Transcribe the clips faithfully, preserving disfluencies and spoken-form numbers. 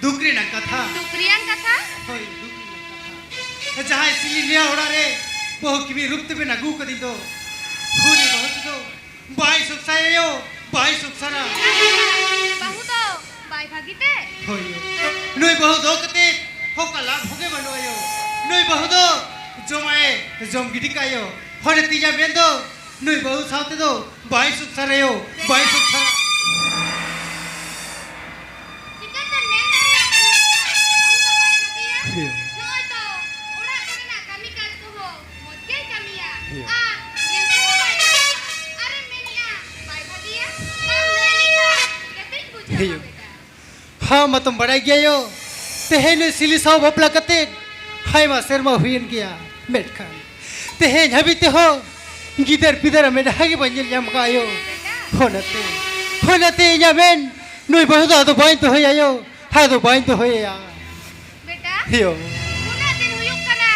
ᱫᱩᱠ ᱨᱮᱱᱟᱜ ᱠᱟᱛᱷᱟ᱾ ᱫᱩᱠ ᱨᱮᱭᱟᱜ ᱠᱟᱛᱷᱟ? ᱦᱳᱭ, ᱫᱩᱠ ᱨᱮᱱᱟᱜ ᱠᱟᱛᱷᱟ᱾ ᱡᱟᱦᱟᱸᱭ ᱥᱤᱞᱤ ᱱᱤᱭᱟᱹ ᱚᱲᱟᱜ ᱨᱮ ᱵᱟᱹᱦᱩ ᱠᱤᱢᱤ ᱨᱩᱯ ᱛᱮᱵᱮᱱ ᱟᱹᱜᱩ ᱠᱟᱫᱤᱧ ᱫᱚ, ᱩᱱᱤ ᱵᱟᱹᱦᱩ ᱛᱮᱫᱚ ᱵᱟᱭ ᱥᱚᱝᱥᱟᱨ ᱟᱭᱳ, ᱵᱟᱭ ᱥᱚᱝᱥᱟᱨᱟ᱾ ᱵᱟᱹᱦᱩ ᱫᱚ ᱵᱟᱭ ᱵᱷᱟᱹᱜᱤ ᱛᱮ? ᱦᱳᱭ ᱭᱳ᱾ ᱱᱩᱭ ᱵᱟᱹᱦᱩ ᱫᱚ ᱠᱟᱛᱮ ᱦᱚᱠᱟ ᱞᱟᱵᱷ ᱦᱚᱸᱜᱮ ᱵᱟᱹᱱᱩᱜ ᱟᱭᱳ᱾ ᱱᱩᱭ ᱵᱟᱹᱦᱩ ᱫᱚ ᱡᱚᱢᱟᱭ ᱡᱚᱢ ᱜᱤᱰᱤ ᱠᱟᱭᱳ᱾ ᱦᱚᱲᱮ ᱛᱤᱧᱟ ᱢᱮᱱ ᱫᱚ ᱱᱩᱭ ᱵᱟᱹᱦᱩ ᱥᱟᱶ ᱛᱮᱫᱚ ᱵᱟᱭ ᱥᱚᱝᱥᱟᱨ ᱟᱭᱳ, ᱵᱟᱭ ᱥᱚᱝᱥᱟᱨᱟ᱾ ᱪᱤᱠᱟᱹᱛᱮᱢ ᱢᱮᱱ ᱫᱟᱲᱮᱭᱟᱜ ᱠᱟᱱᱟ ᱵᱮᱴᱟ, ᱵᱟᱹᱦᱩ ᱫᱚ ᱵᱟᱭ ᱵᱷᱟᱹᱜᱤᱭᱟ? ᱦᱮᱸ᱾ ᱱᱚᱜᱼᱚᱭ ᱛᱚ, ᱚᱲᱟᱜ ᱠᱚᱨᱮᱱᱟᱜ ᱠᱟᱹᱢᱤ ᱠᱟᱡᱽ ᱠᱚᱦᱚᱸ ᱢᱚᱡᱽ ᱜᱮᱭ ᱠᱟᱹᱢᱤᱭᱟ᱾ ᱦᱮᱸ᱾ ᱟᱨ ᱧᱮᱞ ᱛᱮᱦᱚᱸ ᱵᱟᱭ ᱵᱷᱟᱹᱜᱤᱭᱟ᱾ ᱟᱨᱮᱢ ᱢᱮᱱᱮᱜᱼᱟ ᱵᱟᱭ ᱵᱷᱟᱹᱜᱤᱭᱟ? ᱵᱟᱢ ᱞᱟᱹᱭ ᱞᱮᱠᱷᱟᱱ ᱪᱤᱠᱟᱹᱛᱤᱧ ᱵᱩᱡᱷᱟᱹᱣᱟ ᱦᱮᱸ᱾ ᱵᱮᱴᱟ? ᱦᱟᱸ, ᱢᱟᱛᱚᱢ ᱵᱟᱲᱟᱭ ᱜᱮᱭᱟ ᱭᱳ, ᱛᱮᱦᱮᱧ ᱱᱩᱭ ᱥᱤᱞᱤ ᱥᱟᱶ ᱵᱟᱯᱞᱟ ᱠᱟᱛᱮ ᱟᱭᱢᱟ ᱥᱮᱨᱢᱟ ᱦᱩᱭᱮᱱ ᱜᱮᱭᱟ, ᱢᱮᱱᱠᱷᱟᱱ ᱛᱮᱦᱮᱧ ᱦᱟᱹᱵᱤᱡ ᱛᱮᱦᱚᱸ ᱜᱤᱫᱟᱹᱨ ᱯᱤᱫᱟᱹᱨ ᱢᱮᱫᱦᱟ ᱜᱮ ᱵᱟᱹᱧ ᱧᱮᱞ ᱧᱟᱢ ᱠᱟᱜᱼᱟ ᱭᱳ᱾ ᱚᱱᱟᱛᱮ, ᱚᱱᱟᱛᱮ ᱤᱧᱟᱜ ᱢᱮᱱ, ᱱᱩᱭ ᱵᱟᱹᱦᱩ ᱫᱚ ᱟᱫᱚ ᱵᱟᱹᱧ ᱫᱚᱦᱚᱭᱟ ᱭᱳ, ᱟᱫᱚ ᱵᱟᱹᱧ ᱫᱚᱦᱚᱭᱟ᱾ ᱵᱮᱴᱟ, ᱦᱮᱸ ᱭᱳ᱾ ᱩᱱᱟᱹᱜ ᱫᱤᱱ ᱦᱩᱭᱩᱜ ᱠᱟᱱᱟ,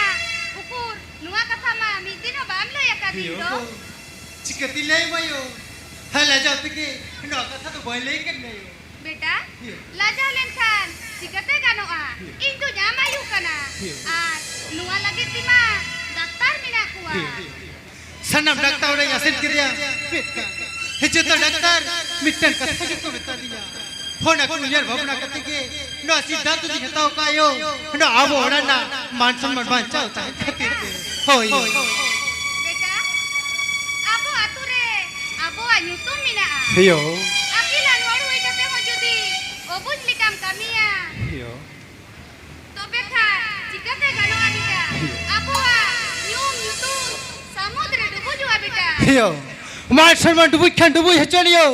ᱩᱠᱩᱨ ᱱᱚᱣᱟ ᱠᱟᱛᱷᱟ ᱢᱟ ᱢᱤᱫ ᱫᱤᱱ ᱦᱚᱸ ᱵᱟᱢ ᱞᱟᱹᱭ ᱟᱠᱟᱫᱤᱧ ᱦᱮᱸ ᱫᱚ᱾ ᱭᱳ᱾ ᱪᱤᱠᱟᱹᱛᱤᱧ ᱞᱟᱹᱭ ᱟᱢᱟ ᱭᱳ? ᱦᱮᱸ, ᱞᱟᱡᱟᱣ ᱛᱮᱜᱮ ᱱᱚᱣᱟ ᱠᱟᱛᱷᱟ ᱫᱚ ᱵᱟᱹᱧ ᱞᱟᱹᱭ ᱠᱟᱫ ᱢᱮᱭᱟ ᱭᱳ᱾ ᱵᱮᱴᱟ, ᱦᱮᱸ᱾ ᱞᱟᱡᱟᱣ ᱞᱮᱱᱠᱷᱟᱱ ᱪᱤᱠᱟᱹᱛᱮ ᱜᱟᱱᱚᱜᱼᱟ? ᱦᱮᱸ᱾ ᱤᱧ ᱫᱚ ᱡᱟᱢᱟᱭ ᱦᱩᱭᱩᱜ ᱠᱟᱱᱟ᱾ ᱦᱮᱸ᱾ ᱟᱨ ᱱᱚᱣᱟ ᱞᱟᱹᱜᱤᱫ ᱛᱮᱢᱟ ᱰᱟᱠᱛᱟᱨ ᱢᱮᱱᱟᱜ ᱠᱚᱣᱟ᱾ ᱦᱮᱸ, ᱦᱮᱸ, ᱦᱮᱸ᱾ ᱥᱟᱱᱟᱢ ᱰᱟᱠᱛᱟᱨ ᱚᱲᱟᱜ ᱤᱧ ᱟᱥᱮᱱ ᱠᱮᱫᱮᱭᱟ᱾ ᱢᱤᱫᱴᱟᱝ, ᱦᱮᱸ, ᱡᱚᱛᱚ ᱰᱟᱠᱛᱟᱨ ᱢᱤᱫᱴᱟᱝ ᱠᱟᱛᱷᱟ ᱜᱮᱠᱚ ᱢᱮᱛᱟ ᱫᱤᱧᱟ᱾ ᱚᱱᱟ ᱠᱚ ᱩᱭᱦᱟᱹᱨ ᱵᱷᱟᱵᱽᱱᱟ ᱠᱟᱛᱮ ᱜᱮ ᱱᱚᱣᱟ ᱥᱤᱫᱽᱫᱷᱟᱱᱛᱚ ᱫᱚᱧ ᱦᱟᱛᱟᱣ ᱠᱟᱜᱼᱟ ᱭᱳ᱾ ᱱᱚᱣᱟ ᱟᱵᱚ ᱚᱲᱟᱜ ᱨᱮᱱᱟᱜ ᱢᱟᱱ ᱥᱚᱱᱢᱟᱱ ᱵᱟᱧᱪᱟᱣ ᱛᱟᱦᱮᱱ ᱠᱷᱟᱹᱛᱤᱨ ᱛᱮ᱾ ᱦᱳᱭ᱾ ᱵᱮᱴᱟ, ᱟᱵᱚ ᱟᱛᱳ ᱨᱮ ᱟᱵᱚᱣᱟᱜ ᱧᱩᱛᱩᱢ ᱢᱮᱱᱟᱜᱼᱟ᱾ ᱦᱮᱸ ᱭᱳ᱾ ᱟᱹᱠᱤᱞᱟᱱ ᱦᱚᱲ ᱦᱩᱭ ᱠᱟᱛᱮ ᱦᱚᱸ ᱡᱩᱫᱤ ᱚᱵᱩᱡᱽ ᱞᱮᱠᱟᱢ ᱠᱟᱹᱢᱤᱭᱟ, ᱦᱮᱸ ᱭᱳ᱾ ᱛᱚᱵᱮ ᱠᱷᱟᱱ ᱪᱤᱠᱟᱹᱛᱮ ᱜᱟᱱᱚᱜᱼᱟ ᱵᱮᱴᱟ? ᱟᱵᱚᱣᱟᱜ ᱧᱩᱢ ᱧᱩᱛᱩᱢ ᱥᱟᱹᱢᱩᱫ ᱨᱮ ᱰᱩᱵᱩᱡᱚᱜᱼᱟ ᱵᱮᱴᱟ᱾ ᱦᱮᱸ ᱭᱳ, ᱢᱟᱱ ᱥᱚᱱᱢᱟᱱ ᱰᱩᱵᱩᱡ ᱠᱷᱟᱱ ᱰᱩᱵᱩᱡ ᱦᱚᱪᱚᱣᱟᱱ ᱭᱳ,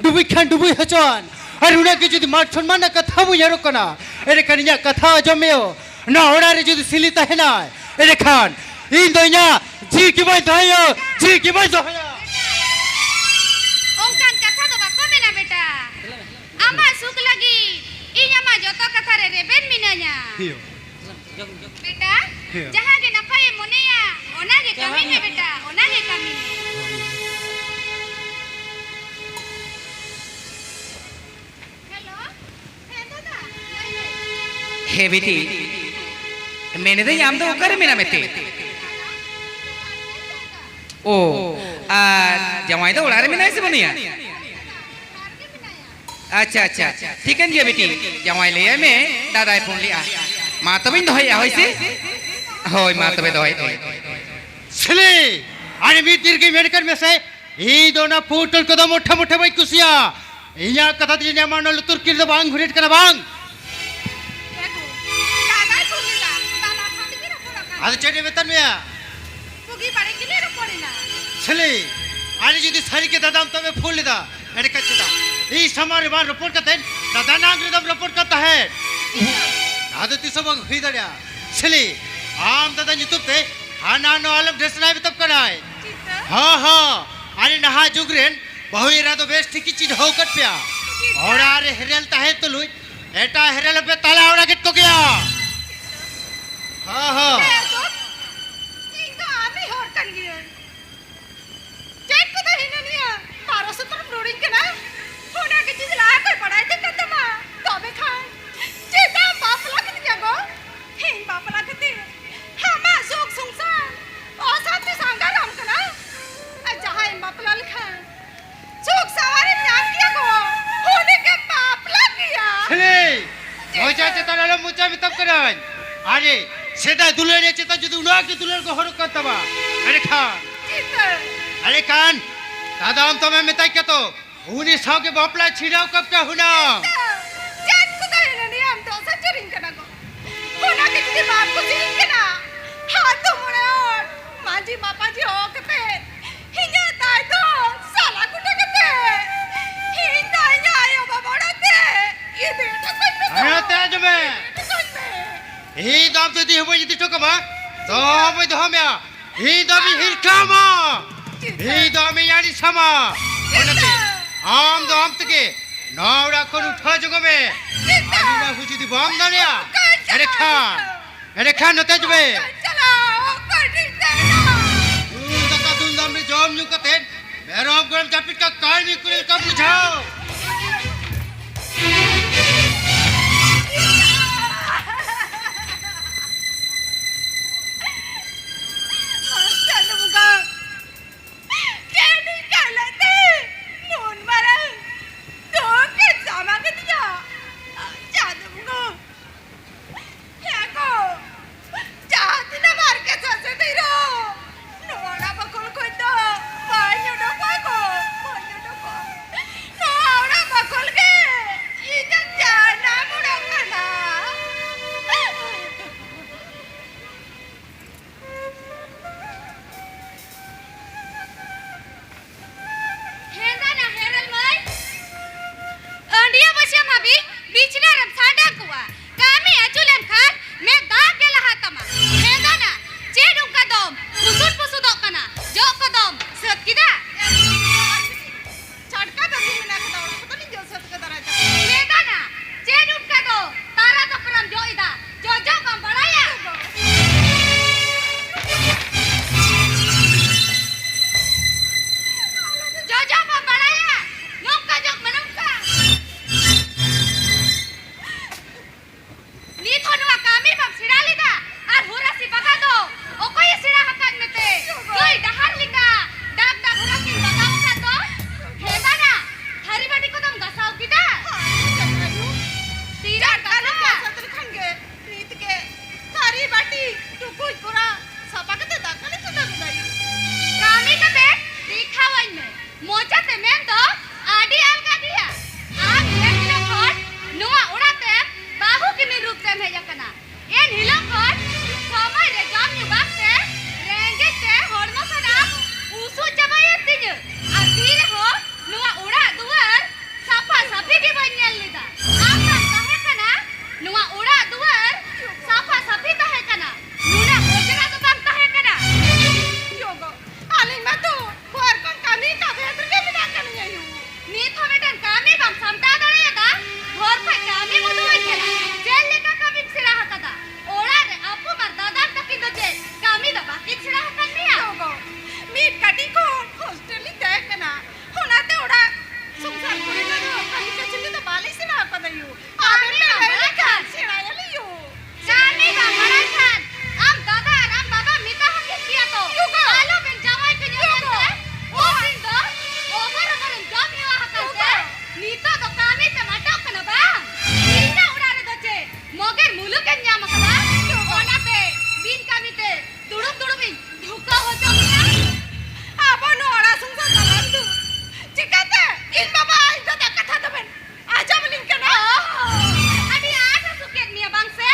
ᱰᱩᱵᱩᱡ ᱠᱷᱟᱱ ᱰᱩᱵᱩᱡ ᱦᱚᱪᱚᱣᱟᱱ᱾ ᱟᱨ ᱩᱱᱟᱹᱜ ᱜᱮ ᱡᱩᱫᱤ ᱢᱟᱱ ᱥᱚᱱᱢᱟᱱ ᱨᱮᱱᱟᱜ ᱠᱟᱛᱷᱟ ᱵᱚᱱ ᱩᱭᱦᱟᱹᱨᱚᱜ ᱠᱟᱱᱟ, ᱮᱸᱰᱮᱠᱷᱟᱱ ᱤᱧᱟᱹᱜ ᱠᱟᱛᱷᱟ ᱟᱸᱡᱚᱢ ᱢᱮ ᱭᱳ᱾ ᱱᱚᱣᱟ ᱚᱲᱟᱜ ᱨᱮ ᱡᱩᱫᱤ ᱥᱤᱞᱤ ᱛᱟᱦᱮᱱᱟᱭ, ᱮᱸᱰᱮᱠᱷᱟᱱ ᱤᱧ ᱫᱚ ᱤᱧᱟᱹᱜ ᱡᱤᱣᱤ ᱜᱮ ᱵᱟᱹᱧ ᱫᱚᱦᱚᱭᱟ, ᱡᱤᱣᱤ ᱜᱮ ᱵᱟᱹᱧ ᱫᱚᱦᱚᱭᱟ᱾ ᱚᱱᱠᱟᱱ ᱠᱟᱛᱷᱟ ᱫᱚ ᱵᱟᱠᱚ ᱢᱮᱱᱟ ᱵᱮᱴᱟ᱾ ᱟᱢᱟᱜ ᱥᱩᱠ ᱞᱟᱹᱜᱤᱫ ᱤᱧ ᱟᱢᱟᱜ ᱡᱚᱛᱚ ᱠᱟᱛᱷᱟ ᱨᱮ ᱨᱮᱵᱮᱱ ᱢᱤᱱᱟᱹᱧᱟ᱾ ᱦᱮᱸ᱾ ᱵᱮᱴᱟ, ᱦᱮᱸ᱾ ᱡᱟᱦᱟᱸ ᱜᱮ ᱱᱟᱯᱟᱭᱮᱢ ᱢᱚᱱᱮᱭᱟ, ᱚᱱᱟ ᱜᱮ ᱠᱟᱹᱢᱤ ᱢᱮ ᱵᱮᱴᱟ, ᱚᱱᱟ ᱜᱮ ᱠᱟᱹᱢᱤ ᱢᱮ᱾ ᱦᱮᱞᱳ, ᱦᱮᱸ ᱫᱟᱫᱟ, ᱞᱟᱹᱭ ᱢᱮ᱾ ᱦᱮ ᱵᱤᱴᱤ, ᱢᱮᱱᱮᱫᱟᱹᱧ, ᱟᱢ ᱫᱚ ᱚᱠᱟᱨᱮ ᱢᱮᱱᱟᱢ ᱛᱮ? ᱳ, ᱟᱨ ᱡᱟᱶᱟᱭ ᱫᱚ ᱚᱲᱟᱜ ᱨᱮ ᱢᱮᱱᱟᱭᱟ ᱥᱮ ᱵᱟᱹᱱᱩᱭᱟ? ᱟᱪᱪᱷᱟ, ᱟᱪᱪᱷᱟ, ᱴᱷᱤᱠᱟᱹᱱ ᱜᱮᱭᱟ ᱵᱤᱴᱤ, ᱡᱟᱶᱟᱭ ᱞᱟᱹᱭᱟᱭ ᱢᱮ, ᱫᱟᱫᱟᱭ ᱯᱷᱳᱱ ᱞᱮᱜᱼᱟ᱾ ᱢᱟ ᱛᱚᱵᱮᱧ ᱫᱚᱦᱚᱭᱮᱜᱼᱟ, ᱦᱳᱭ ᱥᱮ? ᱦᱳᱭ, ᱢᱟ ᱛᱚᱵᱮ ᱫᱚᱦᱚᱭᱮᱫ ᱟᱹᱧ᱾ ᱥᱤᱞᱤ, ᱟᱨ ᱢᱤᱫ ᱫᱤᱱ ᱜᱮ ᱢᱮᱱ ᱠᱟᱱ ᱢᱮᱥᱮ, ᱤᱧ ᱫᱚ ᱚᱱᱟ ᱯᱩᱴᱩᱞ ᱠᱚᱫᱚ ᱢᱚᱴᱷᱟ ᱢᱚᱴᱷᱟ ᱵᱟᱹᱧ ᱠᱩᱥᱤᱭᱟᱜᱼᱟ᱾ ᱤᱧᱟᱹᱜ ᱠᱟᱛᱷᱟ ᱫᱚ ᱡᱟᱹᱱᱤᱡ ᱟᱢᱟᱜ ᱚᱱᱟ ᱞᱩᱛᱩᱨ ᱠᱤᱱ ᱫᱚ ᱵᱟᱝ ᱜᱷᱩᱨᱮᱫ ᱠᱟᱱᱟ, ᱵᱟᱝ? ᱮ ᱜᱳ, ᱫᱟᱫᱟᱭ ᱯᱷᱳᱱ ᱞᱮᱫᱟ, ᱫᱟᱫᱟ ᱥᱟᱶ ᱛᱮᱜᱮ ᱨᱚᱯᱚᱲᱚᱜ ᱠᱟᱱᱟ᱾ ᱟᱫᱚ ᱪᱮᱫ ᱮ ᱢᱮᱛᱟᱫ ᱢᱮᱭᱟ? ᱵᱩᱜᱤ ᱵᱟᱹᱲᱤᱡ ᱜᱮᱞᱮ ᱨᱚᱯᱚᱲ ᱮᱱᱟ᱾ ᱥᱟᱞᱤ, ᱟᱨ ᱡᱩᱫᱤ ᱥᱟᱹᱨᱤ ᱜᱮ ᱫᱟᱫᱟᱢ ᱛᱟᱢᱮ ᱯᱷᱳᱱ ᱞᱮᱫᱟ, ᱮᱸᱰᱮᱠᱷᱟᱱ ᱪᱮᱫᱟᱜ ᱤᱧ ᱥᱟᱢᱟᱝ ᱨᱮ ᱵᱟᱝ ᱨᱚᱯᱚᱲ ᱠᱟᱛᱮ ᱫᱟᱫᱟ ᱱᱟᱝ ᱨᱮᱫᱚᱢ ᱨᱚᱯᱚᱲ ᱠᱟᱱ ᱛᱟᱦᱮᱸᱫ? ᱟᱫᱚ ᱛᱤᱥ ᱦᱚᱸ ᱵᱟᱝ ᱦᱩᱭ ᱫᱟᱲᱮᱭᱟᱜᱼᱟ᱾ ᱥᱟᱞᱤ, ᱟᱢ ᱫᱟᱫᱟ ᱧᱩᱛᱩᱢ ᱛᱮ ᱦᱟᱱᱟ ᱱᱚᱣᱟ ᱟᱞᱚᱢ ᱰᱷᱮᱥᱱᱟᱭ ᱢᱮᱛᱟᱢ ᱠᱟᱱᱟᱭ᱾ ᱪᱤᱛᱟᱹ? ᱦᱚᱸ, ᱦᱚᱸ, ᱟᱨ ᱱᱟᱦᱟᱜ ᱡᱩᱜᱽ ᱨᱮᱱ ᱵᱟᱹᱦᱩ ᱮᱨᱟ ᱫᱚ ᱵᱮᱥ ᱴᱷᱤᱠ ᱤᱧ ᱪᱤᱱᱦᱟᱹᱣ ᱟᱠᱟᱫ ᱯᱮᱭᱟ᱾ ᱪᱤᱛᱟᱹ? ᱚᱲᱟᱜ ᱨᱮ ᱦᱮᱨᱮᱞ ᱛᱟᱦᱮᱸ ᱛᱩᱞᱩᱡ ᱮᱴᱟᱜ ᱦᱮᱨᱮᱞ ᱦᱚᱸᱯᱮ ᱛᱟᱞᱟ ᱚᱲᱟᱜᱮᱫ ᱠᱚᱜᱮᱭᱟ᱾ ᱦᱚᱸ, ᱦᱚᱸ᱾ ᱦᱮᱸ ᱫᱚ, ᱤᱧ ᱫᱚ ᱟᱢᱤᱡ ᱦᱚᱲ ᱠᱟᱱ ᱜᱤᱭᱟᱹᱧ᱾ ᱪᱮᱫ ᱠᱚᱫᱚ ᱦᱤᱱᱟᱹ ᱱᱤᱭᱟᱹ ᱵᱟᱨᱚ ᱥᱚᱛᱨᱚᱢ ᱨᱚᱲᱤᱧ ᱠᱟᱱᱟ? ᱚᱱᱟ ᱜᱮ ᱡᱩᱫᱤ ᱞᱟᱦᱟ ᱠᱷᱚᱱ ᱵᱟᱲᱟᱭ ᱛᱟᱦᱮᱸ ᱠᱟᱱ ᱛᱟᱢᱟ, ᱛᱚᱵᱮ ᱠᱷᱟᱱ ᱪᱮᱫᱟᱜ ᱮᱢ ᱵᱟᱯᱞᱟ ᱠᱤᱫᱤᱧᱟ ᱜᱚ? ᱤᱧ ᱵᱟᱯᱞᱟ ᱠᱟᱛᱮ ᱟᱢᱟᱜ ᱥᱩᱠ ᱥᱚᱝᱥᱟᱨ ᱚᱥᱟᱱᱛᱤ ᱥᱟᱸᱜᱷᱟᱨᱟᱢ ᱠᱟᱱᱟ᱾ ᱟᱨ ᱡᱟᱦᱟᱸᱭᱮᱢ ᱵᱟᱯᱞᱟ ᱞᱮᱠᱷᱟᱱ ᱥᱩᱠ ᱥᱟᱶᱟᱨᱮᱢ ᱧᱟᱢ ᱠᱮᱭᱟ ᱜᱚ, ᱩᱱᱤ ᱜᱮᱢ ᱵᱟᱯᱞᱟ ᱠᱮᱭᱟ᱾ ᱥᱟᱞᱤ, ᱢᱚᱪᱟ ᱪᱮᱛᱟᱱ ᱟᱞᱚᱢ ᱢᱚᱪᱟ ᱢᱮᱛᱟᱢ ᱠᱟᱹᱱᱟᱹᱧ᱾ ᱟᱨᱮ, ᱥᱮᱫᱟᱭ ᱫᱩᱞᱟᱹᱲ ᱨᱮ ᱪᱮᱛᱟᱱ ᱡᱩᱫᱤ ᱩᱱᱟᱹᱜ ᱜᱮ ᱫᱩᱞᱟᱹᱲ ᱠᱚ ᱦᱚᱨᱚᱜ ᱠᱟᱱ ᱛᱟᱢᱟ, ᱮᱸᱰᱮᱠᱷᱟᱱ, ᱪᱤᱛᱟᱹ᱾ ᱮᱸᱰᱮᱠᱷᱟᱱ ᱫᱟᱫᱟ ᱟᱢ ᱛᱟᱢᱮ ᱢᱮᱛᱟᱭ ᱠᱮᱭᱟ ᱛᱚ, ᱩᱱᱤ ᱥᱟᱶ ᱜᱮ ᱵᱟᱯᱞᱟ ᱪᱷᱤᱰᱟᱣ ᱠᱟᱯ ᱠᱮᱭᱟ ᱦᱩᱱᱟᱹᱝ᱾ ᱪᱤᱛᱟᱹ᱾ ᱪᱮᱫ ᱠᱚ ᱛᱟᱦᱮᱱᱟ ᱱᱤᱭᱟᱹᱢ ᱫᱚ ᱥᱟᱹᱪᱩᱨᱤᱧ ᱠᱟᱱᱟ ᱠᱚ᱾ ᱚᱱᱟ ᱜᱮ ᱡᱩᱫᱤ ᱵᱟᱢ ᱠᱩᱥᱤᱭᱟᱹᱧ ᱠᱟᱱᱟ, ᱟᱛᱳ ᱢᱚᱬᱮ ᱦᱚᱲ, ᱢᱟᱹᱡᱷᱤ ᱢᱟᱯᱟᱡᱷᱤ ᱦᱚᱦᱚ ᱠᱟᱛᱮ, ᱤᱧᱟᱹᱜ ᱫᱟᱭ ᱫᱚ ᱥᱟᱞᱟ ᱠᱩᱴᱟᱹ ᱠᱟᱛᱮ, ᱤᱧ ᱫᱚ ᱤᱧᱟᱹᱜ ᱟᱭᱳ ᱵᱟᱵᱟ ᱚᱲᱟᱜ ᱛᱮ ᱤᱫᱤ ᱦᱚᱴᱚ ᱠᱟᱹᱧ ᱢᱮ ᱛᱚ᱾ ᱦᱮᱸ, ᱛᱮ ᱟᱸᱡᱚᱢ ᱢᱮ᱾ ᱤᱫᱤ ᱦᱚᱴᱚ ᱠᱟᱹᱧ ᱢᱮ᱾ ᱤᱧ ᱫᱚ ᱟᱢ ᱫᱚ ᱤᱫᱤ ᱦᱚᱸ ᱵᱟᱹᱧ ᱤᱫᱤ ᱦᱚᱴᱚ ᱠᱟᱢᱟ, ᱫᱚᱦᱚ ᱦᱚᱸ ᱵᱟᱹᱧ ᱫᱚᱦᱚ ᱢᱮᱭᱟ᱾ ᱤᱧ ᱫᱚ ᱟᱢᱤᱧ ᱦᱤᱨᱠᱟᱹᱣᱟᱢᱟ᱾ ᱤᱧ ᱫᱚ ᱟᱢᱤᱧ ᱟᱹᱲᱤᱥᱟᱢᱟ᱾ ᱚᱱᱟᱛᱮ ᱟᱢ ᱫᱚ ᱟᱢ ᱛᱮᱜᱮ ᱱᱚᱣᱟ ᱚᱲᱟᱜ ᱠᱷᱚᱱ ᱩᱴᱷᱟᱹᱣ ᱡᱚᱝ ᱢᱮ᱾ ᱟᱨ ᱱᱚᱣᱟ ᱦᱚᱸ ᱡᱩᱫᱤ ᱵᱟᱢ ᱫᱟᱲᱮᱭᱟᱜᱼᱟ, ᱮᱸᱰᱮᱠᱷᱟᱱ, ᱮᱸᱰᱮᱠᱷᱟᱱ ᱱᱚᱛᱮ ᱦᱤᱡᱩᱜ ᱢᱮ᱾ ᱫᱩᱞ ᱫᱟᱠᱟ ᱫᱩᱞ ᱫᱟᱢ ᱨᱮ ᱡᱚᱢ ᱧᱩ ᱠᱟᱛᱮ ᱢᱮᱨᱚᱢ ᱜᱚᱲᱚᱢ ᱡᱟᱹᱯᱤᱫ ᱠᱟ ᱠᱟᱹᱲᱢᱤ ᱠᱩᱲᱤ ᱞᱮᱠᱟ ᱵᱩᱡᱷᱟᱹᱣ᱾ ᱥᱮᱬᱟ ᱟᱠᱟᱫ ᱢᱮᱭᱟ? ᱜᱚᱜᱚ, ᱢᱤᱫ ᱠᱟᱹᱴᱤᱡ ᱠᱷᱚᱱ ᱦᱳᱥᱴᱮᱞ ᱨᱤᱧ ᱛᱟᱦᱮᱸ ᱠᱟᱱᱟ, ᱚᱱᱟᱛᱮ ᱚᱲᱟᱜ ᱥᱚᱝᱥᱟᱨ ᱠᱚᱨᱮᱱᱟᱜ ᱫᱚ ᱠᱟᱹᱢᱤ ᱠᱟᱹᱥᱱᱤ ᱫᱚ ᱵᱟᱞᱮ ᱥᱮᱬᱟ ᱟᱠᱟᱫᱟ ᱭᱩ᱾ ᱟᱢᱮᱢ ᱟᱢᱮᱢ ᱞᱟᱹᱭ ᱵᱟᱲᱟᱭ ᱞᱮᱠᱷᱟᱱ ᱠᱷᱟᱱ᱾ ᱥᱮᱬᱟᱭᱟᱞᱮ ᱭᱩ᱾ ᱠᱟᱹᱢᱤ ᱵᱟᱢ ᱵᱟᱲᱟᱭ ᱠᱷᱟᱱ ᱟᱢ ᱫᱟᱫᱟ ᱟᱨ ᱟᱢ ᱵᱟᱵᱟ ᱢᱮᱛᱟ ᱦᱚᱸ ᱠᱤᱱ ᱜᱮᱭᱟ ᱛᱚ᱾ ᱭᱩ ᱜᱚ᱾ ᱟᱞᱚ ᱵᱮᱱ ᱡᱟᱶᱟᱭ ᱠᱟᱹᱧᱟ ᱭᱩ ᱜᱚ᱾ ᱢᱮᱱᱛᱮ᱾ ᱩᱱ ᱫᱤᱱ ᱫᱚ ᱚᱵᱚᱨ ᱚᱵᱚᱨᱮᱢ ᱡᱚᱢ ᱦᱮᱣᱟ ᱟᱠᱟᱱ ᱭᱩ ᱛᱮ ᱜᱚ᱾ ᱱᱤᱛᱚᱜ ᱫᱚ ᱠᱟᱹᱢᱤ ᱛᱮᱢ ᱟᱴᱚᱜ ᱠᱟᱱᱟ ᱵᱟᱝ? ᱤᱧᱟᱹᱜ ᱚᱲᱟᱜ ᱨᱮᱫᱚ ᱪᱮᱫ ᱢᱚᱜᱮᱨ ᱢᱩᱞᱩᱠ ᱮᱢ ᱧᱟᱢ ᱟᱠᱟᱫᱟ? ᱚᱱᱟᱛᱮ ᱵᱤᱱ ᱠᱟᱹᱢᱤ ᱛᱮ ᱫᱩᱲᱩᱵ ᱫᱩᱲᱩᱵ ᱤᱧ ᱫᱷᱩᱠᱟᱹ ᱦᱚᱪᱚ ᱢᱮᱭᱟ᱾ ᱟᱵᱚ ᱱᱚᱣᱟ ᱚᱲᱟᱜ ᱥᱚᱝᱥᱟᱨ ᱛᱟᱞᱟ ᱨᱮᱫᱚ ᱪᱤᱠᱟᱹᱛᱮ ᱤᱧ ᱵᱟᱵᱟ ᱟᱡ ᱫᱟᱫᱟ ᱠᱟᱛᱷᱟ ᱫᱚᱵᱮᱱ ᱟᱸᱡᱚᱢ ᱟᱹᱞᱤᱧ ᱠᱟᱱᱟ? ᱚᱦᱚ, ᱟᱹᱰᱤ ᱟᱸᱴ ᱮ ᱥᱩᱠᱮᱫ ᱢᱮᱭᱟ ᱵᱟᱝ ᱥᱮ?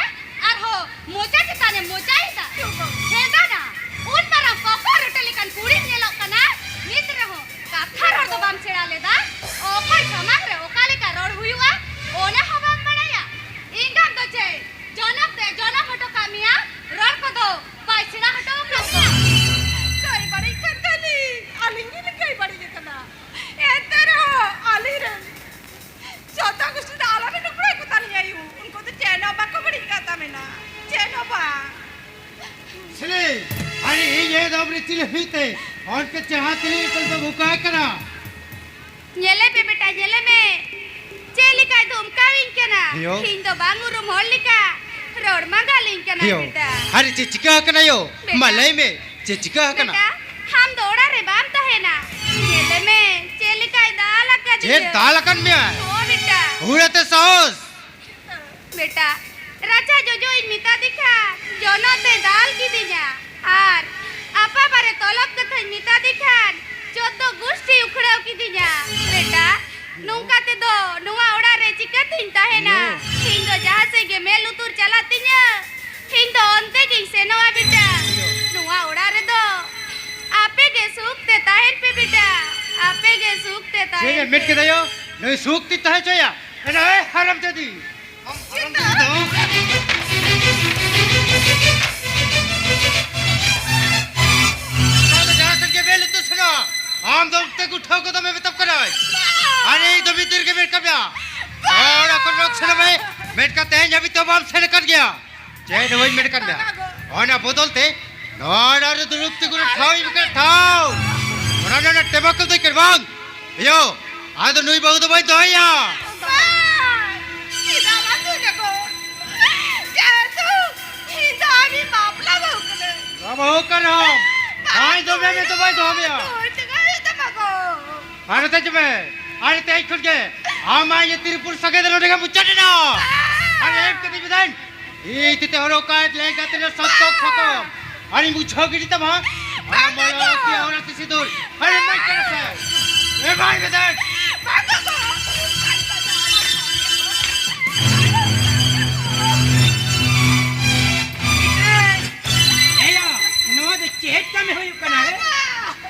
ᱟᱨᱦᱚᱸ ᱢᱚᱪᱟ ᱪᱮᱛᱟᱱᱮ ᱢᱚᱪᱟᱭᱮᱫᱟ᱾ ᱦᱮᱸ ᱫᱟᱫᱟ, ᱩᱱ ᱢᱟᱨᱟᱝ ᱠᱚᱠᱚ ᱨᱚᱴᱮ ᱞᱮᱠᱟᱱ ᱠᱩᱲᱤᱢ ᱧᱮᱞᱚᱜ ᱠᱟᱱᱟ, ᱱᱤᱛ ᱨᱮᱦᱚᱸ ᱠᱟᱛᱷᱟ ᱨᱚᱲ ᱫᱚ ᱵᱟᱢ ᱥᱮᱬᱟ ᱞᱮᱫᱟ᱾ ᱚᱠᱚᱭ ᱥᱟᱢᱟᱝ ᱨᱮ ᱚᱠᱟ ᱞᱮᱠᱟ ᱨᱚᱲ ᱦᱩᱭᱩᱜᱼᱟ, ᱚᱱᱟ ᱦᱚᱸ ᱵᱟᱢ ᱵᱟᱲᱟᱭᱟ᱾ ᱮᱸᱜᱟᱛ ᱫᱚ ᱪᱮᱫ ᱡᱚᱱᱚᱢ ᱛᱮ ᱡᱚᱱᱚᱢ ᱦᱚᱴᱚ ᱠᱟᱜ ᱢᱮᱭᱟ, ᱨᱚᱲ ᱠᱚᱫᱚ ᱵᱟᱭ ᱥᱮᱬᱟ ᱦᱚᱴᱚ ᱟᱠᱟᱫ ᱢᱮᱭᱟ? ᱠᱟᱹᱭ ᱵᱟᱹᱲᱤᱡ ᱠᱟᱱ ᱛᱟᱹᱞᱤᱧ, ᱟᱹᱞᱤᱧ ᱜᱮᱞᱤᱧ ᱠᱟᱹᱭ ᱵᱟᱹᱲᱤᱡ ᱟᱠᱟᱱᱟ᱾ ᱮᱱᱛᱮ ᱨᱮᱦᱚᱸ ᱟᱹᱞᱤᱧ ᱨᱮᱱ ᱡᱚᱛᱚ ᱜᱩᱥᱴᱤ ᱫᱚ ᱟᱞᱚᱵᱤᱱ ᱩᱯᱲᱟᱹᱭ ᱠᱚ ᱛᱟᱞᱤᱧᱟ ᱭᱩ᱾ ᱩᱱᱠᱩ ᱫᱚ ᱪᱮᱫ ᱦᱚᱸ ᱵᱟᱠᱚ ᱵᱟᱹᱲᱤᱡ ᱟᱠᱟᱫ ᱛᱟᱵᱮᱱᱟ, ᱪᱮᱫ ᱦᱚᱸ ᱵᱟᱝ᱾ ᱥᱤᱞᱤ, ᱟᱨᱮ ᱤᱧ ᱮ ᱫᱚᱢ ᱨᱮ ᱪᱤᱞᱤ ᱦᱩᱭᱩᱜ ᱛᱮ ᱚᱱᱠᱟ ᱪᱮᱦᱨᱟ ᱛᱤᱞᱤ ᱮᱠᱟᱞ ᱫᱚ ᱵᱚᱠᱟ ᱠᱟᱱᱟ᱾ ᱧᱮᱞᱮ ᱯᱮ ᱵᱮᱴᱟ, ᱧᱮᱞᱮ ᱢᱮ, ᱪᱮᱫ ᱞᱮᱠᱟᱭ ᱫᱷᱚᱢᱠᱟᱣᱤᱧ ᱠᱟᱱᱟ᱾ ᱦᱮᱭᱳ᱾ ᱤᱧ ᱫᱚ ᱵᱟᱝ ᱩᱨᱩᱢ ᱦᱚᱲ ᱞᱮᱠᱟ ᱨᱚᱲ ᱢᱟᱸᱜᱟᱞᱤᱧ ᱠᱟᱱᱟ ᱦᱮᱭᱳ᱾ ᱵᱮᱴᱟ᱾ ᱟᱨᱮ ᱪᱮᱫ ᱪᱤᱠᱟᱹ ᱟᱠᱟᱱᱟ ᱭᱳ? ᱵᱮᱴᱟ᱾ ᱢᱟ ᱞᱟᱹᱭ ᱢᱮ, ᱪᱮᱫ ᱪᱤᱠᱟᱹ ᱟᱠᱟᱱᱟ? ᱵᱮᱴᱟ, ᱟᱢ ᱫᱚ ᱚᱲᱟᱜ ᱨᱮ ᱵᱟᱢ ᱛᱟᱦᱮᱱᱟ᱾ ᱧᱮᱞᱮ ᱢᱮ, ᱪᱮᱫ ᱞᱮᱠᱟᱭ ᱫᱟᱞ ᱟᱠᱟᱫᱤᱧᱟ᱾ ᱪᱮᱫ ᱫᱟᱞ ᱟᱠᱟᱫ ᱢᱮᱭᱟ? ᱦᱳ ᱵᱮᱴᱟ᱾ ᱦᱩᱲᱟᱹ ᱛᱮ ᱥᱟᱦᱚᱥ᱾ ᱵᱮᱴᱟ, ᱨᱟᱪᱟ ᱡᱚᱡᱚ ᱤᱧ ᱢᱮᱛᱟᱫᱮ ᱠᱷᱟᱱ ᱡᱚᱱᱚᱜ ᱛᱮ ᱫᱟᱞ ᱠᱤᱫᱤᱧᱟ, ᱟᱨ ᱟᱯᱟ ᱵᱟᱨᱮ ᱛᱚᱞᱚᱵ ᱠᱟᱛᱷᱟᱧ ᱢᱮᱛᱟᱫᱮ ᱠᱷᱟᱱ ᱪᱳᱫᱫᱳ ᱜᱩᱥᱴᱤ ᱩᱠᱷᱲᱟᱹᱣ ᱠᱤᱫᱤᱧᱟ᱾ ᱵᱮᱴᱟ, ᱱᱚᱝᱠᱟ ᱛᱮᱫᱚ ᱱᱚᱣᱟ ᱚᱲᱟᱜ ᱨᱮ ᱪᱤᱠᱟᱹᱛᱤᱧ ᱛᱟᱦᱮᱱᱟ? ᱤᱧ ᱫᱚ ᱡᱟᱦᱟᱸ ᱥᱮᱫ ᱜᱮ ᱢᱮᱫ ᱞᱩᱛᱩᱨ ᱪᱟᱞᱟᱜ ᱛᱤᱧᱟᱹ, ᱤᱧ ᱫᱚ ᱚᱱᱛᱮ ᱜᱤᱧ ᱥᱮᱱᱚᱜᱼᱟ ᱵᱮᱴᱟ᱾ ᱱᱚᱣᱟ ᱚᱲᱟᱜ ᱨᱮᱫᱚ ᱟᱯᱮ ᱜᱮ ᱥᱩᱠ ᱛᱮ ᱛᱟᱦᱮᱱ ᱯᱮ ᱵᱮᱴᱟ, ᱟᱯᱮ ᱜᱮ ᱥᱩᱠ ᱛᱮ ᱛᱟᱦᱮᱱ ᱪᱮᱫ ᱮ ᱢᱮᱱ ᱯᱮ᱾ ᱠᱮᱫᱟ ᱭᱳ? ᱱᱩᱭ ᱥᱩᱠ ᱛᱮ ᱛᱟᱦᱮᱸ ᱦᱚᱪᱚᱭᱟ? ᱮᱱᱟ, ᱮ ᱦᱟᱨᱟᱢ ᱡᱟᱫᱤ᱾ ᱟᱢ ᱦᱟᱨᱟᱢ ᱡᱟᱫᱤ ᱫᱚ᱾ ᱱᱚᱣᱟ ᱫᱚ ᱡᱟᱦᱟᱸ ᱥᱮᱫ ᱜᱮ ᱢᱮᱫ ᱞᱩᱛᱩᱨ ᱥᱮᱱᱚᱜᱼᱟ, ᱟᱢ ᱫᱚ ᱚᱱᱛᱮ ᱜᱮ ᱩᱴᱷᱟᱹᱣ ᱜᱚᱫᱚᱜ ᱢᱮ ᱢᱮᱛᱟᱢ ᱠᱟᱱᱟᱭ᱾ ᱟᱨ ᱤᱧ ᱫᱚ ᱢᱤᱫ ᱫᱤᱱ ᱨᱮᱜᱮ ᱢᱮᱱ ᱠᱟᱜ ᱢᱮᱭᱟ᱾ ᱦᱚᱲ ᱟᱠᱚ ᱨᱚᱲ ᱥᱮᱱᱚᱜ ᱢᱮ᱾ ᱢᱮᱱᱠᱷᱟᱱ ᱛᱮᱦᱮᱧ ᱦᱟᱹᱵᱤᱡ ᱛᱮ ᱵᱟᱢ ᱥᱮᱱ ᱟᱠᱟᱱ ᱜᱮᱭᱟ᱾ ᱪᱮᱫ ᱦᱚᱸ ᱵᱟᱹᱧ ᱢᱮᱱ ᱟᱠᱟᱫ ᱢᱮᱭᱟ᱾ ᱚᱱᱟ ᱵᱚᱫᱚᱞ ᱛᱮ ᱱᱚᱣᱟ ᱚᱲᱟᱜ ᱨᱮ ᱫᱩᱲᱩᱵ ᱛᱤᱸᱜᱩ ᱨᱮ ᱴᱷᱟᱶ ᱤᱧ ᱵᱟᱠᱷᱟᱱ ᱴᱷᱟᱶ᱾ ᱚᱱᱟ ᱨᱮᱱᱟᱜ ᱴᱮᱵᱟᱠᱚᱞ ᱫᱚ ᱪᱮᱫ ᱵᱟᱝ? ᱤᱭᱳ, ᱟᱫᱚ ᱱᱩᱭ ᱵᱟᱹᱦᱩ ᱫᱚ ᱵᱟᱹᱧ ᱫᱚᱦᱚᱭᱟ᱾ ᱵᱟᱝ, ᱪᱮᱫᱟᱜ ᱵᱟᱝ ᱦᱩᱭ ᱱᱟᱠᱚ? ᱡᱮᱦᱮᱛᱩ ᱤᱧ ᱫᱚ ᱟᱢᱤᱧ ᱵᱟᱯᱞᱟ ᱵᱟᱹᱦᱩ ᱠᱟᱱᱟᱹᱧ᱾ ᱵᱟᱯᱞᱟ ᱵᱟᱹᱦᱩ ᱠᱟᱱ ᱨᱮᱦᱚᱸ, ᱵᱟᱝ ᱫᱚᱦᱚᱭ ᱢᱮ ᱛᱚ ᱵᱟᱹᱧ ᱫᱚᱦᱚ ᱢᱮᱭᱟ᱾ ᱫᱚᱦᱚᱭ ᱛᱮᱜᱮ ᱦᱩᱭᱩᱜ ᱛᱟᱢᱟ ᱜᱚ᱾ ᱟᱨ ᱱᱚᱛᱮ ᱦᱤᱡᱩᱜ ᱢᱮ, ᱟᱨ ᱛᱮᱦᱮᱧ ᱠᱷᱚᱱ ᱜᱮ ᱟᱢᱟᱜ ᱤᱧᱟᱹᱜ ᱛᱤᱨᱤᱯᱩᱨ ᱥᱟᱹᱜᱟᱹᱭ ᱫᱚ ᱱᱚᱰᱮ ᱜᱮ ᱢᱩᱪᱟᱹᱫ ᱮᱱᱟ᱾ ᱟᱨ ᱮᱢ ᱠᱟᱹᱛᱤᱧ ᱢᱮᱫᱟᱹᱧ, ᱤᱧ ᱛᱤᱛᱮ ᱦᱚᱨᱚᱜ ᱠᱟᱜ ᱞᱮᱸᱜᱟ ᱛᱤᱨᱮ ᱥᱟᱛᱚᱠ ᱥᱟᱛᱚᱢ᱾ ᱟᱨᱤᱧ ᱢᱩᱪᱷᱟᱹᱣ ᱜᱤᱰᱤ ᱛᱟᱢᱟ᱾ ᱟᱨ ᱵᱟᱝ ᱢᱚᱞᱚ ᱜᱚ᱾ ᱠᱤ ᱟᱣᱨᱟ ᱥᱤᱥᱤ ᱫᱩᱨ᱾ ᱟᱨ ᱮᱢᱟᱹᱧ ᱠᱟᱱᱟ ᱥᱮ? ᱮᱢᱟᱹᱧ ᱢᱮᱫᱟᱹᱧ᱾ ᱵᱟᱝ ᱜᱚ᱾ ᱮᱭᱟ, ᱱᱚᱣᱟ ᱫᱚ ᱪᱮᱫ ᱠᱟᱹᱢᱤ ᱦᱩᱭᱩᱜ ᱠᱟᱱᱟ ᱨᱮ?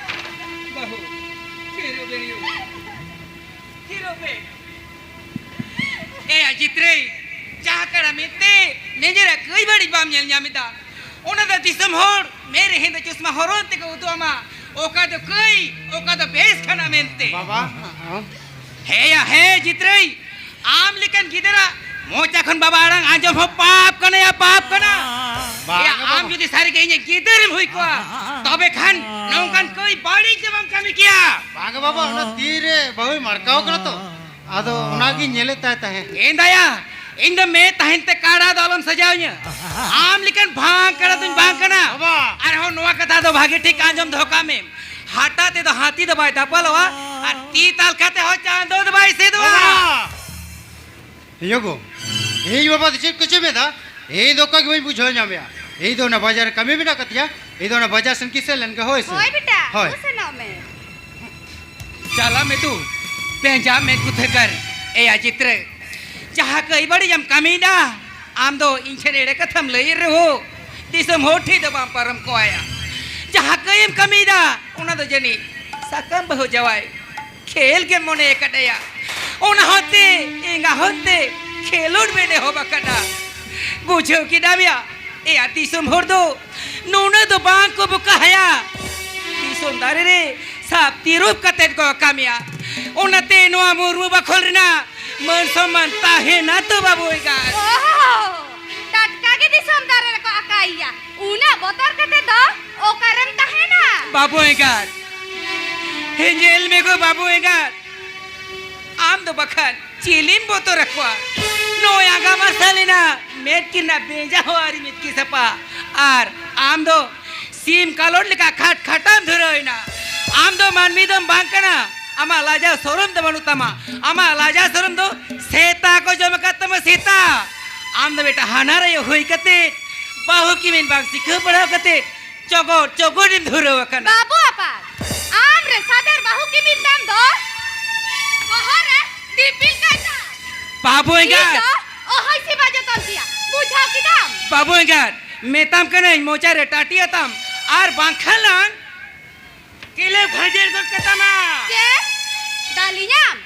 ᱵᱟᱹᱦᱩ, ᱛᱷᱤᱨᱚᱜ ᱵᱮᱱ ᱭᱩ᱾ ᱛᱷᱤᱨᱚᱜ ᱵᱮᱱ᱾ ᱮᱭᱟ ᱡᱤᱛᱨᱟᱹᱭ, ᱪᱟ ᱠᱟᱲᱟ ᱢᱮᱱᱛᱮ ᱱᱤᱡᱮᱨᱟᱜ ᱠᱟᱹᱭ ᱵᱟᱹᱲᱤᱡ ᱵᱟᱢ ᱧᱮᱞ ᱧᱟᱢ ᱮᱫᱟ? ᱚᱱᱟ ᱫᱚ ᱫᱤᱥᱚᱢ ᱦᱚᱲ ᱢᱮᱫ ᱨᱮ ᱦᱮᱸᱫᱮ ᱪᱚᱥᱢᱟ ᱦᱚᱨᱚᱜ ᱛᱮᱠᱚ ᱩᱫᱩᱜ ᱟᱢᱟ, ᱚᱠᱟ ᱫᱚ ᱠᱟᱹᱭ, ᱚᱠᱟ ᱫᱚ ᱵᱮᱥ ᱠᱟᱱᱟ ᱢᱮᱱᱛᱮ᱾ ᱵᱟᱵᱟ᱾ ᱦᱮᱸᱭᱟ ᱦᱮᱸ ᱡᱤᱛᱨᱟᱹᱭ, ᱟᱢ ᱞᱮᱠᱟᱱ ᱜᱤᱫᱽᱨᱟᱹ ᱢᱚᱪᱟ ᱠᱷᱚᱱ ᱵᱟᱵᱟ ᱟᱲᱟᱝ ᱟᱸᱡᱚᱢ ᱦᱚᱸ ᱯᱟᱯ ᱠᱟᱱᱟ ᱭᱟ, ᱯᱟᱯ ᱠᱟᱱᱟ᱾ ᱵᱟᱝ ᱮᱭᱟ, ᱜᱮ ᱟᱢ ᱵᱟᱵᱟ᱾ ᱡᱩᱫᱤ ᱥᱟᱹᱨᱤ ᱜᱮ ᱤᱧᱟᱹᱜ ᱜᱤᱫᱟᱹᱨ ᱮᱢ ᱦᱩᱭ ᱠᱚᱜᱼᱟ, ᱛᱚᱵᱮ ᱠᱷᱟᱱ ᱱᱚᱝᱠᱟᱱ ᱠᱟᱹᱭ ᱵᱟᱹᱲᱤᱡ ᱫᱚ ᱵᱟᱢ ᱠᱟᱹᱢᱤ ᱠᱮᱭᱟ᱾ ᱵᱟᱝ ᱜᱮ ᱵᱟᱵᱟ, ᱚᱱᱟ ᱛᱤᱨᱮ ᱵᱟᱹᱦᱩᱭ ᱢᱟᱲᱠᱟᱣ ᱠᱟᱱᱟ ᱛᱚ, ᱟᱫᱚ ᱚᱱᱟᱜᱤᱧ ᱧᱮᱞᱮᱫ ᱛᱟᱭ ᱛᱟᱦᱮᱸᱫ᱾ ᱮ ᱫᱟᱭᱟ, ᱤᱧ ᱫᱚ ᱢᱮᱫ ᱛᱟᱦᱮᱱ ᱛᱮ ᱠᱟᱲᱟ ᱫᱚ ᱟᱞᱚᱢ ᱥᱟᱡᱟᱣ ᱤᱧᱟᱹ᱾ ᱟᱢ ᱞᱮᱠᱟᱱ ᱵᱷᱟᱝ ᱠᱟᱲᱟ ᱫᱚᱧ ᱵᱟᱝ ᱠᱟᱱᱟ᱾ ᱵᱟᱵᱟ᱾ ᱟᱨᱦᱚᱸ ᱱᱚᱣᱟ ᱠᱟᱛᱷᱟ ᱫᱚ ᱵᱷᱟᱜᱮ ᱴᱷᱤᱠ ᱟᱸᱡᱚᱢ ᱫᱚᱦᱚ ᱠᱟᱜ ᱢᱮ, ᱦᱟᱴᱟᱜ ᱛᱮᱫᱚ ᱦᱟᱹᱛᱤ ᱫᱚ ᱵᱟᱭ ᱫᱟᱯᱟᱞᱚᱜᱼᱟ, ᱟᱨ ᱛᱤ ᱛᱟᱞᱠᱷᱟ ᱛᱮᱦᱚᱸ ᱪᱟᱸᱫᱚ ᱫᱚ ᱵᱟᱭ ᱮᱥᱮᱫᱚᱜᱼᱟ᱾ ᱵᱟᱵᱟ᱾ ᱤᱭᱟᱹ ᱜᱚ, ᱤᱧ ᱵᱟᱵᱟ ᱫᱚ ᱪᱮᱫ ᱠᱚᱪᱚᱭ ᱢᱮᱱᱫᱟ? ᱤᱧ ᱫᱚ ᱚᱠᱟ ᱜᱮ ᱵᱟᱹᱧ ᱵᱩᱡᱷᱟᱹᱣ ᱧᱟᱢᱮᱜᱼᱟ᱾ ᱤᱧ ᱫᱚ ᱚᱱᱟ ᱵᱟᱡᱟᱨ ᱨᱮ ᱠᱟᱹᱢᱤ ᱢᱮᱱᱟᱜ ᱠᱟᱫᱤᱧᱟ᱾ ᱤᱧ ᱫᱚ ᱚᱱᱟ ᱵᱟᱡᱟᱨ ᱥᱮᱱ ᱠᱤᱥᱟᱹ ᱞᱮᱱ ᱜᱮ, ᱦᱳᱭ ᱥᱮ? ᱦᱳᱭ ᱵᱮᱴᱟ, ᱦᱳᱭ᱾ ᱫᱩ ᱥᱮᱱᱚᱜ ᱢᱮ᱾ ᱪᱟᱞᱟᱜ ᱢᱮ ᱫᱩ, ᱯᱮᱸᱡᱟ ᱢᱮ ᱜᱩᱛᱷᱟᱹ ᱠᱟᱨ᱾ ᱮᱭᱟ ᱡᱤᱛᱨᱟᱹ, ᱡᱟᱦᱟᱸ ᱠᱟᱹᱭ ᱵᱟᱹᱲᱤᱡ ᱮᱢ ᱠᱟᱹᱢᱤᱭᱮᱫᱟ, ᱟᱢ ᱫᱚ ᱤᱧ ᱴᱷᱮᱱ ᱮᱲᱮ ᱠᱟᱛᱷᱟᱢ ᱞᱟᱹᱭᱮᱫ ᱨᱮᱦᱚᱸ, ᱫᱤᱥᱚᱢ ᱦᱚᱲ ᱴᱷᱮᱱ ᱫᱚ ᱵᱟᱢ ᱯᱟᱨᱚᱢ ᱠᱚᱣᱟᱭᱟ᱾ ᱡᱟᱦᱟᱸ ᱠᱟᱹᱭ ᱮᱢ ᱠᱟᱹᱢᱤᱭᱮᱫᱟ, ᱚᱱᱟ ᱫᱚ ᱡᱟᱹᱱᱤᱡ ᱥᱟᱠᱟᱢ ᱵᱟᱹᱦᱩ ᱡᱟᱶᱟᱭ ᱠᱷᱮᱞ ᱜᱮᱢ ᱢᱚᱱᱮ ᱟᱠᱟᱫᱮᱭᱟ᱾ ᱚᱱᱟ ᱦᱚᱛᱮ ᱮᱸᱜᱟ ᱦᱚᱛᱮ ᱠᱷᱮᱞᱳᱰ ᱵᱮᱱ ᱮᱦᱚᱵ ᱟᱠᱟᱫᱟ᱾ ᱵᱩᱡᱷᱟᱹᱣ ᱠᱮᱫᱟᱢ ᱭᱟ? ᱮᱭᱟ ᱫᱤᱥᱚᱢ ᱦᱚᱲ ᱫᱚ ᱱᱩᱱᱟᱹᱜ ᱫᱚ ᱵᱟᱝ ᱠᱚ ᱵᱚᱠᱟᱦᱟᱭᱟ᱾ ᱫᱤᱥᱚᱢ ᱫᱟᱨᱮ ᱨᱮ ᱥᱟᱵ ᱛᱤᱨᱩᱯ ᱠᱟᱛᱮᱫ ᱠᱚ ᱠᱟᱹᱢᱤᱭᱟ᱾ ᱚᱱᱟᱛᱮ ᱱᱚᱣᱟ ᱢᱩᱨᱢᱩ ᱵᱟᱠᱷᱳᱞ ᱨᱮᱱᱟᱜ ᱢᱟᱹᱱ ᱥᱚᱢᱢᱟᱱ ᱛᱟᱦᱮᱱᱟ ᱛᱚ ᱵᱟᱹᱵᱩ ᱮᱸᱜᱟᱛ᱾ ᱳᱦᱳ, ᱴᱟᱴᱠᱟ ᱜᱮ ᱫᱤᱥᱚᱢ ᱫᱟᱨᱮ ᱨᱮᱠᱚ ᱟᱠᱟᱭᱮᱭᱟ᱾ ᱩᱱᱟᱹᱜ ᱵᱚᱛᱚᱨ ᱠᱟᱛᱮ ᱫᱚ ᱚᱠᱟᱨᱮᱢ ᱛᱟᱦᱮᱱᱟ? ᱵᱟᱹᱵᱩ ᱮᱸᱜᱟᱛ, ᱦᱮ, ᱧᱮᱞ ᱢᱮ ᱜᱚ ᱵᱟᱹᱵᱩ ᱮᱸᱜᱟᱛ, ᱟᱢ ᱫᱚ ᱵᱟᱠᱷᱟᱱ ᱪᱤᱞᱤᱢ ᱵᱚᱛᱚᱨ ᱟᱠᱚᱣᱟ? ᱱᱚᱜᱼᱚᱭ ᱟᱸᱜᱟ ᱢᱟᱨᱥᱟᱞ ᱮᱱᱟ, ᱢᱮᱫ ᱠᱤᱱ ᱨᱮᱱᱟᱜ ᱵᱮᱸᱡᱟ ᱦᱚᱸ ᱟᱹᱣᱨᱤ ᱢᱮᱫ ᱠᱤ ᱥᱟᱯᱷᱟ, ᱟᱨ ᱟᱢ ᱫᱚ ᱥᱤᱢ ᱠᱟᱞᱚᱴ ᱞᱮᱠᱟ ᱠᱷᱟᱴ ᱠᱷᱟᱴᱟᱢ ᱫᱷᱩᱨᱟᱹᱣ ᱮᱱᱟ᱾ ᱟᱢ ᱫᱚ ᱢᱟᱹᱱᱢᱤ ᱫᱚᱢ ᱵᱟᱝ ᱠᱟᱱᱟ, ᱟᱢᱟᱜ ᱞᱟᱡᱟᱣ ᱥᱚᱨᱚᱢ ᱫᱚ ᱵᱟᱹᱱᱩᱜ ᱛᱟᱢᱟ, ᱟᱢᱟᱜ ᱞᱟᱡᱟᱣ ᱥᱚᱨᱚᱢ ᱫᱚ ᱥᱮᱛᱟ ᱠᱚ ᱡᱚᱢ ᱟᱠᱟᱫ ᱛᱟᱢᱟ, ᱥᱮᱛᱟ᱾ ᱟᱢ ᱫᱚ ᱢᱤᱫᱴᱟᱝ ᱦᱟᱱᱦᱟᱨ ᱟᱭᱳ ᱦᱩᱭ ᱠᱟᱛᱮ ᱵᱟᱹᱦᱩ ᱠᱤᱢᱤᱱ ᱵᱟᱢ ᱥᱤᱠᱷᱟᱹᱣ ᱵᱟᱲᱟ ᱠᱟᱛᱮ ᱪᱚᱜᱚᱨ ᱪᱚᱜᱚᱨ ᱮᱢ ᱫᱷᱩᱨᱟᱹᱣ ᱟᱠᱟᱱᱟ᱾ ᱵᱟᱹᱵᱩ ᱟᱯᱟᱛ, ᱟᱢ ᱨᱮ ᱥᱟᱫᱮᱨ ᱵᱟᱹᱦᱩ ᱠᱤᱢᱤᱱ ᱛᱟᱢ ᱫᱚ ᱵᱚᱦᱚᱜ ᱨᱮ ᱫᱤᱯᱤᱞ ᱠᱟᱭ ᱛᱟᱢ᱾ ᱵᱟᱹᱵᱩ ᱤᱧ ᱮᱸᱜᱟᱛ᱾ ᱫᱚ ᱚᱦᱚᱭ ᱥᱮᱵᱟ ᱡᱚᱛᱚᱱ ᱠᱮᱭᱟ, ᱵᱩᱡᱷᱟᱹᱣ ᱠᱮᱫᱟᱢ? ᱵᱟᱹᱵᱩ ᱮᱸᱜᱟᱛ, ᱢᱮᱛᱟᱢ ᱠᱟᱹᱱᱟᱹᱧ ᱢᱚᱪᱟ ᱨᱮ ᱴᱟᱹᱴᱤ ᱟᱛᱟᱢ, ᱟᱨ ᱵᱟᱝᱠᱷᱟᱱ ᱞᱟᱝ ᱠᱤᱞᱟᱹ ᱵᱷᱟᱹᱡᱟᱹᱲ ᱜᱚᱫ ᱠᱟᱛᱟᱢᱟ᱾ ᱪᱮᱫ? ᱫᱟᱞᱤᱧᱟᱢ?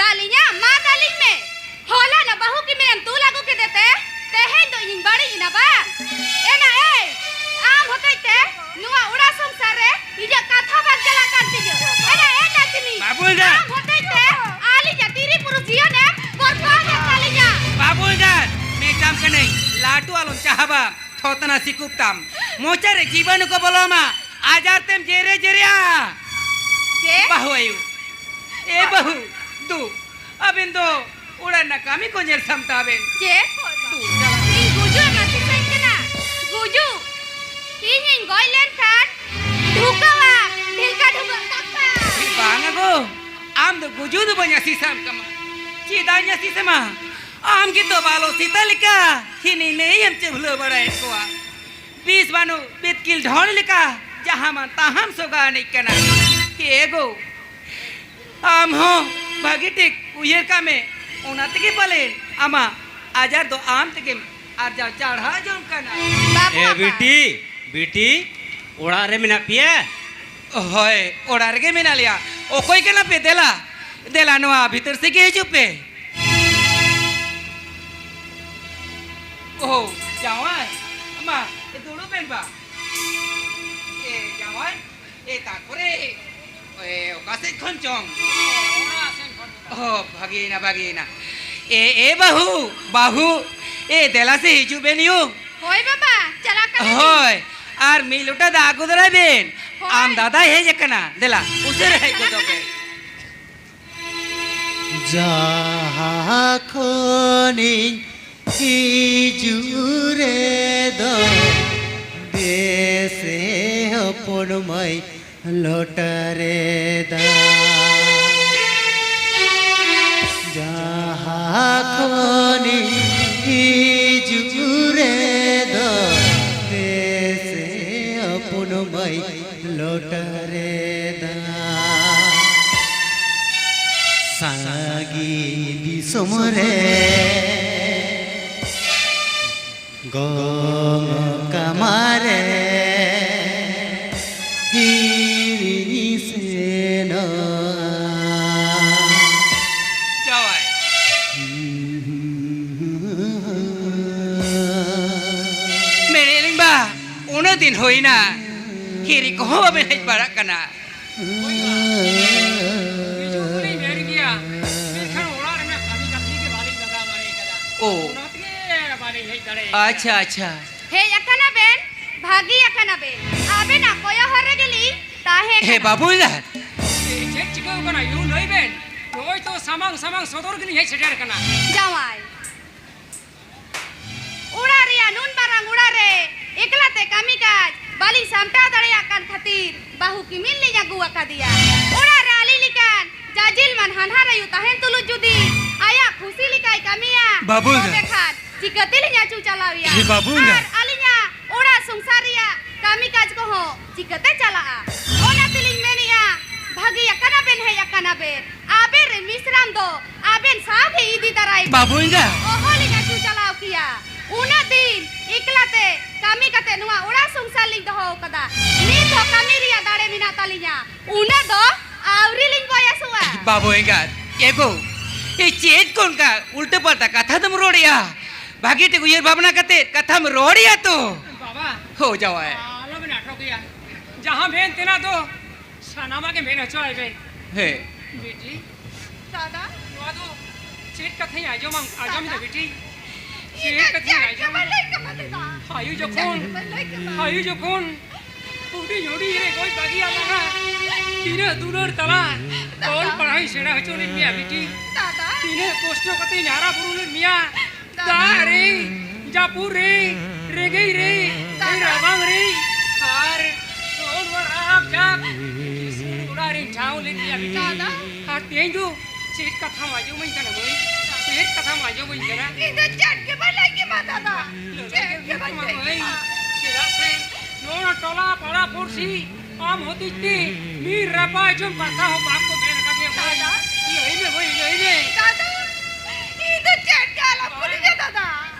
ᱫᱟᱞᱤᱧᱟᱢ? ᱢᱟ ᱫᱟᱞᱤᱧ ᱢᱮ᱾ ᱦᱚᱞᱟᱱᱚᱜ ᱵᱟᱹᱦᱩ ᱠᱤᱢᱤᱱᱮᱢ ᱛᱩᱞ ᱟᱹᱜᱩ ᱠᱮᱫᱮ ᱛᱮ ᱛᱮᱦᱮᱧ ᱫᱚ ᱤᱧᱤᱧ ᱵᱟᱹᱲᱤᱡ ᱮᱱᱟ ᱵᱟᱝ? ᱮᱱᱟ ᱮᱭ, ᱟᱢ ᱦᱚᱛᱮᱡ ᱛᱮ ᱱᱚᱣᱟ ᱚᱲᱟᱜ ᱥᱚᱝᱥᱟᱨ ᱨᱮ ᱤᱧᱟᱹᱜ ᱠᱟᱛᱷᱟ ᱵᱟᱝ ᱪᱟᱞᱟᱜ ᱠᱟᱱ ᱛᱤᱧᱟᱹ᱾ ᱮᱱᱟ ᱮ ᱱᱟᱪᱱᱤ, ᱵᱟᱹᱵᱩ ᱮᱸᱜᱟᱛ᱾ ᱟᱢ ᱦᱚᱛᱮᱡ ᱛᱮ ᱟᱹᱞᱤᱧᱟᱜ ᱛᱤᱨᱤ ᱯᱩᱨᱩᱥ ᱡᱤᱭᱚᱱᱮᱢ ᱵᱚᱨᱵᱟᱫ ᱮᱫ ᱛᱟᱹᱞᱤᱧᱟ᱾ ᱵᱟᱹᱵᱩ ᱮᱸᱜᱟᱛ, ᱢᱮᱛᱟᱢ ᱠᱟᱹᱱᱟᱹᱧ, ᱞᱟᱹᱴᱩ ᱟᱞᱚᱢ ᱪᱟᱦᱟᱵᱟ, ᱛᱷᱚᱛᱱᱟ ᱥᱤᱠᱩᱵ ᱛᱟᱢ᱾ ᱢᱚᱪᱟ ᱨᱮ ᱡᱤᱵᱟᱱᱩ ᱠᱚ ᱵᱚᱞᱚ ᱟᱢᱟ, ᱟᱡᱟᱨ ᱛᱮᱢ ᱡᱮᱨᱮ ᱡᱮᱨᱮᱜᱼᱟ᱾ ᱪᱮᱫ? ᱵᱟᱹᱦᱩ ᱟᱭᱳ, ᱮ ᱵᱟᱹᱦᱩ, ᱫᱩ, ᱟᱵᱮᱱ ᱫᱚ ᱚᱲᱟᱜ ᱨᱮᱱᱟᱜ ᱠᱟᱹᱢᱤ ᱠᱚ ᱧᱮᱞ ᱥᱟᱢᱴᱟᱣ ᱵᱮᱱ᱾ ᱪᱮᱫ? ᱫᱩ, ᱪᱟᱞᱟᱜ ᱵᱮᱱ᱾ ᱤᱧ ᱜᱩᱡᱩᱜ ᱮᱢ ᱟᱹᱥᱤᱥᱟᱹᱧ ᱠᱟᱱᱟ? ᱜᱩᱡᱩᱜ? ᱤᱧᱤᱧ ᱜᱚᱡ ᱞᱮᱱᱠᱷᱟᱱ ᱰᱷᱩᱠᱟᱹᱣᱟᱢ, ᱰᱷᱤᱞᱠᱟ ᱰᱷᱩᱠᱟᱹ ᱠᱟᱛᱷᱟ᱾ ᱵᱟᱝᱟ ᱜᱚ, ᱟᱢ ᱫᱚ ᱜᱩᱡᱩᱜ ᱫᱚ ᱵᱟᱹᱧ ᱟᱹᱥᱤᱥᱟᱢ ᱠᱟᱱᱟ᱾ ᱪᱮᱫᱟᱜ ᱤᱧ ᱟᱹᱥᱤᱥᱟᱢᱟ? ᱟᱢ ᱜᱮᱛᱚ ᱵᱟᱞᱚ ᱥᱮᱛᱟ ᱞᱮᱠᱟ ᱦᱤᱱᱤ ᱱᱟᱹᱭᱮᱢ ᱪᱟᱹᱵᱷᱞᱟᱹ ᱵᱟᱲᱟᱭᱮᱫ ᱠᱚᱣᱟ᱾ ᱵᱤᱥ ᱵᱟᱹᱱᱩᱜ ᱵᱤᱛᱠᱤᱞ ᱰᱷᱚᱸᱰ ᱞᱮᱠᱟ ᱡᱟᱦᱟᱸ ᱢᱟᱱ ᱛᱟᱦᱟᱸᱢ ᱥᱚᱜᱟ ᱟᱹᱱᱤᱡ ᱠᱟᱱᱟ᱾ ᱮ ᱜᱚ, ᱟᱢ ᱦᱚᱸ ᱵᱷᱟᱹᱜᱤ ᱴᱷᱤᱠ ᱩᱭᱦᱟᱹᱨ ᱠᱟᱜ ᱢᱮ, ᱚᱱᱟ ᱛᱮᱜᱮ ᱯᱟᱞᱮᱱ ᱟᱢᱟᱜ ᱟᱡᱟᱨ ᱫᱚ ᱟᱢ ᱛᱮᱜᱮᱢ ᱟᱨᱡᱟᱣ ᱪᱟᱲᱦᱟᱣ ᱡᱚᱝ ᱠᱟᱱᱟ᱾ ᱵᱟᱹᱵᱩ ᱮ ᱟᱯᱟ᱾ ᱵᱤᱴᱤ, ᱵᱤᱴᱤ, ᱚᱲᱟᱜ ᱨᱮ ᱢᱮᱱᱟᱜ ᱯᱮᱭᱟ? ᱦᱳᱭ, ᱚᱲᱟᱜ ᱨᱮᱜᱮ ᱢᱮᱱᱟᱜ ᱞᱮᱭᱟ᱾ ᱚᱠᱚᱭ ᱠᱟᱱᱟ ᱯᱮ? ᱫᱮᱞᱟ, ᱫᱮᱞᱟ ᱱᱚᱣᱟ ᱵᱷᱤᱛᱟᱹᱨ ᱥᱮᱫ ᱜᱮ ᱦᱤᱡᱩᱜ ᱯᱮ᱾ ᱳ, ᱡᱟᱶᱟᱭ, ᱢᱟ, ᱫᱩᱲᱩᱵ ᱵᱮᱱ ᱵᱟ᱾ ᱮ, ᱡᱟᱶᱟᱭ, ᱮ, ᱛᱟᱨᱯᱚᱨᱮ, ᱮ, ᱚᱠᱟ ᱥᱮᱫ ᱠᱷᱚᱱ ᱪᱚᱝ? ᱚ, ᱵᱷᱟᱜᱮᱭᱮᱱᱟ, ᱵᱷᱟᱜᱮᱭᱮᱱᱟ᱾ ᱮ, ᱮ, ᱵᱟᱹᱦᱩ, ᱵᱟᱹᱦᱩ, ᱮ, ᱫᱮᱞᱟ ᱥᱮ ᱦᱤᱡᱩᱜ ᱵᱮᱱ ᱭᱩ᱾ ᱦᱳᱭ ᱵᱟᱵᱟ, ᱪᱟᱞᱟᱜ ᱠᱟᱱᱟ ᱞᱤᱧ᱾ ᱦᱳᱭ, ᱟᱨ ᱢᱤᱫ ᱞᱚᱴᱟ ᱫᱟᱜ ᱟᱹᱜᱩ ᱫᱟᱨᱟᱭ ᱵᱮᱱ᱾ ᱦᱳᱭ᱾ ᱟᱢ ᱫᱟᱫᱟᱭ ᱦᱮᱡ ᱟᱠᱟᱱᱟ, ᱫᱮᱞᱟ ᱩᱥᱟᱹᱨᱟ ᱦᱮᱡ ᱜᱚᱫᱚᱜ ᱵᱮᱱ᱾ ᱡᱟᱦᱟᱸ ᱠᱷᱚᱱᱤᱧ ᱦᱤᱡᱩᱜ ᱨᱮᱫᱚ ᱵᱮᱥᱮ ᱦᱚᱯᱚᱱ ᱢᱟᱹᱭ ᱞᱚᱴᱟ ᱨᱮ ᱫᱟᱜ᱾ ᱡᱟᱦᱟᱸ ᱠᱷᱚᱱᱤᱧ ᱦᱤᱡᱩᱜ ᱨᱮᱫᱚ ᱵᱮᱥᱮ ᱦᱚᱯᱚᱱ ᱢᱟᱹᱭ ᱞᱚᱴᱟ ᱨᱮ ᱫᱟᱜ᱾ ᱥᱟᱺᱜᱤᱧ ᱫᱤᱥᱚᱢ ᱨᱮ ᱜᱚᱝ ᱠᱟᱢᱟᱨᱮ ᱦᱤᱨᱤᱧ ᱥᱮᱱᱚᱜᱼᱟ᱾ ᱡᱟᱶᱟᱭ᱾ ᱢᱮᱱᱮᱫ ᱞᱤᱧ ᱵᱟ, ᱩᱱᱟᱹᱜ ᱫᱤᱱ ᱦᱩᱭᱱᱟ, ᱦᱤᱨᱤ ᱠᱚᱦᱚᱸ ᱵᱟᱵᱮᱱ ᱦᱮᱡ ᱵᱟᱲᱟᱜ ᱠᱟᱱᱟ᱾ ᱦᱤᱡᱩᱜ ᱫᱚᱞᱤᱧ ᱦᱮᱡ ᱜᱮᱭᱟ, ᱢᱮᱱᱠᱷᱟᱱ ᱚᱲᱟᱜ ᱨᱮᱱᱟᱜ ᱠᱟᱹᱢᱤ ᱠᱟᱹᱥᱱᱤ ᱜᱮ ᱵᱟᱹᱞᱤᱧ ᱵᱟᱜᱟᱣ ᱫᱟᱲᱮ ᱠᱟᱫᱟ᱾ ᱳ᱾ ᱚᱱᱟ ᱛᱮᱜᱮ ᱵᱟᱹᱞᱤᱧ ᱦᱮᱡ ᱫᱟᱲᱮ ᱠᱟᱫᱟ᱾ ᱟᱪᱪᱷᱟ, ᱟᱪᱪᱷᱟ᱾ ᱦᱮᱡ ᱟᱠᱟᱱᱟ ᱵᱮᱱ, ᱵᱷᱟᱹᱜᱤ ᱟᱠᱟᱱᱟ ᱵᱮᱱ᱾ ᱟᱵᱮᱱᱟᱜ ᱠᱚᱭᱚᱜ ᱦᱚᱨ ᱨᱮᱜᱮ ᱞᱤᱧ ᱛᱟᱦᱮᱸ ᱦᱮᱸ, ᱠᱟᱱᱟ᱾ ᱵᱟᱹᱵᱩ ᱮᱸᱜᱟᱛ᱾ ᱪᱮᱫ ᱪᱤᱠᱟᱹᱣ ᱠᱟᱱᱟ ᱭᱩ, ᱞᱟᱹᱭ ᱵᱮᱱ᱾ ᱱᱚᱜᱼᱚᱭ ᱛᱚ ᱥᱟᱢᱟᱝ ᱥᱟᱢᱟᱝ ᱥᱚᱫᱚᱨ ᱜᱮᱞᱤᱧ ᱦᱮᱡ ᱥᱮᱴᱮᱨ ᱠᱟᱱᱟ᱾ ᱡᱟᱶᱟᱭ, ᱚᱲᱟᱜ ᱨᱮᱭᱟᱜ ᱱᱩᱱ ᱢᱟᱨᱟᱝ ᱚᱲᱟᱜ ᱨᱮ ᱮᱠᱞᱟ ᱛᱮ ᱠᱟᱹᱢᱤ ᱠᱟᱡᱽ ᱵᱟᱹᱞᱤᱧ ᱥᱟᱢᱴᱟᱣ ᱫᱟᱲᱮᱭᱟᱜ ᱠᱟᱱ ᱠᱷᱟᱹᱛᱤᱨ ᱵᱟᱹᱦᱩ ᱠᱤᱢᱤᱱ ᱞᱤᱧ ᱟᱹᱜᱩ ᱟᱠᱟᱫᱮᱭᱟ᱾ ᱚᱲᱟᱜ ᱨᱮ ᱟᱹᱞᱤᱧ ᱞᱮᱠᱟᱱ ᱡᱟᱡᱤᱞ ᱢᱟᱱ ᱦᱟᱱᱦᱟᱨ ᱟᱭᱳ ᱛᱟᱦᱮᱱ ᱛᱩᱞᱩᱡ ᱡᱩᱫᱤ ᱟᱭᱟᱜ ᱠᱷᱩᱥᱤ ᱞᱮᱠᱟᱭ ᱠᱟᱹᱢᱤᱭᱟ, ᱵᱟᱹᱵᱩ ᱮᱸᱜᱟᱛ᱾ ᱛᱚᱵᱮ ᱠᱷᱟᱱ ᱪᱤᱠᱟᱹ ᱛᱮᱞᱤᱧ ᱟᱹᱪᱩ ᱪᱟᱞᱟᱣᱮᱭᱟ? ᱦᱮᱸ, ᱵᱟᱹᱵᱩ ᱮᱸᱜᱟᱛ᱾ ᱟᱨ ᱟᱹᱞᱤᱧᱟᱜ ᱚᱲᱟᱜ ᱥᱚᱝᱥᱟᱨ ᱨᱮᱭᱟᱜ ᱠᱟᱹᱢᱤ ᱠᱟᱡᱽ ᱠᱚᱦᱚᱸ ᱪᱤᱠᱟᱹᱛᱮ ᱪᱟᱞᱟᱜᱼᱟ? ᱚᱱᱟ ᱛᱮᱞᱤᱧ ᱢᱮᱱᱮᱜᱼᱟ, ᱵᱷᱟᱹᱜᱤ ᱟᱠᱟᱱᱟ ᱵᱮᱱ ᱦᱮᱡ ᱟᱠᱟᱱᱟ ᱵᱮᱱ᱾ ᱟᱵᱮᱱ ᱨᱮᱱ ᱢᱤᱥᱨᱟᱢ ᱫᱚ ᱟᱵᱮᱱ ᱥᱟᱶ ᱜᱮ ᱤᱫᱤ ᱛᱟᱨᱟᱭ ᱵᱮᱱ᱾ ᱵᱟᱹᱵᱩ ᱮᱸᱜᱟᱛ᱾ ᱚᱦᱚᱞᱤᱧ ᱟᱹᱪᱩ ᱪᱟᱞᱟᱣ ᱠᱮᱭᱟ᱾ ᱩᱱᱟᱹᱜ ᱫᱤᱱ ᱮᱠᱞᱟ ᱛᱮ ᱠᱟᱹᱢᱤ ᱠᱟᱛᱮ ᱱᱚᱣᱟ ᱚᱲᱟᱜ ᱥᱚᱝᱥᱟᱨ ᱞᱤᱧ ᱫᱚᱦᱚ ᱟᱠᱟᱫᱟ᱾ ᱱᱤᱛ ᱦᱚᱸ ᱠᱟᱹᱢᱤ ᱨᱮᱭᱟᱜ ᱫᱟᱲᱮ ᱢᱮᱱᱟᱜ ᱛᱟᱹᱞᱤᱧᱟ᱾ ᱩᱱᱟᱹᱜ ᱫᱚ ᱟᱹᱣᱨᱤ ᱞᱤᱧ ᱵᱚᱭᱮᱥᱚᱜᱼᱟ᱾ ᱵᱟᱹᱵᱩ ᱮᱸᱜᱟᱛ, ᱮ ᱜᱳ, ᱮ ᱪᱮᱫ ᱠᱚ ᱚᱱᱠᱟ ᱩᱞᱴᱟᱹ ᱯᱟᱞᱴᱟ ᱠᱟᱛᱷᱟ ᱫᱚᱢ ᱨᱚᱲᱮᱜᱼᱟ? ᱵᱷᱟᱹᱜᱤ ᱴᱷᱤᱠ ᱩᱭᱦᱟᱹᱨ ᱵᱷᱟᱵᱽᱱᱟ ᱠᱟᱛᱮ ᱠᱟᱛᱷᱟᱢ ᱨᱚᱲᱮᱜᱼᱟ ᱛᱚ? ᱵᱟᱵᱟ, ᱦᱳ ᱡᱟᱶᱟᱭ᱾ ᱟᱞᱚ ᱵᱮᱱ ᱟᱴᱚᱠᱮᱭᱟ᱾ ᱡᱟᱦᱟᱸ ᱢᱮᱱ ᱛᱮᱱᱟᱜ ᱫᱚ ᱥᱟᱱᱟᱢᱟᱜ ᱜᱮ ᱢᱮᱱ ᱦᱚᱪᱚᱣᱟᱭ ᱵᱮᱱ᱾ ᱦᱮᱸ᱾ ᱵᱤᱴᱤ᱾ ᱫᱟᱫᱟ᱾ ᱱᱚᱣᱟ ᱫᱚ ᱪᱮᱫ ᱠᱟᱛᱷᱟᱧ ᱟᱸᱡᱚᱢᱟᱢ, ᱟᱸᱡᱚᱢ ᱫᱟ ᱫᱟᱫᱟ᱾ ᱵᱤᱴᱤ? ᱪᱮᱫ ᱤᱧ ᱫᱚ ᱠᱟᱛᱷᱟᱧ ᱪᱮᱫ ᱜᱮ ᱟᱸᱡᱚᱢ ᱵᱟᱹᱧ ᱞᱟᱹᱭ ᱠᱟᱫᱟ ᱫᱟᱫᱟ᱾ ᱟᱭᱩ ᱡᱚᱠᱷᱚᱱ, ᱟᱭᱩ ᱡᱚᱠᱷᱚᱱ ᱦᱩᱰᱤᱧ ᱦᱩᱰᱤᱧ ᱨᱮ ᱜᱚᱡ ᱵᱟᱹᱜᱤᱭᱟᱫ ᱵᱚᱱᱟ, ᱛᱤᱱᱟᱹᱜ ᱫᱩᱞᱟᱹᱲ ᱛᱟᱞᱟ ᱚᱞ ᱯᱟᱲᱦᱟᱣᱤᱧ ᱥᱮᱬᱟ ᱦᱚᱪᱚ ᱞᱮᱫ ᱢᱮᱭᱟ ᱵᱤᱴᱤ᱾ ᱛᱤᱱᱟᱹᱜ ᱠᱚᱥᱴᱚ ᱠᱟᱛᱮᱧ ᱦᱟᱨᱟ ᱵᱩᱨᱩ ᱞᱮᱫ ᱢᱮᱭᱟ᱾ ᱫᱟᱜ ᱨᱮ, ᱡᱟᱹᱯᱩᱫ ᱨᱮ, ᱨᱮᱸᱜᱮᱡ ᱨᱮ, ᱨᱟᱵᱟᱝ ᱨᱮ, ᱟᱨ ᱱᱚᱜᱼᱚ ᱱᱚᱣᱟ ᱨᱟᱦᱟᱵ ᱡᱟᱠ ᱚᱲᱟᱜ ᱨᱮᱧ ᱴᱷᱟᱶ ᱞᱮᱫ ᱢᱮᱭᱟ ᱵᱤᱴᱤ᱾ ᱟᱨ ᱛᱮᱦᱮᱧ ᱫᱚ ᱪᱮᱫ ᱠᱟᱛᱷᱟᱢ ᱟᱸᱡᱚᱢᱟᱹᱧ ᱠᱟᱱᱟ ᱢᱟᱹᱭ? ᱪᱮᱫ ᱠᱟᱛᱷᱟᱢ ᱟᱸᱡᱚᱢᱟᱹᱧ ᱠᱟᱱᱟ? ᱤᱧ ᱫᱚ ᱪᱮᱫ ᱜᱮ ᱵᱟᱹᱧ ᱞᱟᱹᱭ ᱠᱮᱫᱟ ᱫᱟᱫᱟ᱾ ᱪᱮᱫ ᱜᱮ ᱵᱟᱹᱧ ᱞᱟᱹᱭ ᱢᱟᱹᱭ, ᱠᱮᱫᱟ᱾ ᱪᱮᱫᱟᱜ ᱥᱮ ᱱᱚᱣᱟ ᱴᱚᱞᱟ ᱯᱟᱲᱟ ᱯᱩᱲᱥᱤ ᱟᱢ ᱦᱚᱛᱮᱡ ᱛᱮ ᱢᱤᱫ ᱨᱟᱯᱟᱜ ᱡᱚᱢ ᱠᱟᱛᱷᱟ ᱦᱚᱸ ᱵᱟᱝ ᱠᱚ ᱢᱮᱱ ᱟᱠᱟᱫ ᱢᱮᱭᱟ ᱢᱟᱹᱭ᱾ ᱫᱟᱫᱟ᱾ ᱞᱟᱹᱭ ᱢᱮ ᱢᱟᱹᱭ, ᱞᱟᱹᱭ ᱢᱮ᱾ ᱫᱟᱫᱟ, ᱤᱧ ᱫᱚ ᱪᱮᱫ ᱜᱮ ᱟᱞᱚᱢ ᱠᱩᱞᱤᱧᱟ ᱫᱟᱫᱟ᱾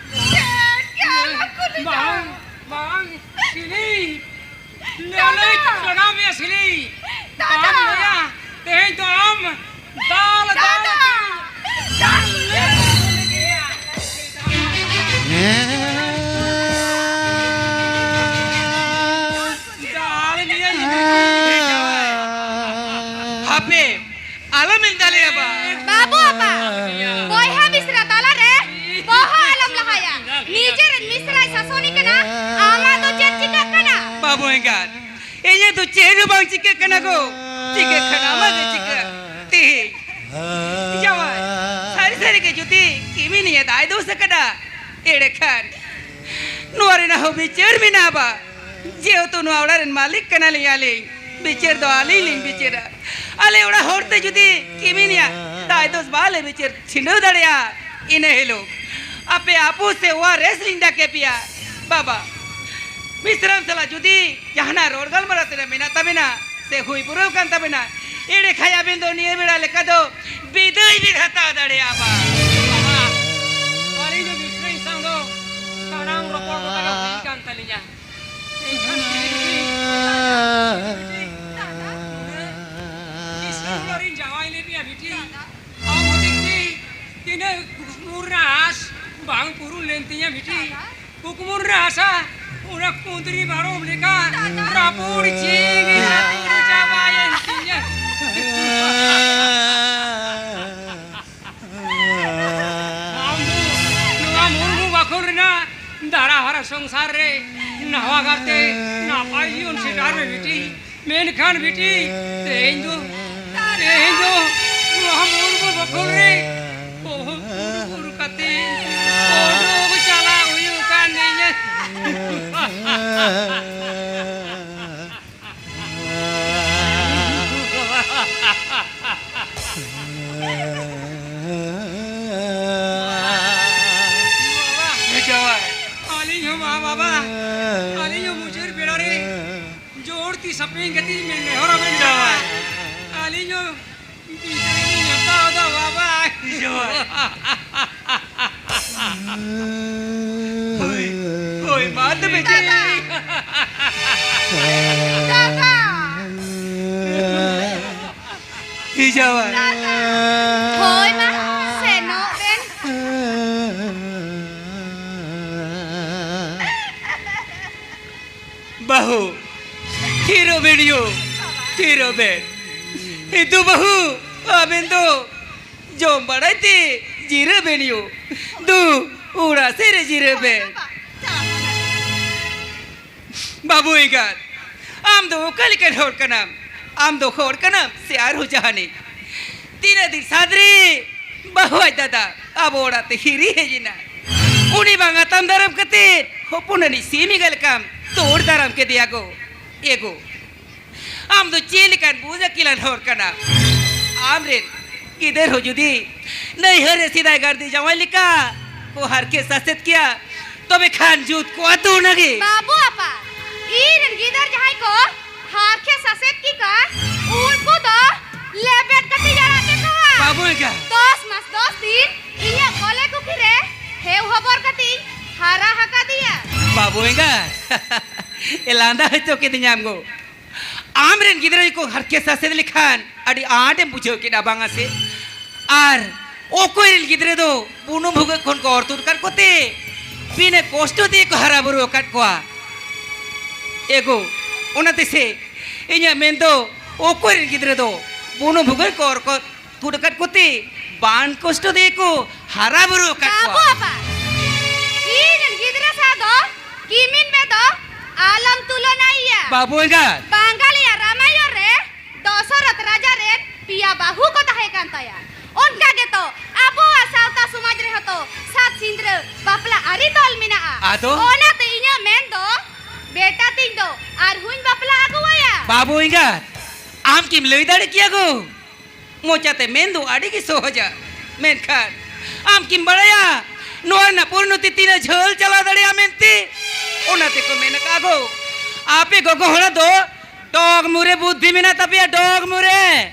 ᱪᱮᱫ ᱜᱮ ᱟᱞᱚᱢ ᱠᱩᱞᱤᱧᱟ᱾ ᱵᱟᱝ, ᱵᱟᱝ, ᱥᱤᱞᱤ᱾ ᱞᱟᱹᱞᱟᱹᱭ ᱠᱟᱱᱟ ᱢᱮ ᱥᱤᱞᱤ᱾ ᱫᱟᱫᱟ᱾ ᱵᱟᱢ ᱞᱟᱹᱭᱟ, ᱛᱮᱦᱮᱧ ᱫᱚ ᱟᱢ ᱫᱟᱞ, ᱫᱟᱞ, ᱫᱟᱫᱟ᱾ ᱫᱟᱞ᱾ ᱫᱟᱞ ᱢᱮᱭᱟ᱾ ᱦᱟᱯᱮ, ᱟᱞᱚᱢ ᱢᱮᱱ ᱫᱟᱲᱮᱭᱟᱜᱼᱟ ᱵᱟ᱾ ᱵᱟᱹᱵᱩ ᱟᱯᱟ, ᱵᱚᱭᱦᱟ ᱢᱤᱥᱨᱟ ᱛᱟᱞᱟᱨᱮ ᱵᱚᱦᱚᱜ ᱟᱞᱚᱢ ᱞᱟᱦᱟᱭᱟ᱾ ᱱᱤᱡᱮᱨᱮᱱ ᱢᱤᱥᱨᱟᱭ ᱥᱟᱥᱚᱱᱤ ᱠᱟᱱᱟ, ᱟᱢᱟᱜ ᱫᱚ ᱪᱮᱫ ᱪᱤᱠᱟᱹᱜ ᱠᱟᱱᱟ? ᱵᱟᱹᱵᱩ ᱮᱸᱜᱟᱛ, ᱤᱧᱟᱹᱜ ᱫᱚ ᱪᱮᱫ ᱦᱚᱸ ᱵᱟᱝ ᱪᱤᱠᱟᱹᱜ ᱠᱟᱱᱟ ᱜᱚ᱾ ᱪᱤᱠᱟᱹᱜ ᱠᱟᱱᱟ ᱟᱢᱟᱜ ᱜᱮ ᱪᱤᱠᱟᱹ? ᱛᱤᱦᱤᱧ ᱡᱟᱶᱟᱭ, ᱥᱟᱹᱨᱤ ᱥᱟᱹᱨᱤ ᱜᱮ ᱡᱩᱫᱤ ᱠᱤᱢᱤᱱᱤᱭᱮ ᱫᱟᱭ ᱫᱳᱥ ᱟᱠᱟᱫᱟ, ᱮᱲᱮ ᱠᱷᱟᱱ ᱱᱚᱣᱟ ᱨᱮᱱᱟᱜ ᱦᱚᱸ ᱵᱤᱪᱟᱹᱨ ᱢᱮᱱᱟᱜᱼᱟ ᱵᱟ᱾ ᱡᱮᱦᱮᱛᱩ ᱱᱚᱣᱟ ᱚᱲᱟᱜ ᱨᱮᱱ ᱢᱟᱹᱞᱤᱠ ᱠᱟᱱᱟᱞᱤᱧ ᱟᱹᱞᱤᱧ, ᱵᱤᱪᱟᱹᱨ ᱫᱚ ᱟᱹᱞᱤᱧ ᱞᱤᱧ ᱵᱤᱪᱟᱹᱨᱟ᱾ ᱟᱞᱮ ᱚᱲᱟᱜ ᱦᱚᱲ ᱛᱮ ᱡᱩᱫᱤ ᱠᱤᱢᱤᱱᱤᱭᱟ ᱫᱟᱭ ᱫᱳᱥ ᱵᱟᱞᱮ ᱵᱤᱪᱟᱹᱨ ᱪᱷᱤᱸᱰᱟᱹᱣ ᱫᱟᱲᱮᱭᱟᱜᱼᱟ, ᱤᱱᱟᱹ ᱦᱤᱞᱳᱜ ᱟᱯᱮ ᱟᱹᱯᱩ ᱥᱮ ᱳᱣᱟᱨᱮᱥ ᱞᱤᱧ ᱰᱟᱠᱮ ᱯᱮᱭᱟ᱾ ᱵᱟᱵᱟ, ᱢᱤᱥᱨᱟᱢ ᱥᱟᱞᱟᱜ ᱡᱩᱫᱤ ᱡᱟᱦᱟᱱᱟᱜ ᱨᱚᱲ ᱜᱟᱞᱢᱟᱨᱟᱣ ᱛᱮᱱᱟᱜ ᱢᱮᱱᱟᱜ ᱛᱟᱵᱮᱱᱟ ᱥᱮ ᱦᱩᱭ ᱯᱩᱨᱟᱹᱣ ᱠᱟᱱ ᱛᱟᱵᱮᱱᱟ, ᱮᱸᱰᱮ ᱠᱷᱟᱱ ᱟᱵᱮᱱ ᱫᱚ ᱱᱤᱭᱟᱹ ᱵᱮᱲᱟ ᱞᱮᱠᱟ ᱫᱚ ᱵᱤᱫᱟᱹᱭ ᱵᱮᱱ ᱦᱟᱛᱟᱣ ᱫᱟᱲᱮᱭᱟᱜᱼᱟ ᱵᱟ᱾ ᱵᱟᱵᱟ, ᱟᱹᱞᱤᱧ ᱫᱚ ᱢᱤᱥᱨᱟᱧ ᱥᱟᱶ ᱫᱚ ᱥᱟᱱᱟᱢ ᱨᱚᱯᱚᱲ ᱜᱚᱴᱟ ᱜᱮ ᱦᱩᱭ ᱠᱟᱱ ᱛᱟᱹᱞᱤᱧᱟ᱾ ᱮᱱᱠᱷᱟᱱ ᱵᱤᱴᱤ, ᱵᱤᱴᱤ, ᱵᱤᱴᱤ, ᱫᱤᱥᱚᱢ ᱨᱤᱧ ᱡᱟᱶᱟᱭ ᱞᱮᱫ ᱢᱮᱭᱟ ᱵᱤᱴᱤ᱾ ᱟᱢ ᱦᱚᱛᱮᱡ ᱛᱮ ᱛᱤᱱᱟᱹᱜ ᱠᱩᱠᱢᱩ ᱨᱮᱱᱟᱜ ᱟᱸᱥ ᱵᱟᱝ ᱯᱩᱨᱩᱱ ᱞᱮᱱ ᱛᱤᱧᱟ ᱵᱤᱴᱤ᱾ ᱠᱩᱠᱢᱩ ᱨᱮᱱᱟᱜ ᱟᱥᱟ ᱚᱱᱟ ᱠᱩᱸᱫᱽᱨᱤ ᱢᱮᱨᱚᱢ ᱞᱮᱠᱟ ᱨᱟᱹᱯᱩᱫ ᱡᱤᱣᱤ ᱨᱟᱹᱯᱩᱫ ᱪᱟᱵᱟᱭᱮᱱ ᱛᱤᱧᱟ᱾ ᱟᱢ ᱫᱚ ᱱᱚᱣᱟ ᱢᱩᱨᱢᱩ ᱵᱟᱠᱷᱳᱞ ᱨᱮᱱᱟᱜ ᱫᱟᱨᱟ ᱦᱟᱨᱟ ᱥᱚᱝᱥᱟᱨ ᱨᱮ ᱱᱟᱣᱟ ᱜᱟᱨᱛᱮ ᱱᱟᱯᱟᱭ ᱡᱤᱭᱚᱱ ᱥᱮᱴᱟᱨ ᱢᱮ ᱵᱤᱴᱤ᱾ ᱢᱮᱱᱠᱷᱟᱱ ᱵᱤᱴᱤ, ᱛᱮᱦᱮᱧ ᱫᱚ, ᱛᱮᱦᱮᱧ ᱫᱚ ᱱᱚᱣᱟ ᱢᱩᱨᱢᱩ ᱵᱚᱠᱷᱳᱞ ᱨᱮ ᱵᱚᱦᱚᱜ ᱩᱨᱩ ᱩᱨᱩ ᱠᱟᱛᱮ ᱚᱰᱚᱠ ᱪᱟᱞᱟᱜ ᱦᱩᱭᱩᱜ ᱠᱟᱱ ᱛᱤᱧᱟ᱾ ᱡᱟᱶᱟᱭ᱾ ᱟᱹᱞᱤᱧ ᱦᱚᱸ ᱢᱟ ᱵᱟᱵᱟ, ᱟᱹᱞᱤᱧ ᱦᱚᱸ ᱢᱩᱪᱟᱹᱫ ᱵᱮᱲᱟ ᱨᱮ ᱡᱳᱨ ᱛᱤ ᱥᱟᱯᱮᱧ ᱠᱟᱹᱴᱤᱡ ᱢᱮᱱ ᱱᱮᱦᱚᱨ ᱟᱵᱮᱱ ᱠᱟᱱᱟ᱾ ᱡᱟᱶᱟᱭ᱾ ᱟᱹᱞᱤᱧ ᱦᱚᱸ ᱵᱤᱫᱟᱹᱭ ᱞᱤᱧ ᱦᱟᱛᱟᱣ ᱫᱟ ᱵᱟᱵᱟ᱾ ᱡᱟᱶᱟᱭ᱾ ᱦᱳᱭ, ᱦᱳᱭ, ᱢᱟ ᱛᱚᱵᱮ ᱪᱮᱫ? ᱫᱟᱫᱟ᱾ ᱫᱟᱫᱟ᱾ ᱡᱟᱶᱟᱭ᱾ ᱦᱳᱭ, ᱢᱟ, ᱥᱮᱱᱚᱜ ᱵᱮᱱ᱾ ᱵᱟᱹᱦᱩ, ᱛᱷᱤᱨᱚᱜ ᱵᱮᱱ ᱭᱳ, ᱛᱷᱤᱨᱚᱜ ᱵᱮᱱ᱾ ᱦᱤᱛᱩ ᱵᱟᱹᱦᱩ, ᱟᱵᱮᱱ ᱫᱚ ᱡᱚᱢ ᱵᱟᱲᱟᱭ ᱛᱮ ᱡᱤᱨᱟᱹ ᱵᱮᱱ ᱭᱳ᱾ ᱫᱩ, ᱚᱲᱟᱜ ᱥᱮᱫ ᱨᱮ ᱡᱤᱨᱟᱹ ᱵᱮᱱ᱾ ᱵᱟᱹᱵᱩ ᱮᱸᱜᱟᱛ, ᱟᱢ ᱫᱚ ᱚᱠᱟ ᱞᱮᱠᱟᱱ ᱦᱚᱲ ᱠᱟᱱᱟᱢ? ᱟᱢ ᱫᱚ ᱦᱚᱲ ᱠᱟᱱᱟᱢ ᱥᱮ ᱟᱨᱦᱚᱸ ᱡᱟᱦᱟᱱᱤᱡ? ᱛᱤᱱᱟᱹᱜ ᱫᱤᱱ ᱥᱟᱫᱽ ᱨᱮ ᱵᱟᱹᱦᱩ ᱟᱡ ᱫᱟᱫᱟ ᱟᱵᱚ ᱚᱲᱟᱜ ᱛᱮ ᱦᱤᱨᱤ ᱦᱮᱡ ᱮᱱᱟ᱾ ᱩᱱᱤ ᱵᱟᱝ ᱟᱛᱟᱝ ᱫᱟᱨᱟᱢ ᱠᱟᱛᱮ ᱦᱚᱯᱚᱱ ᱟᱹᱱᱤᱡ ᱥᱤᱢ ᱮᱸᱜᱟ ᱞᱮᱠᱟᱢ ᱛᱚᱲ ᱫᱟᱨᱟᱢ ᱠᱮᱫᱮᱭᱟ ᱜᱚ᱾ ᱮ ᱜᱚ, ᱟᱢ ᱫᱚ ᱪᱮᱫ ᱞᱮᱠᱟᱱ ᱵᱩᱡᱽ ᱟᱹᱠᱤᱞᱟᱱ ᱦᱚᱲ ᱠᱟᱱᱟᱢ? ᱟᱢ ᱨᱮᱱ ᱜᱤᱫᱟᱹᱨ ᱦᱚᱸ ᱡᱩᱫᱤ ᱱᱟᱹᱭᱦᱟᱹᱨ ᱨᱮ ᱥᱮᱫᱟᱭ ᱜᱟᱨᱫᱤ ᱡᱟᱶᱟᱭ ᱞᱮᱠᱟ ᱠᱚ ᱦᱟᱨᱠᱮᱛ ᱥᱟᱥᱮᱛ ᱠᱮᱭᱟ, ᱛᱚᱵᱮ ᱠᱷᱟᱱ ᱡᱩᱛ ᱠᱚᱜᱼᱟ ᱛᱚ ᱚᱱᱟᱜᱮ᱾ ᱵᱟᱹᱵᱩ ᱟᱯᱟ, ᱤᱧ ᱨᱮᱱ ᱜᱤᱫᱟᱹᱨ ᱡᱟᱦᱟᱸᱭ ᱠᱚ ᱦᱟᱨᱠᱮᱛ ᱥᱟᱥᱮᱛ ᱠᱮ ᱠᱚᱣᱟ, ᱩᱱᱠᱩ ᱫᱚ ᱞᱮᱵᱮᱫ ᱠᱟᱛᱮ ᱡᱟᱲᱟᱜ ᱛᱮᱠᱚᱣᱟ᱾ ᱵᱟᱹᱵᱩ ᱮᱸᱜᱟ᱾ ᱫᱚᱥ ᱢᱟᱥ ᱫᱚᱥ ᱫᱤᱱ ᱤᱧᱟᱹᱜ ᱠᱚᱞᱮ ᱠᱩᱠᱷᱤ ᱨᱮ ᱦᱮᱣ ᱦᱚᱵᱚᱨ ᱠᱟᱛᱮ ᱤᱧ ᱦᱟᱨᱟ ᱦᱟᱠᱟᱫᱮᱭᱟ᱾ ᱵᱟᱹᱵᱩ ᱮᱸᱜᱟ, ᱮ ᱞᱟᱸᱫᱟ ᱦᱚᱪᱚ ᱠᱤᱫᱤᱧᱟᱢ ᱜᱚ᱾ ᱟᱢ ᱨᱮᱱ ᱜᱤᱫᱽᱨᱟᱹ ᱜᱮᱠᱚ ᱦᱟᱨᱠᱮᱛ ᱥᱟᱥᱮᱛ ᱞᱮᱠᱷᱟᱱ ᱟᱹᱰᱤ ᱟᱸᱴ ᱮᱢ ᱵᱩᱡᱷᱟᱹᱣ ᱠᱮᱫᱟ, ᱵᱟᱝᱟ ᱥᱮ? ᱟᱨ ᱚᱠᱚᱭ ᱨᱮᱱ ᱜᱤᱫᱽᱨᱟᱹ ᱫᱚ ᱵᱩᱱᱩᱢ ᱵᱷᱩᱜᱟᱹᱜ ᱠᱷᱚᱱ ᱠᱚ ᱚᱨ ᱛᱩᱫ ᱟᱠᱟᱫ ᱠᱚᱛᱮ ᱵᱤᱱᱟᱹ ᱠᱚᱥᱴᱚ ᱛᱮᱜᱮ ᱠᱚ ᱦᱟᱨᱟ ᱵᱩᱨᱩ ᱟᱠᱟᱫ ᱠᱚᱣᱟ? ᱮ ᱜᱚ, ᱚᱱᱟᱛᱮ ᱥᱮ ᱤᱧᱟᱹᱜ ᱢᱮᱱ ᱫᱚ, ᱚᱠᱚᱭ ᱨᱮᱱ ᱜᱤᱫᱽᱨᱟᱹ ᱫᱚ ᱵᱩᱱᱩᱢ ᱵᱷᱩᱜᱟᱹᱜ ᱠᱚ ᱚᱨ ᱠᱚ ᱛᱩᱫ ᱟᱠᱟᱫ ᱠᱚᱛᱮ ᱵᱟᱝ ᱠᱚᱥᱴᱚ ᱛᱮᱜᱮ ᱠᱚ ᱦᱟᱨᱟ ᱵᱩᱨᱩ ᱟᱠᱟᱫ ᱵᱟᱹᱵᱩ ᱠᱚᱣᱟ᱾ ᱟᱯᱟ, ᱤᱧ ᱨᱮᱱ ᱜᱤᱫᱽᱨᱟᱹ ᱵᱟᱹᱵᱩ ᱮᱸᱜᱟᱛ᱾ ᱵᱟᱝᱜᱟᱞᱤᱭᱟᱜ ᱨᱟᱢᱟᱭᱚᱱ ᱨᱮ ᱫᱚᱥᱚᱨᱚᱛᱷ ᱨᱟᱡᱟ ᱨᱮᱱ ᱯᱮᱭᱟ ᱵᱟᱹᱦᱩ ᱠᱚ ᱛᱟᱦᱮᱸ ᱠᱟᱱ ᱛᱟᱭᱟ᱾ ᱚᱱᱠᱟ ᱜᱮᱛᱚ ᱟᱵᱚᱣᱟᱜ ᱥᱟᱶᱛᱟ ᱥᱚᱢᱟᱡᱽ ᱨᱮᱦᱚᱸ ᱛᱚ ᱥᱟᱛ ᱥᱤᱸᱫᱽᱨᱟᱹ ᱵᱟᱯᱞᱟ ᱟᱹᱨᱤ ᱛᱚᱞ ᱢᱮᱱᱟᱜᱼᱟ᱾ ᱟᱫᱚ? ᱚᱱᱟᱛᱮ ᱤᱧᱟᱹᱜ ᱢᱮᱱ ᱫᱚ ᱵᱮᱴᱟ ᱛᱤᱧ ᱫᱚ ᱟᱨᱦᱚᱸᱧ ᱵᱟᱯᱞᱟ ᱟᱹᱜᱩᱣᱟᱭᱟ᱾ ᱵᱟᱹᱵᱩ ᱮᱸᱜᱟᱛ, ᱟᱢ ᱠᱤᱢ ᱞᱟᱹᱭ ᱫᱟᱲᱮ ᱠᱮᱭᱟ ᱜᱳ? ᱢᱚᱪᱟᱛᱮ ᱢᱮᱱ ᱫᱚ ᱟᱹᱰᱤ ᱜᱮ ᱥᱚᱦᱚᱡᱟ, ᱢᱮᱱᱠᱷᱟᱱ ᱟᱢ ᱠᱤᱢ ᱵᱟᱲᱟᱭᱟ ᱱᱚᱣᱟ ᱨᱮᱱᱟᱜ ᱯᱚᱨᱤᱱᱚᱛᱤ ᱛᱤᱱᱟᱹᱜ ᱡᱷᱟᱹᱞ ᱪᱟᱞᱟᱣ ᱫᱟᱲᱮᱭᱟᱜᱼᱟ ᱢᱮᱱᱛᱮ? ᱚᱱᱟ ᱛᱮᱠᱚ ᱢᱮᱱ ᱟᱠᱟᱫ ᱜᱳ, ᱟᱯᱮ ᱜᱚᱜᱚ ᱦᱚᱲ ᱫᱚ ᱰᱚᱜᱽ ᱢᱩᱨᱮ ᱵᱩᱫᱽᱫᱷᱤ ᱢᱮᱱᱟᱜ ᱛᱟᱯᱮᱭᱟ, ᱰᱚᱜᱽ ᱢᱩᱨᱮ᱾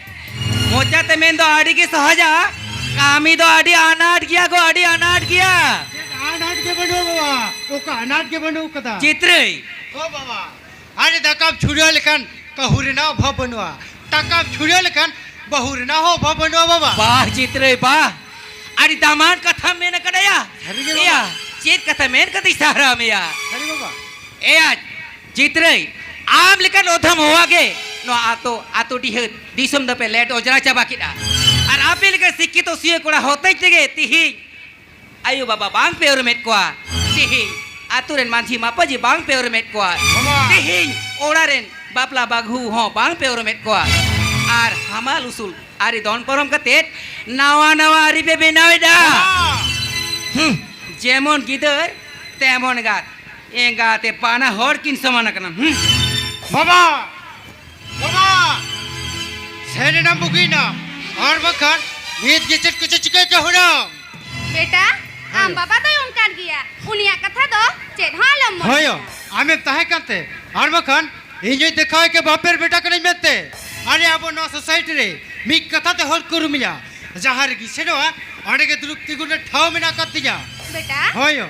ᱢᱚᱪᱟᱛᱮ ᱢᱮᱱ ᱫᱚ ᱟᱹᱰᱤ ᱜᱮ ᱥᱚᱦᱚᱡᱟ, ᱠᱟᱹᱢᱤ ᱫᱚ ᱟᱹᱰᱤ ᱟᱱᱟᱴ ᱜᱮᱭᱟ ᱜᱳ, ᱟᱹᱰᱤ ᱟᱱᱟᱴ ᱜᱮᱭᱟ᱾ ᱪᱮᱫ ᱟᱱᱟᱴ ᱜᱮ ᱵᱟᱹᱱᱩᱜᱼᱟ ᱵᱟᱵᱟ, ᱚᱠᱟ ᱟᱱᱟᱴ ᱜᱮ ᱵᱟᱹᱱᱩᱜ ᱠᱟᱫᱟ᱾ ᱪᱤᱛᱨᱟᱹᱭ᱾ ᱦᱳ ᱵᱟᱵᱟ, ᱟᱨ ᱫᱟᱠᱟᱢ ᱪᱷᱩᱲᱭᱟᱹᱣ ᱞᱮᱠᱷᱟᱱ ᱠᱟᱹᱦᱩ ᱨᱮᱱᱟᱜ ᱚᱵᱷᱟᱵ ᱵᱟᱹᱱᱩᱜᱼᱟ, ᱴᱟᱠᱟᱢ ᱪᱷᱩᱲᱭᱟᱹᱣ ᱞᱮᱠᱷᱟᱱ ᱵᱟᱹᱦᱩ ᱨᱮᱱᱟᱜ ᱦᱚᱸ ᱚᱵᱷᱟᱵ ᱵᱟᱹᱱᱩᱜᱼᱟ ᱵᱟᱵᱟ᱾ ᱵᱟᱦ ᱪᱤᱛᱨᱟᱹᱭ ᱵᱟᱦ, ᱟᱹᱰᱤ ᱫᱟᱢᱟᱱ ᱠᱟᱛᱷᱟᱢ ᱢᱮᱱ ᱟᱠᱟᱫᱟᱭᱟ᱾ ᱥᱟᱹᱨᱤ ᱜᱮ ᱵᱟᱵᱟ᱾ ᱮᱭᱟ, ᱪᱮᱫ ᱠᱟᱛᱷᱟ ᱢᱮᱱ ᱠᱟᱛᱮᱧ ᱥᱟᱨᱦᱟᱣ ᱢᱮᱭᱟ᱾ ᱥᱟᱹᱨᱤ ᱵᱟᱵᱟ᱾ ᱮᱭᱟ ᱪᱤᱛᱨᱟᱹᱭ, ᱟᱢ ᱞᱮᱠᱟᱱ ᱚᱫᱷᱚᱢ ᱦᱚᱣᱟ ᱜᱮ ᱱᱚᱣᱟ ᱟᱛᱳ, ᱟᱛᱳ ᱰᱤᱦᱟᱹᱛ ᱫᱤᱥᱚᱢ ᱫᱚᱯᱮ ᱞᱮᱴ ᱚᱡᱽᱨᱟ ᱪᱟᱵᱟ ᱠᱮᱫᱼᱟ᱾ ᱟᱨ ᱟᱯᱮ ᱞᱮᱠᱟᱱ ᱥᱤᱠᱠᱷᱤᱛᱚ ᱥᱤᱭᱟᱹ ᱠᱚᱲᱟ ᱦᱚᱛᱮᱡ ᱛᱮᱜᱮ ᱛᱤᱦᱤᱧ ᱟᱭᱳ ᱵᱟᱵᱟ ᱵᱟᱝ ᱯᱮ ᱩᱨᱩᱢᱮᱫ ᱠᱚᱣᱟ, ᱛᱤᱦᱤᱧ ᱟᱛᱳ ᱨᱮᱱ ᱢᱟᱹᱡᱷᱤ ᱢᱟᱯᱟᱡᱷᱤ ᱵᱟᱝ ᱯᱮ ᱩᱨᱩᱢᱮᱫ ᱠᱚᱣᱟ, ᱵᱟᱵᱟ᱾ ᱛᱤᱦᱤᱧ ᱚᱲᱟᱜ ᱨᱮᱱ ᱵᱟᱯᱞᱟ ᱵᱟᱹᱦᱩ ᱦᱚᱸ ᱵᱟᱝ ᱯᱮ ᱩᱨᱩᱢᱮᱫ ᱠᱚᱣᱟ, ᱟᱨ ᱦᱟᱢᱟᱞ ᱩᱥᱩᱞ ᱟᱹᱨᱤ ᱫᱚᱱ ᱯᱟᱨᱚᱢ ᱠᱟᱛᱮᱫ ᱱᱟᱣᱟ ᱱᱟᱣᱟ ᱟᱹᱨᱤ ᱯᱮ ᱵᱮᱱᱟᱣᱮᱫᱟ᱾ ᱵᱟᱵᱟ᱾ ᱦᱩᱸ, ᱡᱮᱢᱚᱱ ᱜᱤᱫᱟᱹᱨ ᱛᱮᱢᱚᱱ ᱮᱸᱜᱟᱛ, ᱮᱸᱜᱟᱛᱮ ᱵᱟᱱᱟ ᱦᱚᱲ ᱠᱤᱱ ᱥᱚᱢᱟᱱ ᱟᱠᱟᱱᱟ᱾ ᱦᱩᱸ᱾ ᱵᱟᱵᱟ! ᱵᱟᱵᱟ! ᱥᱮᱱ ᱮᱱᱟᱢ ᱵᱩᱜᱤᱭᱮᱱᱟᱢ, ᱟᱨ ᱵᱟᱝᱠᱷᱟᱱ ᱱᱤᱛ ᱜᱮ ᱪᱮᱫ ᱠᱚᱪᱚ ᱪᱤᱠᱟᱹᱭ ᱠᱟ ᱦᱩᱱᱟᱹᱝ᱾ ᱵᱮᱴᱟ, ᱟᱢ ᱦᱮᱸ᱾ ᱵᱟᱵᱟ ᱫᱚᱭ ᱚᱱᱠᱟᱱ ᱜᱮᱭᱟ, ᱩᱱᱤᱭᱟᱜ ᱠᱟᱛᱷᱟ ᱫᱚ ᱪᱮᱫ ᱦᱚᱸ ᱟᱞᱚᱢ ᱢᱚᱱᱮᱭᱟ᱾ ᱦᱳᱭ ᱭᱳ, ᱟᱢᱮᱢ ᱛᱟᱦᱮᱸ ᱠᱟᱱᱛᱮ, ᱟᱨ ᱵᱟᱝᱠᱷᱟᱱ ᱤᱧ ᱦᱚᱧ ᱫᱮᱠᱷᱟᱣ ᱠᱮ ᱵᱟᱯᱮᱨ ᱵᱮᱴᱟ ᱠᱟᱹᱱᱟᱹᱧ ᱢᱮᱱᱛᱮ᱾ ᱟᱞᱮ ᱟᱵᱚ ᱱᱚᱣᱟ ᱥᱳᱥᱟᱭᱴᱤ ᱨᱮ ᱢᱤᱫ ᱠᱟᱛᱷᱟ ᱛᱮ ᱦᱚᱲ ᱠᱚ ᱩᱨᱩᱢᱤᱧᱟ, ᱡᱟᱦᱟᱸ ᱨᱮᱜᱮᱧ ᱥᱮᱱᱚᱜᱼᱟ, ᱚᱸᱰᱮ ᱜᱮ ᱫᱩᱲᱩᱵ ᱛᱤᱸᱜᱩ ᱨᱮᱱᱟᱜ ᱴᱷᱟᱶ ᱢᱮᱱᱟᱜ ᱟᱠᱟᱫ ᱛᱤᱧᱟ᱾ ᱵᱮᱴᱟ, ᱦᱳᱭ ᱭᱳ᱾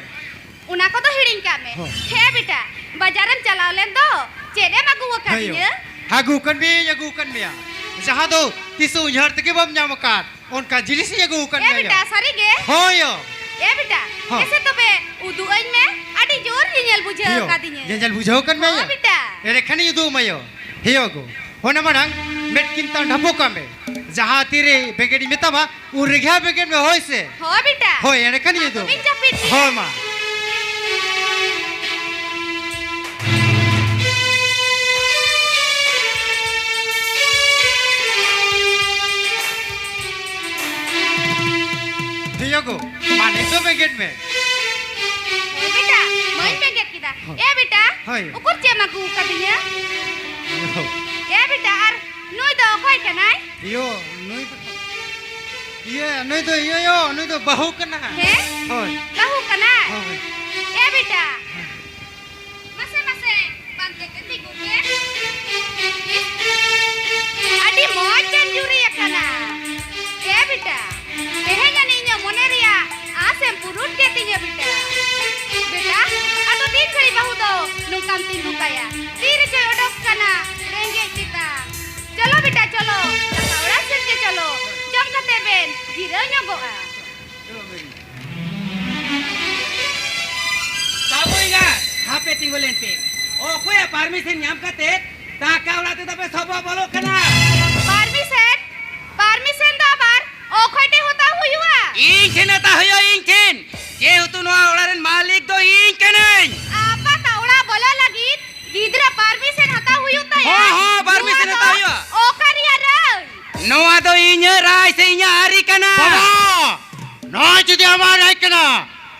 ᱚᱱᱟ ᱠᱚᱫᱚ ᱦᱤᱲᱤᱧ ᱠᱟᱜ ᱢᱮ᱾ ᱦᱳᱭ᱾ ᱦᱮᱸ ᱵᱮᱴᱟ, ᱵᱟᱡᱟᱨᱮᱢ ᱪᱟᱞᱟᱣ ᱞᱮᱱ ᱫᱚ ᱪᱮᱫ ᱮᱢ ᱟᱹᱜᱩ ᱦᱳᱭ ᱭᱳ᱾ ᱟᱠᱟᱫᱤᱧᱟ? ᱟᱹᱜᱩ ᱟᱠᱟᱫ ᱢᱤᱭᱟᱹᱧ, ᱟᱹᱜᱩ ᱟᱠᱟᱫ ᱢᱮᱭᱟ, ᱡᱟᱦᱟᱸ ᱫᱚ ᱛᱤᱥ ᱦᱚᱸ ᱩᱭᱦᱟᱹᱨ ᱛᱮᱜᱮ ᱵᱟᱢ ᱧᱟᱢ ᱟᱠᱟᱫ᱾ ᱚᱱᱠᱟ ᱡᱤᱱᱤᱥ ᱤᱧ ᱟᱹᱜᱩ ᱟᱠᱟᱫ ᱮ ᱢᱮᱭᱟ᱾ ᱵᱮᱴᱟ, ᱥᱟᱹᱨᱤ ᱜᱮ? ᱦᱳᱭ ᱭᱳ᱾ ᱮ ᱵᱮᱴᱟ, ᱦᱚᱸ᱾ ᱮᱥᱮ ᱛᱚᱵᱮ ᱩᱫᱩᱜ ᱟᱹᱧ ᱢᱮ, ᱟᱹᱰᱤ ᱡᱳᱨ ᱧᱮᱧᱮᱞ ᱵᱩᱡᱷᱟᱹᱣ ᱦᱤᱭᱳ, ᱟᱠᱟᱫᱤᱧᱟᱹ᱾ ᱧᱮᱧᱮᱞ ᱵᱩᱡᱷᱟᱹᱣ ᱟᱠᱟᱫ ᱢᱮᱭᱟ ᱦᱚᱸ ᱭᱳ? ᱵᱮᱴᱟ᱾ ᱮᱸᱰᱮᱠᱷᱟᱱᱤᱧ ᱩᱫᱩᱜ ᱟᱢᱟ ᱭᱳ᱾ ᱦᱤᱭᱳ ᱜᱳ, ᱚᱱᱟ ᱢᱟᱲᱟᱝ ᱢᱮᱫ ᱠᱤᱱ ᱛᱟᱝ ᱰᱷᱟᱯᱚᱜ ᱠᱟᱜ ᱢᱮ᱾ ᱡᱟᱦᱟᱸ ᱛᱤᱨᱮ ᱵᱮᱸᱜᱮᱫ ᱤᱧ ᱢᱮᱛᱟᱢᱟ, ᱩᱱ ᱨᱮᱜᱮ ᱦᱟᱸᱜ ᱵᱮᱸᱜᱮᱫ ᱢᱮ, ᱦᱳᱭ ᱥᱮ? ᱦᱳᱭ ᱵᱮᱴᱟ᱾ ᱦᱳᱭ, ᱮᱸᱰᱮᱠᱷᱟᱱᱤᱧ ᱢᱟ ᱩᱫᱩᱜ ᱛᱚᱵᱮᱧ ᱟᱢᱟ᱾ ᱡᱟᱹᱯᱤᱫ ᱜᱮ᱾ ᱦᱳᱭ ᱢᱟ᱾ ᱦᱳᱭ᱾ ᱩᱠᱩᱨ ᱪᱮᱫ ᱮᱢ ᱟᱹᱜᱩ ᱟᱠᱟᱫᱤᱧᱟ? ᱤᱭᱳ᱾ ᱮ ᱵᱮᱴᱟ, ᱟᱨ ᱱᱩᱭ ᱫᱚ ᱚᱠᱚᱭ ᱠᱟᱱᱟᱭ? ᱤᱭᱳ, ᱱᱩᱭ ᱫᱚ, ᱤᱭᱟᱹ, ᱱᱩᱭ ᱫᱚ ᱤᱭᱟᱹ ᱭᱳ, ᱱᱩᱭ ᱫᱚ ᱵᱟᱹᱦᱩ ᱠᱟᱱᱟ᱾ ᱦᱮᱸ? ᱦᱳᱭ᱾ ᱵᱟᱹᱦᱩ ᱠᱟᱱᱟᱭ? ᱦᱳᱭ᱾ ᱮ ᱵᱮᱴᱟ, ᱢᱟᱥᱮ, ᱢᱟᱥᱮ, ᱯᱟᱱᱛᱮ ᱛᱮ ᱛᱤᱸᱜᱩ ᱯᱮ᱾ ᱟᱹᱰᱤ ᱢᱚᱡᱽ ᱵᱮᱱ ᱡᱩᱨᱤ ᱟᱠᱟᱱᱟ᱾ ᱮ ᱵᱮᱴᱟ, ᱛᱮᱦᱮᱧ ᱟᱹᱱᱤᱡ ᱤᱧᱟᱹᱜ ᱢᱚᱱᱮ ᱨᱮᱭᱟᱜ ᱟᱸᱥ ᱮᱢ ᱯᱩᱨᱩᱱ ᱠᱮᱫ ᱛᱤᱧᱟᱹ ᱵᱮᱴᱟ᱾ ᱵᱮᱴᱟ, ᱟᱫᱚ ᱛᱤᱱ ᱜᱷᱟᱹᱲᱤᱡ ᱵᱟᱹᱦᱩ ᱫᱚ ᱱᱚᱝᱠᱟᱢ ᱛᱤᱸᱜᱩ ᱠᱟᱭᱟ? ᱛᱤ ᱨᱮᱪᱚᱭ ᱚᱰᱚᱠ ᱠᱟᱱᱟ ᱨᱮᱸᱜᱮᱡ ᱛᱮᱛᱟᱝ᱾ ᱪᱚᱞᱚ ᱵᱮᱴᱟ, ᱪᱚᱞᱚ, ᱫᱟᱠᱟ ᱚᱲᱟᱜ ᱥᱮᱫ ᱜᱮ ᱪᱚᱞᱚ, ᱡᱚᱢ ᱠᱟᱛᱮ ᱵᱮᱱ ᱡᱤᱨᱟᱹᱣ ᱧᱚᱜᱚᱜᱼᱟ᱾ ᱵᱟᱹᱵᱩ ᱮᱸᱜᱟ, ᱦᱟᱯᱮ ᱛᱤᱸᱜᱩ ᱞᱮᱱ ᱯᱮ᱾ ᱚᱠᱚᱭᱟᱜ ᱯᱟᱨᱢᱤᱥᱚᱱ ᱧᱟᱢ ᱠᱟᱛᱮ ᱫᱟᱠᱟ ᱚᱲᱟᱜ ᱛᱮᱫᱚ ᱯᱮ ᱥᱚᱵᱚᱜ ᱵᱚᱞᱚᱜ ᱠᱟᱱᱟ? ᱯᱟᱨᱢᱤᱥᱚᱱ? ᱯᱟᱨᱢᱤᱥᱚᱱ ᱫᱚ ᱟᱵᱟᱨ ᱚᱠᱚᱭ ᱴᱷᱮᱱ ᱦᱟᱛᱟᱣ ᱦᱩᱭᱩᱜᱼᱟ? ᱤᱧ ᱴᱷᱮᱱ ᱦᱟᱛᱟᱣ ᱦᱩᱭᱩᱜᱼᱟ, ᱤᱧ ᱴᱷᱮᱱ᱾ ᱡᱮᱦᱮᱛᱩ ᱱᱚᱣᱟ ᱚᱲᱟᱜ ᱨᱮᱱ ᱢᱟᱹᱞᱤᱠ ᱫᱚ ᱤᱧ ᱠᱟᱹᱱᱟᱹᱧ᱾ ᱟᱯᱟᱛᱟᱜ ᱚᱲᱟᱜ ᱵᱚᱞᱚ ᱞᱟᱹᱜᱤᱫ ᱜᱤᱫᱽᱨᱟᱹ ᱯᱟᱨᱢᱤᱥᱚᱱ ᱦᱟᱛᱟᱣ ᱦᱩᱭᱩᱜ ᱛᱟᱭᱟ? ᱦᱚᱸ, ᱦᱚᱸ, ᱯᱟᱨᱢᱤᱥᱚᱱ ᱱᱚᱣᱟ ᱫᱚ ᱦᱟᱛᱟᱣ ᱦᱩᱭᱩᱜᱼᱟ᱾ ᱚᱠᱟ ᱨᱮᱭᱟᱜ ᱨᱟᱹᱭ? ᱱᱚᱣᱟ ᱫᱚ ᱤᱧᱟᱹᱜ ᱨᱟᱭ ᱥᱮ ᱤᱧᱟᱹᱜ ᱟᱹᱨᱤ ᱠᱟᱱᱟ᱾ ᱵᱟᱵᱟ! ᱱᱚᱣᱟ ᱡᱩᱫᱤ ᱟᱢᱟᱜ ᱨᱟᱭ ᱠᱟᱱᱟ,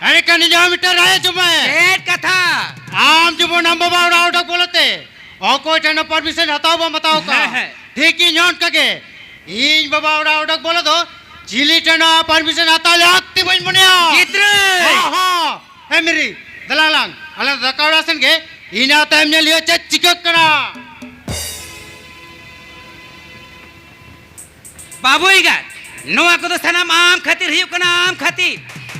ᱮᱱᱠᱷᱟᱱ ᱤᱧ ᱦᱚᱸ ᱢᱤᱫᱴᱟᱝ ᱨᱟᱭ ᱟᱸᱡᱚᱢ ᱢᱮ᱾ ᱪᱮᱫ ᱠᱟᱛᱷᱟ? ᱟᱢ ᱡᱮᱢᱚᱱ ᱟᱢ ᱵᱟᱵᱟ ᱚᱲᱟᱜ ᱚᱰᱚᱠ ᱵᱚᱞᱚᱛᱮ ᱚᱠᱚᱭ ᱴᱷᱮᱱ ᱦᱚᱸ ᱯᱟᱨᱢᱤᱥᱚᱱ ᱦᱟᱛᱟᱣ ᱵᱟᱢ ᱦᱟᱛᱟᱣ ᱠᱟᱜᱼᱟ᱾ ᱦᱮᱸ, ᱦᱮᱸ᱾ ᱴᱷᱤᱠ ᱤᱧ ᱦᱚᱸ ᱚᱱᱠᱟ ᱜᱮ᱾ ᱤᱧ ᱵᱟᱵᱟ ᱚᱲᱟᱜ ᱚᱰᱚᱠ ᱵᱚᱞᱚ ᱫᱚ ᱪᱤᱞᱤ ᱴᱷᱮᱱ ᱦᱚᱸ ᱯᱟᱨᱢᱤᱥᱚᱱ ᱦᱟᱛᱟᱣ ᱞᱟᱹᱠᱛᱤ ᱵᱟᱹᱧ ᱢᱚᱱᱮᱭᱟ᱾ ᱜᱤᱫᱽᱨᱟᱹ! ᱦᱚᱸ, ᱦᱚᱸ᱾ ᱦᱮᱸ ᱢᱤᱨᱤ, ᱫᱮᱞᱟᱝ ᱞᱟᱝ, ᱟᱞᱮ ᱫᱟᱠᱟ ᱚᱲᱟᱜ ᱥᱮᱱ ᱜᱮ, ᱤᱱᱟᱹ ᱛᱟᱭᱚᱢ ᱧᱮᱞ ᱦᱩᱭᱩᱜᱼᱟ ᱪᱮᱫ ᱪᱤᱠᱟᱹᱜ ᱠᱟᱱᱟ᱾ ᱵᱟᱹᱵᱩ ᱮᱸᱜᱟᱛ, ᱱᱚᱣᱟ ᱠᱚᱫᱚ ᱥᱟᱱᱟᱢ ᱟᱢ ᱠᱷᱟᱹᱛᱤᱨ ᱦᱩᱭᱩᱜ ᱠᱟᱱᱟ, ᱟᱢ ᱠᱷᱟᱹᱛᱤᱨ᱾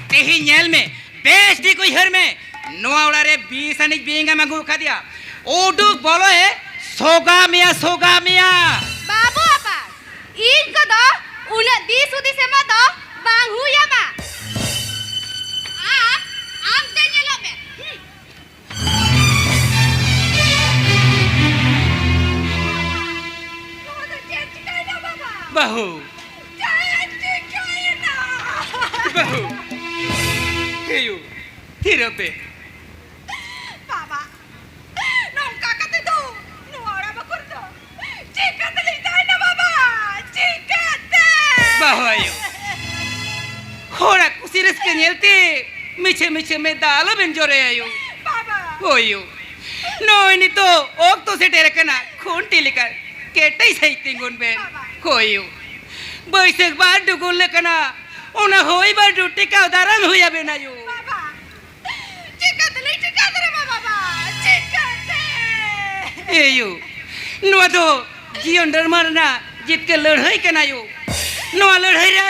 ᱛᱮᱦᱮᱧ ᱧᱮᱞ ᱢᱮ, ᱵᱮᱥ ᱴᱷᱤᱠ ᱩᱭᱦᱟᱹᱨ ᱢᱮ, ᱱᱚᱣᱟ ᱚᱲᱟᱜ ᱨᱮ ᱵᱤᱥ ᱟᱹᱱᱤᱡ ᱵᱤᱧ ᱮᱢ ᱟᱹᱜᱩ ᱟᱠᱟᱫᱮᱭᱟ᱾ ᱩᱰᱩᱠ ᱵᱚᱞᱚᱭᱮ ᱥᱚᱜᱟ ᱢᱮᱭᱟ, ᱥᱚᱜᱟ ᱢᱮᱭᱟ᱾ ᱵᱟᱹᱵᱩ ᱟᱯᱟ, ᱤᱧ ᱠᱚᱫᱚ ᱩᱱᱟᱹᱜ ᱫᱤᱥ ᱦᱩᱫᱤᱥ ᱮᱢᱚᱜ ᱫᱚ ᱵᱟᱝ ᱦᱩᱭ ᱟᱢᱟ᱾ ᱟᱢ, ᱟᱢ ᱛᱮ ᱧᱮᱞᱚᱜ ᱢᱮ᱾ ᱦᱩᱸ᱾ ᱱᱚᱣᱟ ᱫᱚ ᱪᱮᱫ ᱪᱤᱠᱟᱹᱭᱮᱱᱟ ᱵᱟᱵᱟ? ᱵᱟᱹᱦᱩ᱾ ᱪᱮᱫ ᱪᱤᱠᱟᱹᱭᱮᱱᱟ? ᱵᱟᱹᱦᱩ᱾ ᱦᱮᱭᱩ, ᱛᱷᱤᱨᱚᱜ ᱯᱮ᱾ ᱵᱟᱵᱟ, ᱱᱚᱝᱠᱟ ᱠᱟᱛᱮ ᱫᱚ ᱱᱚᱣᱟ ᱚᱲᱟᱜ ᱵᱟᱠᱷᱳᱞ ᱫᱚ ᱪᱤᱠᱟᱹ ᱛᱮᱞᱤᱧ ᱛᱟᱦᱮᱱᱟ ᱵᱟᱵᱟ? ᱪᱤᱠᱟᱹᱛᱮ? ᱵᱟᱹᱦᱩ ᱟᱭᱳ, ᱦᱚᱲᱟᱜ ᱠᱩᱥᱤ ᱨᱟᱹᱥᱠᱟᱹ ᱧᱮᱞᱛᱮ ᱢᱤᱪᱷᱟᱹ ᱢᱤᱪᱷᱟᱹ ᱢᱮᱫ ᱫᱟᱜ ᱟᱞᱚᱵᱮᱱ ᱡᱚᱨᱚᱭᱟ ᱟᱭᱳ᱾ ᱵᱟᱵᱟ! ᱦᱳᱭ ᱭᱳ, ᱱᱚᱜᱼᱚᱭ ᱱᱤᱛᱚᱜ ᱚᱠᱛᱚ ᱥᱮᱴᱮᱨ ᱟᱠᱟᱱᱟ, ᱠᱷᱩᱱᱴᱤ ᱞᱮᱠᱟ ᱠᱮᱴᱮᱡ ᱥᱟᱹᱦᱤᱡ ᱛᱤᱸᱜᱩᱱ ᱵᱮᱱ᱾ ᱦᱳᱭ ᱭᱳ, ᱵᱟᱹᱭᱥᱟᱹᱠᱷ ᱵᱟᱨ ᱰᱩᱵᱩᱨ ᱞᱮᱠᱟᱱᱟ, ᱚᱱᱟ ᱦᱚᱭ ᱵᱟᱹᱨᱰᱩ ᱴᱮᱠᱟᱣ ᱫᱟᱨᱟᱢ ᱦᱩᱭ ᱟᱵᱮᱱᱟ ᱭᱳ᱾ ᱵᱟᱵᱟ, ᱪᱤᱠᱟᱹ ᱛᱮᱞᱤᱧ ᱴᱮᱠᱟᱣ ᱫᱟᱨᱟᱢᱟ ᱵᱟᱵᱟ? ᱪᱤᱠᱟᱹᱛᱮ? ᱮ ᱭᱳ, ᱱᱚᱣᱟ ᱫᱚ ᱡᱤᱭᱚᱱ ᱰᱨᱟᱢᱟ ᱨᱮᱱᱟᱜ ᱡᱤᱛᱠᱟᱹᱨ ᱞᱟᱹᱲᱦᱟᱹᱭ ᱠᱟᱱᱟ ᱭᱳ᱾ ᱱᱚᱣᱟ ᱞᱟᱹᱲᱦᱟᱹᱭ ᱨᱮ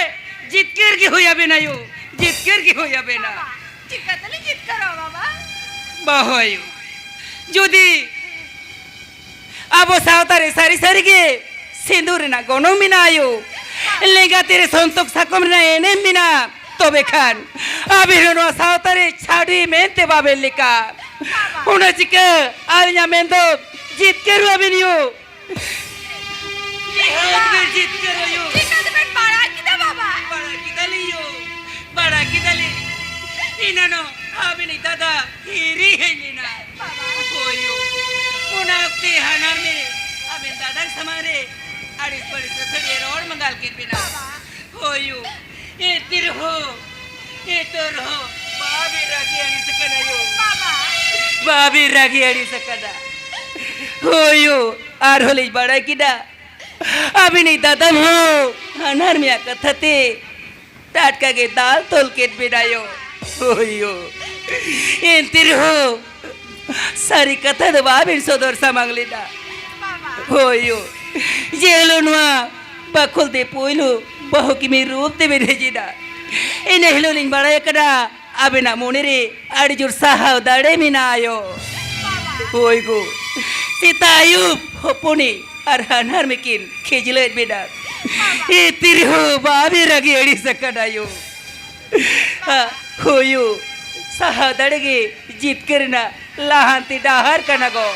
ᱡᱤᱛᱠᱟᱹᱨ ᱜᱮ ᱦᱩᱭ ᱟᱵᱮᱱᱟ ᱭᱳ, ᱡᱤᱛᱠᱟᱹᱨ ᱜᱮ ᱦᱩᱭ ᱟᱵᱮᱱᱟ᱾ ᱵᱟᱵᱟ, ᱪᱤᱠᱟᱹ ᱛᱮᱞᱤᱧ ᱡᱤᱛᱠᱟᱹᱨᱚᱜᱼᱟ ᱵᱟᱵᱟ? ᱵᱟᱦᱚᱭ, ᱡᱩᱫᱤ ᱟᱵᱚ ᱥᱟᱶᱛᱟ ᱨᱮ ᱥᱟᱹᱨᱤ ᱥᱟᱹᱨᱤ ᱜᱮ ᱥᱤᱸᱫᱩᱨ ᱨᱮᱱᱟᱜ ᱜᱚᱱᱚᱝ ᱢᱮᱱᱟᱜᱼᱟ ᱭᱳ, ᱞᱮᱸᱜᱟ ᱛᱤ ᱨᱮ ᱥᱚᱱᱛᱚᱠ ᱥᱟᱠᱚᱢ ᱨᱮᱱᱟᱜ ᱮᱱᱮᱢ ᱢᱮᱱᱟᱜᱼᱟ, ᱛᱚᱵᱮ ᱠᱷᱟᱱ ᱟᱵᱮᱱ ᱦᱚᱸ ᱱᱚᱣᱟ ᱥᱟᱶᱛᱟ ᱨᱮ ᱪᱷᱟᱹᱰᱣᱤ ᱢᱮᱱᱛᱮ ᱵᱟᱵᱮᱱ ᱞᱮᱠᱟ᱾ ᱚᱱᱟ ᱪᱤᱠᱟᱹ ᱟᱹᱞᱤᱧᱟᱜ ᱢᱮᱱ ᱫᱚ ᱡᱤᱛᱠᱟᱹᱨᱚᱜ ᱟᱵᱮᱱ ᱭᱳ᱾ ᱱᱤᱦᱟᱹᱛ ᱵᱮᱱ ᱡᱤᱛᱠᱟᱹᱨᱚᱜ ᱭᱳ᱾ ᱪᱤᱠᱟᱹ ᱛᱮᱵᱮᱱ ᱵᱟᱲᱟᱭ ᱠᱮᱫᱟ ᱵᱟᱵᱟ? ᱵᱟᱲᱟᱭ ᱠᱮᱫᱟᱞᱤᱧ ᱭᱳ, ᱵᱟᱲᱟᱭ ᱠᱮᱫᱟᱞᱤᱧ᱾ ᱮᱱᱟᱱᱚᱜ ᱟᱵᱮᱱᱤᱡ ᱫᱟᱫᱟ ᱦᱤᱨᱤ ᱦᱮᱡ ᱞᱮᱱᱟ᱾ ᱵᱟᱵᱟ᱾ ᱦᱳᱭ ᱭᱳ, ᱚᱱᱟ ᱚᱠᱛᱮ ᱦᱟᱱᱟᱨ ᱢᱮ ᱟᱵᱮᱱ ᱫᱟᱫᱟ ᱥᱟᱢᱟᱝ ᱨᱮ ᱟᱹᱲᱤᱥ ᱵᱟᱹᱲᱤᱥ ᱟᱹᱛᱷᱟᱹᱲᱤ ᱨᱚᱲ ᱢᱟᱸᱜᱟᱞ ᱠᱮᱫ ᱵᱮᱱᱟ᱾ ᱵᱟᱵᱟ᱾ ᱦᱳᱭ ᱭᱳ, ᱮᱱᱛᱮ ᱨᱮᱦᱚᱸ, ᱮᱱᱛᱮ ᱨᱮᱦᱚᱸ ᱵᱟᱵᱮ ᱨᱟᱹᱜᱤ ᱟᱹᱲᱤᱥ ᱟᱠᱟᱱᱟ ᱭᱳ᱾ ᱵᱟᱵᱟ᱾ ᱵᱟᱵᱮ ᱨᱟᱹᱜᱤ ᱟᱹᱲᱤᱥ ᱟᱠᱟᱱᱟ᱾ ᱦᱳᱭ ᱭᱳ, ᱟᱨᱦᱚᱸ ᱞᱤᱧ ᱵᱟᱲᱟᱭ ᱠᱮᱫᱟ, ᱟᱹᱵᱤᱱᱤᱡ ᱫᱟᱫᱟ ᱦᱚᱸ ᱦᱟᱱᱦᱟᱨ ᱢᱮᱭᱟ ᱠᱟᱛᱷᱟ ᱛᱮ ᱴᱟᱴᱠᱟ ᱜᱮ ᱫᱟᱞ ᱛᱚᱞ ᱠᱮᱫ ᱵᱮᱱᱟᱭᱳ᱾ ᱦᱳᱭ ᱭᱳ, ᱮᱱᱛᱮ ᱨᱮᱦᱚᱸ ᱥᱟᱹᱨᱤ ᱠᱟᱛᱷᱟ ᱫᱚ ᱵᱟᱵᱮᱱ ᱥᱚᱫᱚᱨ ᱥᱟᱢᱟᱝ ᱞᱮᱫᱟ᱾ ᱦᱳᱭ ᱭᱳ, ᱡᱮ ᱦᱤᱞᱳᱜ ᱱᱚᱣᱟ ᱵᱟᱠᱷᱳᱞ ᱛᱮ ᱯᱳᱭᱞᱳ ᱵᱟᱹᱦᱩ ᱠᱤᱢᱤᱱ ᱨᱩᱯ ᱛᱮᱵᱮᱱ ᱦᱮᱡ ᱮᱱᱟ, ᱤᱱᱟᱹ ᱦᱤᱞᱳᱜ ᱞᱤᱧ ᱵᱟᱲᱟᱭ ᱟᱠᱟᱫᱟ ᱟᱵᱮᱱᱟᱜ ᱢᱚᱱᱮ ᱨᱮ ᱟᱹᱰᱤ ᱡᱳᱨ ᱥᱟᱦᱟᱣ ᱫᱟᱲᱮ ᱢᱮᱱᱟᱜᱼᱟ ᱭᱳ᱾ ᱦᱳᱭ ᱜᱳ, ᱥᱮᱛᱟᱜ ᱟᱹᱭᱩᱵ ᱦᱚᱯᱚᱱᱤ ᱟᱨ ᱦᱟᱱᱦᱟᱨ ᱢᱮᱠᱤᱱ ᱠᱷᱮᱡᱞᱟᱹᱭᱮᱫ ᱵᱮᱱᱟ᱾ ᱮ ᱛᱤᱨᱦᱚ ᱵᱟᱵᱮ ᱨᱟᱹᱜᱤ ᱟᱹᱲᱤᱥ ᱟᱠᱟᱱᱟ ᱭᱳ᱾ ᱟ, ᱦᱳᱭ ᱭᱳ, ᱥᱟᱦᱟᱣ ᱫᱟᱲᱮ ᱜᱮ ᱡᱤᱛᱠᱟᱹᱨ ᱨᱮᱱᱟᱜ ᱞᱟᱦᱟᱱᱛᱤ ᱰᱟᱦᱟᱨ ᱠᱟᱱᱟ ᱜᱳ᱾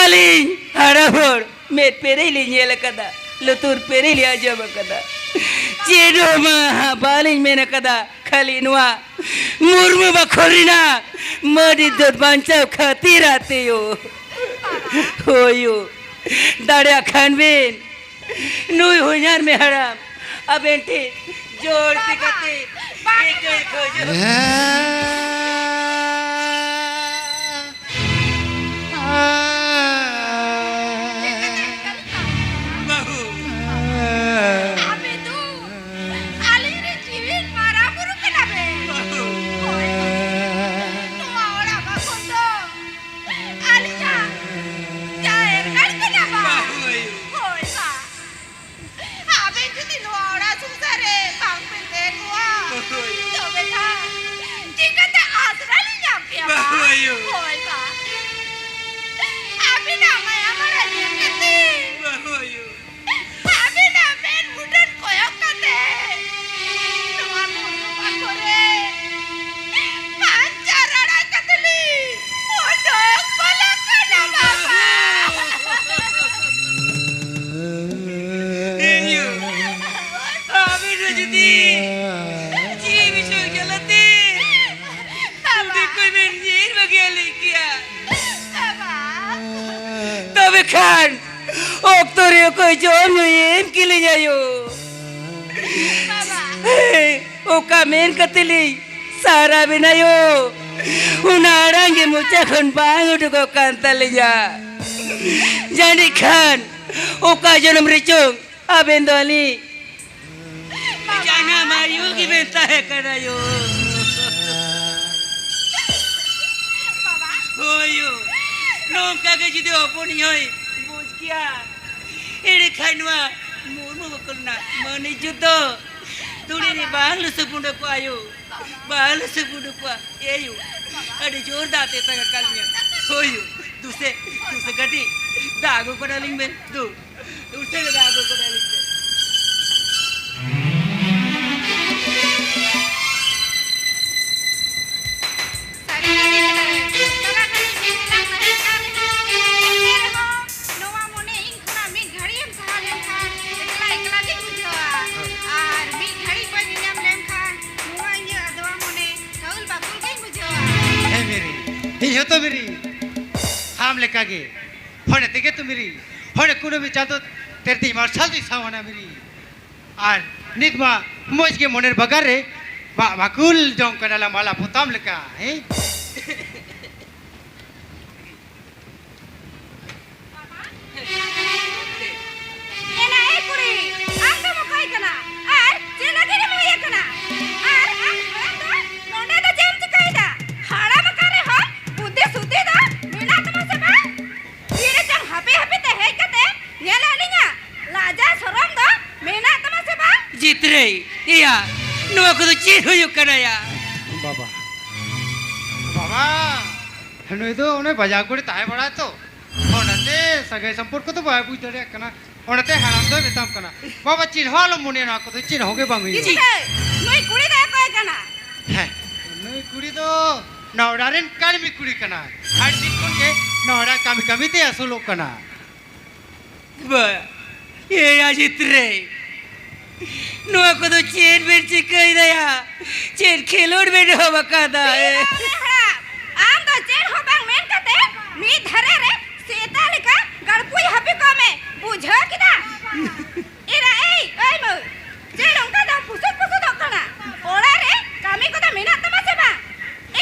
ᱟᱹᱞᱤᱧ ᱦᱟᱲᱟᱢ ᱦᱚᱲ ᱢᱮᱫ ᱯᱮᱨᱮᱡ ᱞᱤᱧ ᱧᱮᱞ ᱟᱠᱟᱫᱟ, ᱞᱩᱛᱩᱨ ᱯᱮᱨᱮᱡ ᱞᱤᱧ ᱟᱸᱡᱚᱢ ᱟᱠᱟᱫᱟ᱾ ᱪᱮᱫ ᱦᱚᱸ ᱢᱟ ᱦᱟᱸᱜ ᱵᱟᱹᱞᱤᱧ ᱢᱮᱱ ᱟᱠᱟᱫᱟ, ᱠᱷᱟᱹᱞᱤ ᱱᱚᱣᱟ ᱢᱩᱨᱢᱩ ᱵᱟᱠᱷᱳᱞ ᱨᱮᱱᱟᱜ ᱢᱟᱹᱱ ᱤᱡᱡᱚᱛ ᱵᱟᱧᱪᱟᱣ ᱠᱷᱟᱹᱛᱤᱨ ᱟᱛᱮ ᱭᱳ᱾ ᱦᱳᱭ ᱭᱳ, ᱫᱟᱲᱮᱭᱟᱜ ᱠᱷᱟᱱ ᱵᱤᱱ ᱱᱩᱭ ᱦᱚᱧᱦᱟᱨ ᱢᱮ ᱦᱟᱲᱟᱢ ᱟᱵᱮᱱ ᱴᱷᱮᱱ ᱡᱳᱨ ᱛᱤ ᱠᱟᱛᱮ ᱤᱠᱟᱹᱭ ᱠᱷᱚᱡᱚᱜ᱾ ᱦᱳᱭ ᱭᱳ᱾ ᱦᱳᱭ ᱵᱟ, ᱟᱹᱵᱤᱱᱟᱜ ᱢᱟᱭᱟ ᱢᱟᱲᱟ ᱧᱮᱞ ᱠᱟᱛᱮ, ᱵᱟ ᱦᱳᱭ ᱭᱳ᱾ ᱟᱹᱵᱤᱱᱟᱜ ᱢᱮᱫ ᱢᱩᱴᱟᱹᱱ ᱠᱚᱭᱚᱜ ᱠᱟᱛᱮ, ᱱᱚᱣᱟ ᱵᱩᱨᱩ ᱵᱟᱠᱷᱳᱞ ᱨᱮ ᱵᱟᱧᱪᱟᱣ ᱨᱟᱲᱟ ᱠᱟᱛᱮ ᱞᱤᱧ ᱩᱰᱩᱠ ᱵᱚᱞᱚ ᱠᱟᱱᱟ ᱵᱟᱵᱟ᱾ ᱤᱧ ᱭᱳ, ᱟᱹᱵᱤᱱ ᱦᱚᱸ ᱡᱩᱫᱤ ᱡᱤᱣᱤ ᱵᱤᱪᱷᱚᱲ ᱜᱮᱞᱟᱛᱮ ᱵᱟᱵᱟ᱾ ᱩᱱᱤ ᱠᱚ ᱵᱮᱱ ᱧᱤᱨ ᱵᱟᱹᱜᱤᱭᱟᱞᱤᱧ ᱠᱮᱭᱟ᱾ ᱵᱟᱵᱟ᱾ ᱛᱚᱵᱮ ᱠᱷᱟᱱ ᱚᱠᱛᱚ ᱨᱮ ᱚᱠᱚᱭ ᱡᱚᱢ ᱧᱩᱭ ᱮᱢ ᱠᱮᱞᱤᱧ ᱟᱭᱳ? ᱵᱟᱵᱟ᱾ ᱦᱮᱸ, ᱚᱠᱟ ᱢᱮᱱ ᱠᱟᱛᱮ ᱞᱤᱧ ᱥᱟᱨᱟ ᱵᱮᱱᱟᱭᱳ? ᱚᱱᱟ ᱟᱲᱟᱝ ᱜᱮ ᱢᱚᱪᱟ ᱠᱷᱚᱱ ᱵᱟᱝ ᱩᱰᱩᱠᱚᱜ ᱠᱟᱱ ᱛᱟᱹᱞᱤᱧᱟ᱾ ᱡᱟᱹᱱᱤᱡ ᱠᱷᱟᱱ ᱚᱠᱟ ᱡᱚᱱᱚᱢ ᱨᱮᱪᱚᱝ ᱟᱵᱮᱱ ᱫᱚ ᱟᱹᱞᱤᱧ ᱡᱟᱱᱟᱢ ᱟᱭᱳ ᱜᱮᱵᱮᱱ ᱛᱟᱦᱮᱸ ᱠᱟᱱᱟ ᱭᱳ᱾ ᱵᱟᱵᱟ᱾ ᱦᱳᱭ ᱭᱳ, ᱱᱚᱝᱠᱟ ᱜᱮ ᱡᱩᱫᱤ ᱦᱚᱯᱚᱱᱤᱧ ᱦᱚᱸᱭ ᱵᱩᱡᱽ ᱠᱮᱭᱟ, ᱮᱸᱰᱮ ᱠᱷᱟᱱ ᱱᱚᱣᱟ ᱢᱩᱨᱢᱩ ᱵᱟᱠᱷᱳᱞ ᱨᱮᱱᱟᱜ ᱢᱟᱹᱱ ᱤᱡᱽᱡᱚᱛ ᱫᱚ ᱫᱷᱩᱲᱤ ᱨᱮ ᱵᱟᱝ ᱞᱩᱥᱩ ᱯᱩᱸᱰᱟᱹ ᱠᱚᱜᱼᱟ ᱭᱳ, ᱵᱟᱝ ᱞᱩᱥᱩ ᱯᱩᱸᱰᱟᱹ ᱠᱚᱜᱼᱟ᱾ ᱮ ᱭᱳ, ᱟᱹᱰᱤ ᱡᱳᱨ ᱫᱟᱜ ᱛᱮᱛᱟᱝ ᱟᱠᱟᱫ ᱞᱤᱧᱟ᱾ ᱦᱳᱭ ᱭᱳ, ᱫᱩᱥᱮ, ᱫᱩᱥᱮ ᱠᱟᱹᱴᱤᱡ ᱫᱟᱜ ᱟᱹᱜᱩ ᱠᱚ ᱟᱹᱞᱤᱧ ᱵᱮᱱ, ᱫᱩ᱾ ᱩᱴᱷᱟᱹᱣ ᱫᱟᱜ ᱟᱹᱜᱩ ᱠᱚ ᱟᱹᱞᱤᱧ ᱵᱮᱱ᱾ ᱥᱟᱹᱨᱤ ᱜᱮ ᱛᱟᱨᱟ ᱜᱷᱟᱹᱲᱤᱡ ᱢᱤᱫ ᱜᱮᱞᱟᱝ ᱛᱟᱦᱮᱸ ᱠᱟᱱ ᱨᱮᱦᱚᱸ, ᱮᱱᱛᱮ ᱨᱮᱦᱚᱸ ᱱᱚᱣᱟ ᱢᱚᱱᱮ ᱤᱧ ᱠᱷᱚᱱᱟᱜ ᱢᱤᱫ ᱜᱷᱟᱹᱲᱤᱡ ᱮᱢ ᱥᱟᱦᱟ ᱞᱮᱱᱠᱷᱟᱱ ᱮᱠᱞᱟ ᱮᱠᱞᱟ ᱜᱤᱧ ᱵᱩᱡᱷᱟᱹᱣᱟ᱾ ᱟᱨ ᱢᱤᱫ ᱜᱷᱟᱹᱲᱤᱡ ᱵᱟᱹᱧ ᱧᱟᱢ ᱞᱮᱱᱠᱷᱟᱱ ᱱᱚᱣᱟ ᱤᱧᱟᱹᱜ ᱟᱫᱣᱟ ᱢᱚᱱᱮ ᱠᱟᱹᱣᱩᱞ ᱵᱟᱹᱠᱩᱞ ᱜᱤᱧ ᱵᱩᱡᱷᱟᱹᱣᱟ᱾ ᱦᱮᱸ ᱢᱤᱨᱤ, ᱤᱧ ᱦᱚᱸᱛᱚ ᱢᱤᱨᱤ, ᱟᱢ ᱞᱮᱠᱟᱜᱮ᱾ ᱦᱚᱲᱮ ᱛᱮᱜᱮ ᱛᱚ ᱢᱤᱨᱤ, ᱦᱚᱲᱮ ᱠᱩᱱᱟᱹᱢᱤ ᱪᱟᱸᱫᱚ ᱛᱮᱨᱫᱤ ᱢᱟᱨᱥᱟᱞ ᱫᱤᱥᱟᱣᱟᱱᱟ ᱢᱤᱨᱤ᱾ ᱟᱨ ᱱᱤᱛ ᱢᱟ ᱢᱚᱡᱽ ᱜᱮ ᱢᱚᱱᱮᱨ ᱵᱟᱜᱟᱱ ᱨᱮ ᱢᱟᱜ ᱵᱟᱠᱩᱞ ᱡᱚᱝ ᱠᱟᱱᱟᱞᱮ ᱢᱟᱞᱟ ᱯᱚᱛᱟᱢ ᱞᱮᱠᱟ, ᱦᱮᱸ? ᱮᱱᱟ ᱮ ᱠᱩᱲᱤ, ᱟᱢ ᱫᱚᱢ ᱚᱠᱚᱭ ᱠᱟᱱᱟ? ᱟᱨ ᱪᱮᱫ ᱞᱟᱹᱜᱤᱫ ᱮᱢ ᱦᱮᱡ ᱟᱠᱟᱱᱟ? ᱟᱨ ᱟᱢ ᱦᱟᱲᱟᱢ ᱫᱚ ᱱᱚᱰᱮ ᱫᱚ ᱪᱮᱫ ᱮᱢ ᱪᱤᱠᱟᱹᱭᱮᱫᱟ? ᱦᱟᱲᱟᱢ ᱟᱠᱟᱱ ᱨᱮᱦᱚᱸ ᱵᱩᱫᱽᱫᱷᱤ ᱥᱩᱫᱽᱫᱷᱤ ᱫᱚ ᱢᱮᱱᱟᱜ ᱛᱟᱢᱟ ᱥᱮ ᱵᱟᱝ? ᱛᱤᱨᱮ ᱪᱚᱝ ᱦᱟᱯᱮ ᱦᱟᱯᱮ ᱛᱮ ᱦᱮᱡ ᱠᱟᱛᱮ ᱧᱮᱞᱮᱫ ᱞᱤᱧᱟ, ᱞᱟᱡᱟ ᱥᱚᱨᱚᱢ ᱫᱚ ᱢᱮᱱᱟᱜ ᱛᱟᱢᱟ ᱥᱮ ᱵᱟᱝ? ᱡᱤᱛᱨᱟᱹᱭ, ᱮᱭᱟ, ᱱᱚᱣᱟ ᱠᱚᱫᱚ ᱪᱮᱫ ᱦᱩᱭᱩᱜ ᱠᱟᱱᱟ ᱭᱟ? ᱵᱟᱵᱟ, ᱵᱟᱵᱟ, ᱱᱩᱭ ᱫᱚ ᱚᱱᱮ ᱵᱟᱡᱟᱣ ᱠᱩᱲᱤ ᱛᱟᱦᱮᱸ ᱵᱟᱲᱟᱭ ᱛᱚ, ᱚᱱᱟᱛᱮ ᱥᱟᱹᱜᱟᱹᱭ ᱥᱚᱢᱯᱚᱨᱠᱚ ᱫᱚ ᱵᱟᱭ ᱵᱩᱡᱽ ᱫᱟᱲᱮᱭᱟᱜ ᱠᱟᱱᱟ᱾ ᱚᱱᱟᱛᱮ ᱦᱟᱲᱟᱢ ᱫᱚᱭ ᱢᱮᱛᱟᱢ ᱠᱟᱱᱟ, "ᱵᱟᱵᱟ, ᱪᱮᱫ ᱦᱚᱸ ᱟᱞᱚᱢ ᱢᱚᱱᱮᱭᱟ, ᱱᱚᱣᱟ ᱠᱚᱫᱚ ᱪᱮᱫ ᱦᱚᱸ ᱜᱮ ᱵᱟᱝ ᱦᱩᱭᱩᱜᱼᱟ᱾" ᱤᱪᱤᱛᱟᱹᱭ, ᱱᱩᱭ ᱠᱩᱲᱤ ᱫᱚ ᱚᱠᱚᱭ ᱠᱟᱱᱟ? ᱦᱮᱸ, ᱱᱩᱭ ᱠᱩᱲᱤ ᱫᱚ ᱱᱚᱣᱟ ᱚᱲᱟᱜ ᱨᱮᱱ ᱠᱟᱹᱲᱢᱤ ᱠᱩᱲᱤ ᱠᱟᱱᱟᱭ᱾ ᱟᱹᱰᱤ ᱫᱤᱱ ᱠᱷᱚᱱ ᱜᱮ ᱱᱚᱣᱟ ᱚᱲᱟᱜ ᱠᱟᱹᱢᱤ ᱠᱟᱹᱢᱤ ᱛᱮ ᱟᱹᱥᱩᱞᱚᱜ ᱠᱟᱱᱟ᱾ ᱵᱟ, ᱮᱭ ᱟᱡᱤᱛ ᱨᱮ, ᱱᱚᱣᱟ ᱠᱚᱫᱚ ᱪᱮᱫ ᱵᱮᱱ ᱪᱤᱠᱟᱹᱭ ᱫᱟᱭᱟ? ᱪᱮᱫ ᱠᱷᱮᱞᱳᱰ ᱵᱮᱱ ᱮᱦᱚᱵ ᱟᱠᱟᱫᱟ? ᱮ? ᱟᱢ ᱫᱚ ᱪᱮᱫ ᱦᱚᱸ ᱵᱟᱝ ᱢᱮᱱ ᱠᱟᱛᱮ ᱢᱤᱫ ᱫᱷᱟᱨᱮ ᱨᱮ ᱥᱮᱛᱟ ᱞᱮᱠᱟ ᱜᱟᱲᱯᱩᱭ ᱦᱟᱹᱯᱤ ᱠᱚᱜ ᱢᱮ, ᱵᱩᱡᱷᱟᱹᱣ ᱠᱮᱫᱟ? ᱮᱨᱟ, ᱮᱭ, ᱮᱭ ᱢᱟᱹᱭ, ᱪᱮᱫ ᱚᱱᱠᱟ ᱫᱚ ᱯᱩᱥᱩᱫ ᱯᱩᱥᱩᱫᱚᱜ ᱠᱟᱱᱟ? ᱚᱲᱟᱜ ᱨᱮ ᱠᱟᱹᱢᱤ ᱠᱚᱫᱚ ᱢᱮᱱᱟᱜ ᱛᱟᱢᱟ ᱥᱮ ᱵᱟᱝ?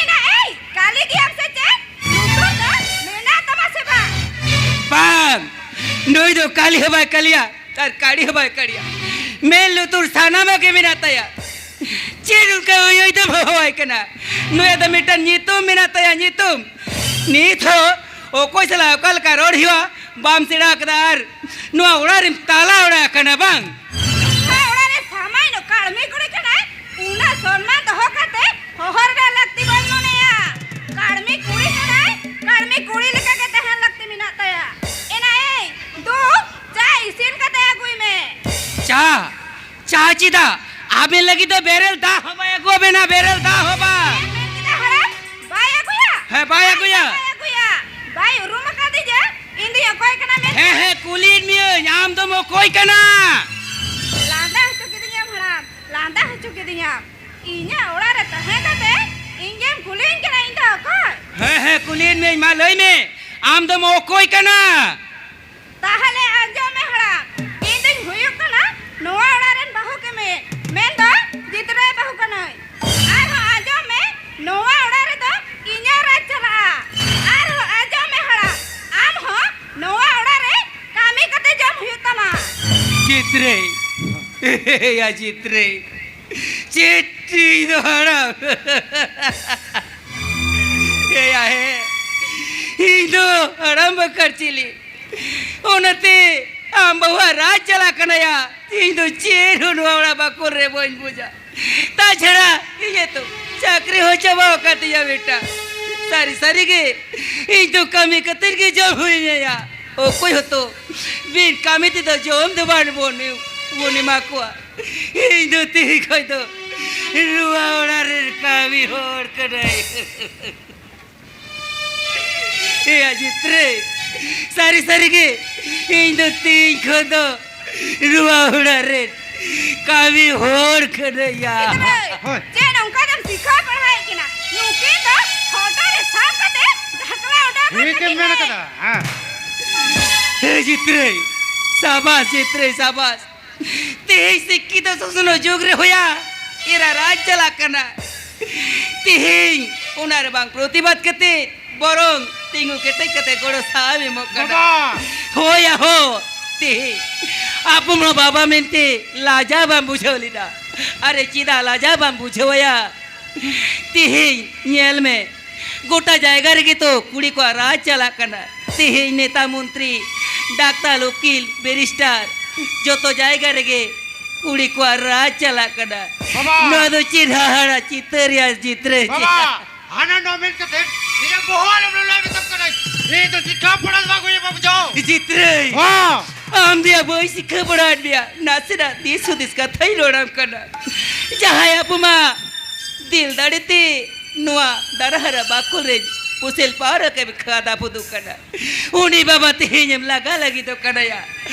ᱮᱱᱟ, ᱮᱭ, ᱠᱟᱹᱞᱤ ᱜᱮᱭᱟᱢ ᱥᱮ ᱪᱮᱫ? ᱞᱩᱛᱩᱨ ᱫᱚ ᱢᱮᱱᱟᱜ ᱛᱟᱢᱟ ᱥᱮ ᱵᱟᱝ? ᱵᱟᱝ, ᱱᱩᱭ ᱫᱚ ᱠᱟᱹᱞᱤ ᱦᱚᱸ ᱵᱟᱭ ᱠᱟᱹᱞᱤᱭᱟ, ᱟᱨ ᱠᱟᱹᱲᱤ ᱦᱚᱸ ᱵᱟᱭ ᱠᱟᱹᱲᱤᱭᱟ᱾ ᱢᱮᱫ ᱞᱩᱛᱩᱨ ᱥᱟᱱᱟᱢᱟᱜ ᱜᱮ ᱢᱮᱱᱟᱜ ᱛᱟᱭᱟ᱾ ᱪᱮᱫ ᱚᱱᱠᱟ ᱩᱭᱩᱭ ᱫᱚᱢ ᱦᱚᱦᱚᱣᱟᱭ ᱠᱟᱱᱟ? ᱱᱩᱭᱟᱜ ᱫᱚ ᱢᱤᱫᱴᱟᱝ ᱧᱩᱛᱩᱢ ᱢᱮᱱᱟᱜ ᱛᱟᱭᱟ, ᱧᱩᱛᱩᱢ᱾ ᱱᱤᱛ ᱦᱚᱸ ᱚᱠᱚᱭ ᱥᱟᱞᱟᱜ ᱚᱠᱟ ᱞᱮᱠᱟ ᱨᱚᱲ ᱦᱩᱭᱩᱜᱼᱟ, ᱵᱟᱢ ᱥᱮᱬᱟ ᱟᱠᱟᱫᱟ᱾ ᱟᱨ ᱱᱚᱣᱟ ᱚᱲᱟᱜ ᱨᱮᱢ ᱛᱟᱞᱟ ᱚᱲᱟᱜ ᱟᱠᱟᱱᱟ ᱵᱟᱝ? ᱱᱚᱣᱟ ᱚᱲᱟᱜ ᱨᱮ ᱥᱟᱢᱟᱭᱱᱚ ᱠᱟᱹᱲᱢᱤ ᱠᱩᱲᱤ ᱠᱟᱱᱟᱭ, ᱩᱱᱟᱹᱜ ᱥᱚᱱᱢᱟᱱ ᱫᱚᱦᱚ ᱠᱟᱛᱮ ᱦᱚᱦᱚ ᱨᱮᱱᱟᱜ ᱞᱟᱹᱠᱛᱤ ᱵᱟᱹᱧ ᱢᱚᱱᱮᱭᱟ᱾ ᱠᱟᱹᱲᱢᱤ ᱠᱩᱲᱤ ᱠᱟᱱᱟᱭ, ᱠᱟᱹᱲᱢᱤ ᱠᱩᱲᱤ ᱞᱮᱠᱟ ᱜᱮ ᱛᱟᱦᱮᱱ ᱞᱟᱹᱠᱛᱤ ᱢᱮᱱᱟᱜ ᱛᱟᱭᱟ᱾ ᱮᱱᱟ ᱮᱭ, ᱫᱩ, ᱪᱟ ᱤᱥᱤᱱ ᱠᱟᱛᱮ ᱟᱹᱜᱩᱭ ᱢᱮ᱾ ᱪᱟ? ᱪᱟ ᱪᱮᱫᱟᱜ? ᱟᱵᱮᱱ ᱞᱟᱹᱜᱤᱫ ᱫᱚ ᱵᱮᱨᱮᱞ ᱫᱟᱜ ᱦᱚᱸ ᱵᱟᱭ ᱟᱹᱜᱩ ᱟᱵᱮᱱᱟ, ᱵᱮᱨᱮᱞ ᱫᱟᱜ ᱦᱚᱸ ᱵᱟᱝ᱾ ᱪᱮᱫ ᱢᱮᱱ ᱠᱮᱫᱟ ᱦᱟᱲᱟᱢ? ᱵᱟᱭ ᱟᱹᱜᱩᱭᱟ? ᱦᱮᱸ, ᱵᱟᱭ ᱟᱹᱜᱩᱭᱟ᱾ ᱵᱟᱭ ᱟᱹᱜᱩᱭᱟ? ᱵᱟᱭ ᱩᱨᱩᱢ ᱟᱠᱟᱫᱤᱧᱟ, ᱤᱧ ᱫᱩᱧ ᱚᱠᱚᱭ ᱠᱟᱱᱟ ᱢᱮᱱᱛᱮ? ᱦᱮᱸ, ᱦᱮᱸ, ᱠᱩᱞᱤᱭᱮᱫ ᱢᱤᱭᱟᱹᱧ, ᱟᱢ ᱫᱚᱢ ᱚᱠᱚᱭ ᱠᱟᱱᱟ? ᱞᱟᱸᱫᱟ ᱦᱚᱪᱚ ᱠᱤᱫᱤᱧᱟᱢ ᱦᱟᱲᱟᱢ, ᱞᱟᱸᱫᱟ ᱦᱚᱪᱚ ᱠᱤᱫᱤᱧᱟᱢ᱾ ᱤᱧᱟᱹᱜ ᱚᱲᱟᱜ ᱨᱮ ᱛᱟᱦᱮᱸ ᱠᱟᱛᱮ ᱤᱧ ᱜᱮᱢ ᱠᱩᱞᱤᱭᱤᱧ ᱠᱟᱱᱟ, ᱤᱧ ᱫᱚ ᱚᱠᱚᱭ? ᱦᱮᱸ, ᱦᱮᱸ, ᱠᱩᱞᱤᱭᱮᱫ ᱢᱤᱭᱟᱹᱧ, ᱢᱟ ᱞᱟᱹᱭ ᱢᱮ, ᱟᱢ ᱫᱚᱢ ᱚᱠᱚᱭ ᱠᱟᱱᱟ? ᱛᱟᱦᱞᱮ ᱟᱸᱡᱚᱢ ᱢᱮ ᱦᱟᱲᱟᱢ, ᱤᱧ ᱫᱩᱧ ᱦᱩᱭᱩᱜ ᱠᱟᱱᱟ ᱱᱚᱣᱟ ᱚᱲᱟᱜ ᱨᱮᱱ ᱵᱟᱹᱦᱩ ᱠᱤᱢᱤᱱ, ᱢᱮᱱᱫᱚ ᱡᱤᱛᱨᱟᱹ ᱵᱟᱹᱦᱩ ᱠᱟᱹᱱᱟᱹᱧ᱾ ᱟᱨᱦᱚᱸ ᱟᱸᱡᱚᱢ ᱢᱮ, ᱱᱚᱣᱟ ᱚᱲᱟᱜ ᱨᱮᱫᱚ ᱤᱧᱟᱹᱜ ᱨᱟᱡᱽ ᱪᱟᱞᱟᱜᱼᱟ᱾ ᱟᱨᱦᱚᱸ ᱟᱸᱡᱚᱢ ᱢᱮ ᱦᱟᱲᱟᱢ, ᱟᱢ ᱦᱚᱸ ᱱᱚᱣᱟ ᱚᱲᱟᱜ ᱨᱮ ᱠᱟᱹᱢᱤ ᱠᱟᱛᱮ ᱡᱚᱢ ᱦᱩᱭᱩᱜ ᱛᱟᱢᱟ᱾ ᱡᱤᱛᱨᱟᱹᱭ, ᱮᱭᱟ ᱡᱤᱛᱨᱟᱹᱭ, ᱪᱮᱫ ᱤᱧ ᱫᱚ ᱦᱟᱲᱟᱢ? ᱮᱭᱟ ᱦᱮ, ᱤᱧ ᱫᱚ ᱦᱟᱲᱟᱢ ᱵᱟᱠᱷᱟᱨ ᱪᱤᱞᱤ? ᱚᱱᱟᱛᱮ ᱟᱢ ᱵᱟᱹᱦᱩᱣᱟᱜ ᱨᱟᱡᱽ ᱪᱟᱞᱟᱜ ᱠᱟᱱᱟᱭᱟ᱾ ᱤᱧ ᱫᱚ ᱪᱮᱫ ᱦᱚᱸ ᱱᱚᱣᱟ ᱚᱲᱟᱜ ᱵᱟᱠᱷᱳᱞ ᱨᱮ ᱵᱟᱹᱧ ᱵᱩᱡᱟ᱾ ᱛᱟᱪᱷᱟᱲᱟ ᱤᱧᱟᱹᱜ ᱛᱚ ᱪᱟᱹᱠᱨᱤ ᱦᱚᱸ ᱪᱟᱵᱟ ᱟᱠᱟᱱ ᱛᱤᱧᱟ ᱵᱮᱴᱟ᱾ ᱥᱟᱹᱨᱤ ᱥᱟᱹᱨᱤ ᱜᱮ, ᱤᱧ ᱫᱚ ᱠᱟᱹᱢᱤ ᱠᱟᱛᱮ ᱜᱮ ᱡᱚᱢ ᱦᱩᱭ ᱤᱧᱟ᱾ ᱚᱠᱚᱭ ᱦᱚᱸᱛᱚ ᱵᱤᱱ ᱠᱟᱹᱢᱤ ᱛᱮᱫᱚ ᱡᱚᱢ ᱫᱚ ᱵᱟᱝ ᱵᱚᱱ, ᱵᱚᱱ ᱮᱢᱟ ᱠᱚᱣᱟ᱾ ᱤᱧ ᱫᱚ ᱛᱮᱦᱮᱧ ᱠᱷᱚᱱ ᱫᱚ ᱱᱚᱣᱟ ᱚᱲᱟᱜ ᱨᱮᱱ ᱠᱟᱹᱢᱤ ᱦᱚᱲ ᱠᱟᱹᱱᱟᱹᱧ᱾ ᱮᱭᱟ ᱡᱤᱛᱨᱮ, ᱥᱟᱹᱨᱤ ᱥᱟᱹᱨᱤ ᱜᱮ, ᱤᱧ ᱫᱚ ᱛᱮᱦᱮᱧ ᱠᱷᱚᱱ ᱫᱚ ᱱᱚᱣᱟ ᱚᱲᱟᱜ ᱨᱮᱱ ᱠᱟᱹᱢᱤ ᱦᱚᱲ ᱠᱟᱹᱱᱟᱹᱧᱟ᱾ ᱜᱤᱫᱽᱨᱟᱹ, ᱦᱳᱭ᱾ ᱪᱮᱫ ᱱᱚᱝᱠᱟ ᱫᱚᱢ ᱥᱤᱠᱷᱟᱹᱣ ᱯᱟᱲᱦᱟᱣᱮᱫ ᱠᱤᱱᱟ? ᱱᱩᱠᱤᱱ ᱫᱚ ᱦᱚᱴᱚᱜ ᱨᱮ ᱥᱟᱵ ᱠᱟᱛᱮ ᱰᱷᱟᱠᱞᱟ ᱚᱰᱚᱠ ᱴᱷᱤᱠ ᱮᱢ ᱠᱟᱹᱛᱤᱧ ᱢᱮᱱ ᱢᱮ᱾ ᱠᱟᱫᱟ, ᱦᱮᱸ᱾ ᱦᱮ ᱡᱤᱛᱨᱮ, ᱥᱟᱵᱟᱥ ᱡᱤᱛᱨᱮ, ᱥᱟᱵᱟᱥ᱾ ᱛᱮᱦᱮᱧ ᱥᱤᱠᱠᱷᱤᱛᱚ ᱥᱚᱥᱱᱚ ᱡᱩᱜᱽ ᱨᱮ ᱦᱚᱭᱟ ᱮᱨᱟ ᱨᱟᱡᱽ ᱪᱟᱞᱟᱜ ᱠᱟᱱᱟ᱾ ᱛᱮᱦᱮᱧ ᱚᱱᱟ ᱨᱮ ᱵᱟᱝ ᱯᱨᱚᱛᱤᱵᱟᱫ ᱠᱟᱛᱮ ᱵᱚᱨᱚᱝ ᱛᱤᱸᱜᱩ ᱠᱮᱴᱮᱡ ᱠᱟᱛᱮ ᱜᱚᱲᱚ ᱥᱟᱦᱟᱣ ᱮᱢᱚᱜ ᱠᱟᱱᱟ᱾ ᱵᱟᱵᱟ! ᱦᱳᱭᱟ ᱦᱳ, ᱛᱮᱦᱮᱧ ᱟᱯᱚᱢᱟ ᱵᱟᱵᱟ ᱢᱮᱱᱛᱮ ᱞᱟᱡᱟ ᱵᱟᱢ ᱵᱩᱡᱷᱟᱹᱣ ᱞᱮᱫᱟ? ᱟᱨᱮ ᱪᱮᱫᱟᱜ ᱞᱟᱡᱟ ᱵᱟᱢ ᱵᱩᱡᱷᱟᱹᱣᱟᱭᱟ? ᱛᱮᱦᱮᱧ ᱧᱮᱞ ᱢᱮ, ᱜᱚᱴᱟ ᱡᱟᱭᱜᱟ ᱨᱮᱜᱮ ᱛᱚ ᱠᱩᱲᱤ ᱠᱚᱣᱟᱜ ᱨᱟᱡᱽ ᱪᱟᱞᱟᱜ ᱠᱟᱱᱟ᱾ ᱛᱮᱦᱮᱧ ᱱᱮᱛᱟ ᱢᱚᱱᱛᱨᱤ, ᱰᱟᱠᱛᱟᱨ, ᱩᱠᱤᱞ, ᱵᱮᱨᱤᱥᱴᱟᱨ, ᱡᱚᱛᱚ ᱡᱟᱭᱜᱟ ᱨᱮᱜᱮ ᱠᱩᱲᱤ ᱠᱚᱣᱟᱜ ᱨᱟᱡᱽ ᱪᱟᱞᱟᱜ ᱠᱟᱱᱟ᱾ ᱵᱟᱵᱟ! ᱱᱚᱣᱟ ᱫᱚ ᱪᱮᱫ ᱦᱟᱦᱟᱲᱟ ᱪᱤᱛᱟᱹᱨ ᱭᱟ ᱡᱤᱛᱨᱟᱹ? ᱵᱟᱵᱟ! ᱦᱟᱱᱟ ᱱᱚᱣᱟ ᱢᱮᱱ ᱠᱟᱛᱮ ᱤᱧᱟᱹᱜ ᱵᱚᱦᱚᱜ ᱟᱞᱚᱢ ᱞᱚᱞᱚᱭ ᱢᱮᱛᱟᱢ ᱠᱟᱱᱟ᱾ ᱤᱧ ᱫᱚ ᱪᱮᱫ ᱦᱚᱸ ᱯᱚᱲᱟ ᱫᱚ ᱵᱟᱝ ᱦᱩᱭᱩᱜᱼᱟ, ᱵᱟᱹᱵᱩ ᱡᱚ᱾ ᱡᱤᱛᱨᱟᱹ! ᱦᱚᱸ! ᱟᱢ ᱫᱚᱭᱟ ᱵᱟᱹᱧ ᱥᱤᱠᱷᱟᱹ ᱵᱟᱲᱟᱭᱮᱫ ᱢᱮᱭᱟ, ᱱᱟᱥᱮᱱᱟᱜ ᱫᱤᱥ ᱦᱩᱫᱤᱥ ᱠᱟᱛᱷᱟᱧ ᱨᱚᱲᱟᱢ ᱠᱟᱱᱟ᱾ ᱡᱟᱦᱟᱸᱭ ᱟᱵᱚ ᱢᱟ ᱫᱤᱞ ᱫᱟᱲᱮᱛᱮ ᱱᱚᱣᱟ ᱫᱟᱨᱦᱟᱨᱟ ᱵᱟᱠᱚ ᱨᱮ ᱯᱩᱥᱮᱞ ᱯᱟᱣᱨᱟ ᱠᱮ ᱠᱷᱟᱫᱟ ᱵᱩᱫᱩ ᱠᱟᱱᱟ, ᱩᱱᱤ ᱵᱟᱵᱟ ᱛᱮᱦᱮᱧ ᱮᱢ ᱞᱟᱜᱟ ᱞᱟᱹᱜᱤᱫᱚᱜ ᱠᱟᱱᱟᱭᱟ᱾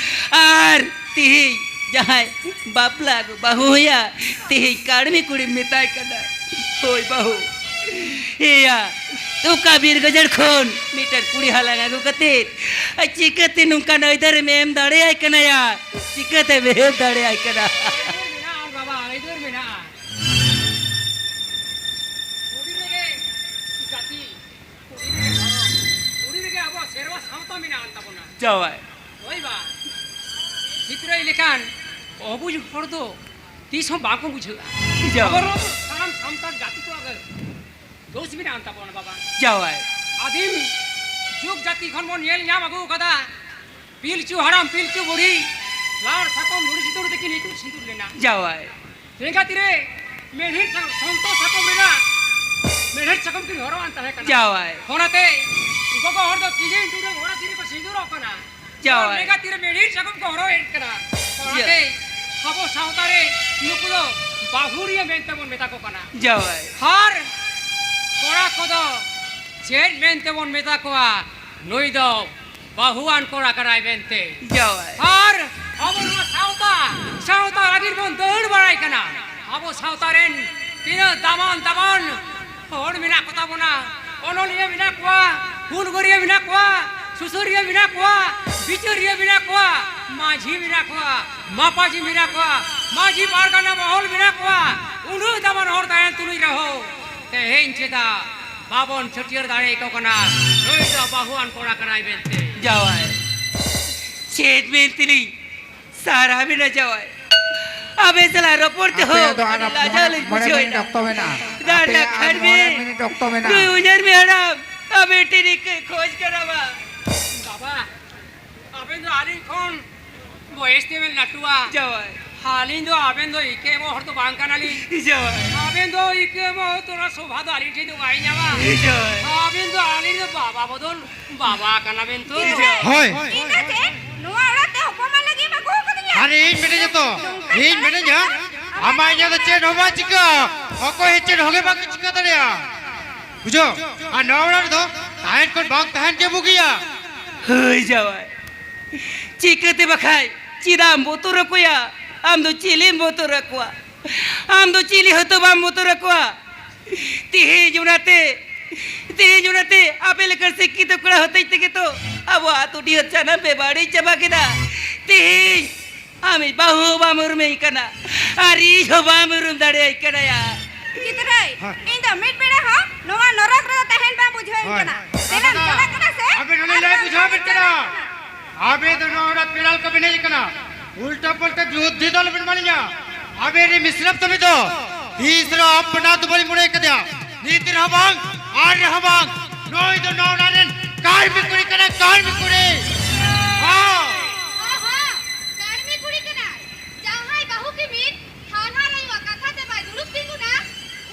ᱟᱨ ᱛᱮᱦᱮᱧ ᱡᱟᱦᱟᱸᱭ ᱵᱟᱯᱞᱟ ᱟᱹᱜᱩ ᱵᱟᱹᱦᱩᱭᱟ, ᱛᱮᱦᱮᱧ ᱠᱟᱹᱲᱢᱤ ᱠᱩᱲᱤᱢ ᱢᱮᱛᱟᱭ ᱠᱟᱱᱟ, ᱦᱳᱭ ᱵᱟᱹᱦᱩ, ᱮᱭᱟ, ᱚᱠᱟ ᱵᱤᱨ ᱜᱟᱡᱟᱲ ᱠᱷᱚᱱ ᱢᱤᱫᱴᱮᱱ ᱠᱩᱲᱤ ᱦᱟᱞᱟᱝ ᱟᱹᱜᱩ ᱠᱟᱛᱮ, ᱟᱨ ᱪᱤᱠᱟᱹᱛᱮ ᱱᱚᱝᱠᱟᱱ ᱟᱹᱭᱫᱟᱹᱨᱮᱢ ᱮᱢ ᱫᱟᱲᱮᱭᱟᱭ ᱠᱟᱱᱟᱭᱟ? ᱪᱤᱠᱟᱹᱛᱮᱢ ᱮᱦᱮᱞ ᱫᱟᱲᱮᱭᱟᱭ ᱠᱟᱱᱟ? ᱟᱹᱭᱫᱟᱹᱨ ᱢᱮᱱᱟᱜᱼᱟ ᱵᱟᱵᱟ, ᱟᱹᱭᱫᱟᱹᱨ ᱢᱮᱱᱟᱜᱼᱟ᱾ ᱠᱩᱲᱤ ᱨᱮᱜᱮ ᱡᱟᱹᱛᱤ, ᱠᱩᱲᱤ ᱨᱮᱜᱮ ᱫᱷᱚᱨᱚᱢ, ᱠᱩᱲᱤ ᱨᱮᱜᱮ ᱟᱵᱚᱣᱟᱜ ᱥᱮᱨᱣᱟ ᱥᱟᱶᱛᱟ ᱢᱮᱱᱟᱜ ᱟᱱ ᱛᱟᱵᱚᱱᱟ᱾ ᱡᱟᱶᱟᱭ᱾ ᱦᱳᱭ ᱵᱟ, ᱪᱤᱛᱨᱟᱹᱭ ᱞᱮᱠᱟᱱ ᱚᱵᱩᱡᱽ ᱦᱚᱲ ᱫᱚ ᱛᱤᱥ ᱦᱚᱸ ᱵᱟᱠᱚ ᱵᱩᱡᱷᱟᱹᱜᱼᱟ᱾ ᱡᱟᱶᱟᱭ᱾ ᱟᱵᱚ ᱥᱟᱱᱟᱢ ᱥᱟᱱᱛᱟᱲ ᱡᱟᱹᱛᱤ ᱠᱚᱣᱟᱜ ᱜᱮ ᱫᱳᱥ ᱢᱮᱱᱟᱜ ᱟᱱ ᱛᱟᱵᱚᱱᱟ ᱵᱟᱵᱟ᱾ ᱡᱟᱶᱟᱭ᱾ ᱟᱹᱫᱤᱢ ᱡᱩᱜᱽ ᱡᱟᱹᱛᱤ ᱠᱷᱚᱱ ᱵᱚᱱ ᱧᱮᱞ ᱧᱟᱢ ᱟᱹᱜᱩ ᱟᱠᱟᱫᱟ, ᱯᱤᱞᱪᱩ ᱦᱟᱲᱟᱢ ᱯᱤᱞᱪᱩ ᱵᱩᱲᱦᱤ ᱞᱟᱲ ᱥᱟᱠᱚᱢ ᱫᱷᱩᱲᱤ ᱥᱤᱸᱫᱩᱨ ᱛᱮᱠᱤᱱ ᱤᱛᱩᱫ ᱥᱤᱸᱫᱩᱨ ᱞᱮᱱᱟ᱾ ᱡᱟᱶᱟᱭ᱾ ᱞᱮᱸᱜᱟ ᱛᱤᱨᱮ ᱢᱮᱬᱦᱮᱫ ᱥᱟ-, ᱥᱚᱱᱛᱚ ᱥᱟᱠᱚᱢ ᱨᱮᱱᱟᱜ ᱢᱮᱬᱦᱮᱫ ᱥᱟᱠᱚᱢ ᱠᱤᱱ ᱦᱚᱨᱚᱜ ᱟᱱ ᱛᱟᱦᱮᱸ ᱠᱟᱱᱟ᱾ ᱡᱟᱶᱟᱭ᱾ ᱚᱱᱟᱛᱮ ᱜᱚᱜᱚ ᱦᱚᱲ ᱫᱚ ᱠᱤᱡᱤᱱ ᱴᱩᱰᱟᱹᱝ ᱦᱚᱨᱚᱜ ᱪᱤᱱ ᱨᱮᱠᱚ ᱥᱤᱸᱫᱩᱨᱚᱜ ᱠᱟᱱᱟ᱾ ᱡᱟᱶᱟᱭ᱾ ᱟᱨ ᱢᱮᱜᱟ ᱛᱤ ᱨᱮ ᱢᱮᱬᱦᱤᱫ ᱥᱟᱠᱚᱢ ᱠᱚ ᱦᱚᱨᱚᱜ ᱮᱫ ᱠᱟᱱᱟ᱾ ᱚᱱᱟᱛᱮ ᱟᱵᱚ ᱥᱟᱶᱛᱟ ᱨᱮ ᱱᱩᱠᱩ ᱫᱚ ᱵᱟᱹᱦᱩᱲᱤᱭᱟᱹ ᱢᱮᱱᱛᱮ ᱵᱚᱱ ᱢᱮᱛᱟ ᱠᱚ ᱠᱟᱱᱟ᱾ ᱡᱟᱶᱟᱭ᱾ ᱟᱨ ᱠᱚᱲᱟ ᱠᱚᱫᱚ ᱪᱮᱫ ᱢᱮᱱᱛᱮ ᱵᱚᱱ ᱢᱮᱛᱟ ᱠᱚᱣᱟ? ᱱᱩᱭ ᱫᱚ ᱵᱟᱹᱦᱩᱣᱟᱱ ᱠᱚᱲᱟ ᱠᱟᱱᱟᱭ ᱢᱮᱱᱛᱮ᱾ ᱡᱟᱶᱟᱭ᱾ ᱟᱨ ᱟᱵᱚ ᱱᱚᱣᱟ ᱥᱟᱶᱛᱟ, ᱥᱟᱶᱛᱟ ᱞᱟᱹᱜᱤᱫ ᱵᱚᱱ ᱫᱟᱹᱲ ᱵᱟᱲᱟᱭ ᱠᱟᱱᱟ᱾ ᱟᱵᱚ ᱥᱟᱶᱛᱟ ᱨᱮᱱ ᱛᱤᱱᱟᱹᱜ ᱫᱟᱢᱟᱱ ᱫᱟᱢᱟᱱ ᱦᱚᱲ ᱢᱮᱱᱟᱜ ᱠᱚ ᱛᱟᱵᱚᱱᱟ᱾ ᱚᱱᱚᱞᱤᱭᱟᱹ ᱢᱮᱱᱟᱜ ᱠᱚᱣᱟ, ᱦᱩᱞᱜᱟᱹᱨᱤᱭᱟᱹ ᱢᱮᱱᱟᱜ ᱠᱚᱣᱟ, ᱥᱩᱥᱟᱹᱨᱤᱭᱟᱹ ᱢᱮᱱᱟᱜ ᱠᱚᱣᱟ, ᱵᱤᱪᱟᱹᱨᱤᱭᱟᱹ ᱢᱮᱱᱟᱜ ᱠᱚᱣᱟ, ᱢᱟᱹᱡᱷᱤ ᱢᱮᱱᱟᱜ ᱠᱚᱣᱟ, ᱢᱟᱯᱟᱡᱷᱤ ᱢᱮᱱᱟᱜ ᱠᱚᱣᱟ, ᱢᱟᱹᱡᱷᱤ ᱯᱟᱨᱜᱟᱱᱟ ᱢᱚᱦᱚᱞ ᱢᱮᱱᱟᱜ ᱠᱚᱣᱟ᱾ ᱩᱱᱟᱹᱜ ᱫᱟᱢᱟᱱ ᱦᱚᱲ ᱛᱟᱦᱮᱱ ᱛᱩᱞᱩᱡ ᱨᱮᱦᱚᱸ ᱛᱮᱦᱮᱧ ᱪᱮᱫᱟᱜ ᱵᱟᱵᱚᱱ ᱪᱷᱟᱹᱴᱭᱟᱹᱨ ᱫᱟᱲᱮᱭᱟᱠᱚ ᱠᱟᱱᱟ? ᱱᱩᱭ ᱫᱚ ᱵᱟᱹᱦᱩᱣᱟᱱ ᱠᱚᱲᱟ ᱠᱟᱱᱟᱭ ᱢᱮᱱᱛᱮ᱾ ᱡᱟᱶᱟᱭ᱾ ᱪᱮᱫ ᱢᱮᱱᱛᱮᱞᱤᱧ ᱥᱟᱨᱦᱟᱣ ᱮᱱᱟ ᱡᱟᱶᱟᱭ? ᱟᱵᱮᱱ ᱥᱟᱞᱟᱜ ᱨᱚᱯᱚᱲ ᱟᱯᱮᱭᱟᱜ ᱛᱮᱦᱚᱸ ᱫᱚ ᱟᱨ ᱟᱹᱰᱤ ᱞᱟᱡᱟᱣ ᱢᱚᱬᱮ, ᱞᱤᱧ ᱢᱚᱬᱮ ᱵᱩᱡᱷᱟᱹᱣ ᱢᱤᱱᱤᱴ ᱮᱫᱟ᱾ ᱚᱠᱛᱚ ᱢᱮᱱᱟᱜᱼᱟ᱾ ᱫᱟᱲᱮᱭᱟᱜ ᱟᱯᱮᱭᱟᱜ ᱟᱨ ᱠᱷᱟᱱ ᱢᱚᱬᱮ ᱵᱮᱱ ᱢᱤᱱᱤᱴ ᱚᱠᱛᱚ ᱢᱮᱱᱟᱜᱼᱟ᱾ ᱱᱩᱭ ᱩᱭᱦᱟᱹᱨ ᱢᱮ ᱦᱟᱲᱟᱢ, ᱟᱵᱮᱱ ᱴᱷᱮᱱ ᱤᱠᱟᱹ ᱠᱷᱚᱡᱽ ᱠᱟᱱᱟ ᱵᱟ᱾ ᱵᱟᱵᱟ, ᱟᱵᱮᱱ ᱫᱚ ᱟᱹᱞᱤᱧ ᱠᱷᱚᱱ ᱵᱚᱭᱮᱥ ᱛᱮᱵᱮᱱ ᱞᱟᱹᱴᱩᱣᱟ᱾ ᱡᱟᱶᱟᱭ᱾ ᱟᱹᱞᱤᱧ ᱫᱚ ᱟᱵᱮᱱ ᱫᱚ ᱤᱠᱟᱹ ᱮᱢᱚᱜ ᱦᱚᱲ ᱫᱚ ᱵᱟᱝ ᱠᱟᱱᱟᱞᱤᱧ᱾ ᱡᱟᱶᱟᱭ᱾ ᱟᱵᱮᱱ ᱫᱚ ᱤᱠᱟᱹ ᱮᱢᱚᱜ ᱛᱚᱨᱟ ᱥᱚᱵᱷᱟ ᱫᱚ ᱟᱹᱞᱤᱧ ᱴᱷᱮᱱ ᱫᱚ ᱵᱟᱭ ᱧᱟᱢᱟ᱾ ᱡᱟᱶᱟᱭ᱾ ᱟᱵᱮᱱ ᱫᱚ ᱟᱹᱞᱤᱧ ᱫᱚ ᱵᱟᱵᱟ ᱵᱚᱫᱚᱞ ᱵᱟᱵᱟ ᱠᱟᱱᱟ ᱵᱮᱱ ᱛᱚ᱾ ᱦᱳᱭ᱾ ᱤᱧ ᱫᱚ ᱪᱮᱫ ᱱᱚᱣᱟ ᱚᱲᱟᱜ ᱛᱮ ᱚᱯᱚᱢᱟᱱ ᱞᱟᱹᱜᱤᱫ ᱮᱢ ᱟᱹᱜᱩ ᱟᱠᱟᱫᱤᱧᱟ? ᱟᱨᱮ ᱤᱧ ᱢᱤᱱᱟᱹᱧᱟ ᱛᱚ, ᱤᱧ ᱢᱤᱱᱟᱹᱧᱟ᱾ ᱟᱢᱟᱜ ᱤᱧᱟᱹᱜ ᱫᱚ ᱪᱮᱫ ᱦᱚᱸ ᱵᱟᱝ ᱪᱤᱠᱟᱹᱜᱼᱟ, ᱚᱠᱚᱭ ᱦᱚᱸ ᱪᱮᱫ ᱦᱚᱸ ᱜᱮ ᱵᱟᱠᱚ ᱪᱤᱠᱟᱹ ᱫᱟᱲᱮᱭᱟᱜᱼᱟ᱾ ᱵᱩᱡᱷᱟᱹᱣ? ᱟᱨ ᱱᱚᱣᱟ ᱚᱲᱟᱜ ᱨᱮᱫᱚ ᱛᱟᱦᱮᱱ ᱠᱷᱚᱱ ᱵᱟᱝ ᱛᱟᱦᱮᱱ ᱜᱮ ᱵᱩᱜᱤᱭᱟ᱾ ᱦᱳᱭ ᱡᱟᱶᱟᱭ, ᱪᱤᱠᱟᱹᱛᱮ ᱵᱟᱠᱷᱟᱡ? ᱪᱮᱫᱟᱜ ᱮᱢ ᱵᱚᱛᱚᱨ ᱟᱠᱚᱭᱟ? ᱟᱢ ᱫᱚ ᱪᱤᱞᱤᱢ ᱵᱚᱛᱚᱨ ᱟᱠᱚᱣᱟ? ᱟᱢ ᱫᱚ ᱪᱤᱞᱤ ᱦᱚᱸᱛᱚ ᱵᱟᱢ ᱵᱚᱛᱚᱨ ᱟᱠᱚᱣᱟ᱾ ᱛᱮᱦᱮᱧ ᱚᱱᱟᱛᱮ, ᱛᱮᱦᱮᱧ ᱚᱱᱟᱛᱮ ᱟᱯᱮ ᱞᱮᱠᱟᱱ ᱥᱤᱠᱠᱷᱤᱛᱚ ᱠᱚᱲᱟ ᱦᱚᱛᱮᱡ ᱛᱮᱜᱮ ᱛᱚ ᱟᱵᱚ ᱟᱛᱳ ᱰᱤᱦᱟᱹᱛ ᱥᱟᱱᱟᱢ ᱯᱮ ᱵᱟᱹᱲᱤᱡ ᱪᱟᱵᱟ ᱠᱮᱫᱟ᱾ ᱛᱮᱦᱮᱧ ᱟᱢᱤᱡ ᱵᱟᱹᱦᱩ ᱦᱚᱸ ᱵᱟᱢ ᱩᱨᱩᱢᱮ ᱠᱟᱱᱟ ᱟᱨ ᱤᱧ ᱦᱚᱸ ᱵᱟᱢ ᱩᱨᱩᱢ ᱫᱟᱲᱮᱭᱟᱹᱧ ᱠᱟᱱᱟ ᱭᱟ᱾ ᱪᱤᱛᱨᱟᱹᱭ, ᱦᱮᱸ᱾ ᱤᱧ ᱫᱚ ᱢᱤᱫ ᱵᱮᱲᱟ ᱦᱚᱸ ᱱᱚᱣᱟ ᱱᱚᱨᱚᱠ ᱨᱮᱫᱚ ᱛᱟᱦᱮᱱ ᱵᱟᱝ ᱵᱩᱡᱷᱟᱹᱣ ᱤᱧ ᱦᱳᱭ᱾ ᱠᱟᱱᱟ᱾ ᱫᱮᱞᱟᱧ ᱪᱟᱞᱟᱜ ᱠᱟᱱᱟ ᱥᱮ? ᱟᱵᱮᱱ ᱟᱨ ᱟᱞᱮ ᱞᱟᱹᱭ ᱵᱟᱝ ᱵᱩᱡᱷᱟᱹᱣ ᱵᱮᱱ ᱪᱟᱞᱟᱜ ᱠᱟᱱᱟ᱾ ᱠᱟᱱᱟ᱾ ᱟᱵᱮ ᱫᱚ ᱱᱚᱣᱟ ᱚᱲᱟᱜ ᱯᱮᱲᱟ ᱞᱮᱠᱟ ᱵᱮᱱ ᱦᱮᱡ ᱟᱠᱟᱱᱟ᱾ ᱩᱞᱴᱟ ᱯᱟᱞᱴᱟ ᱵᱩᱫᱽᱫᱷᱤ ᱫᱚ ᱟᱞᱚᱵᱮᱱ ᱮᱢᱟᱞᱤᱧᱟ᱾ ᱟᱵᱮ ᱨᱮ ᱢᱤᱥᱨᱟᱯ ᱛᱟᱵᱮ ᱫᱚ ᱛᱤᱥ ᱨᱮᱦᱚᱸ ᱟᱯᱱᱟᱨ ᱫᱚ ᱵᱟᱹᱞᱤᱧ ᱢᱚᱱᱮ ᱠᱟᱫᱮᱭᱟ᱾ ᱱᱤᱛ ᱨᱮᱦᱚᱸ ᱵᱟᱝ, ᱟᱨ ᱨᱮᱦᱚᱸ ᱵᱟᱝ᱾ ᱱᱩᱭ ᱫᱚ ᱱᱚᱣᱟ ᱚᱲᱟᱜ ᱨᱮᱱ ᱠᱟᱹᱲᱢᱤ ᱠᱩᱲᱤ ᱠᱟᱱᱟᱭ, ᱠᱟᱹᱲᱢᱤ ᱠᱩᱲᱤ᱾ ᱦᱚᱸ᱾ ᱦᱚᱸ, ᱦᱚᱸ, ᱠᱟᱹᱲᱢᱤ ᱠᱩᱲᱤ ᱠᱟᱱᱟᱭ᱾ ᱡᱟᱦᱟᱸᱭ ᱵᱟᱹᱦᱩ ᱠᱤᱢᱤᱱ ᱦᱟᱱᱦᱟᱨ ᱟᱭᱳᱣᱟᱜ ᱠᱟᱛᱷᱟ ᱛᱮ ᱵᱟᱭ ᱫᱩᱲᱩᱵ ᱛᱤᱸᱜᱩᱱᱟ,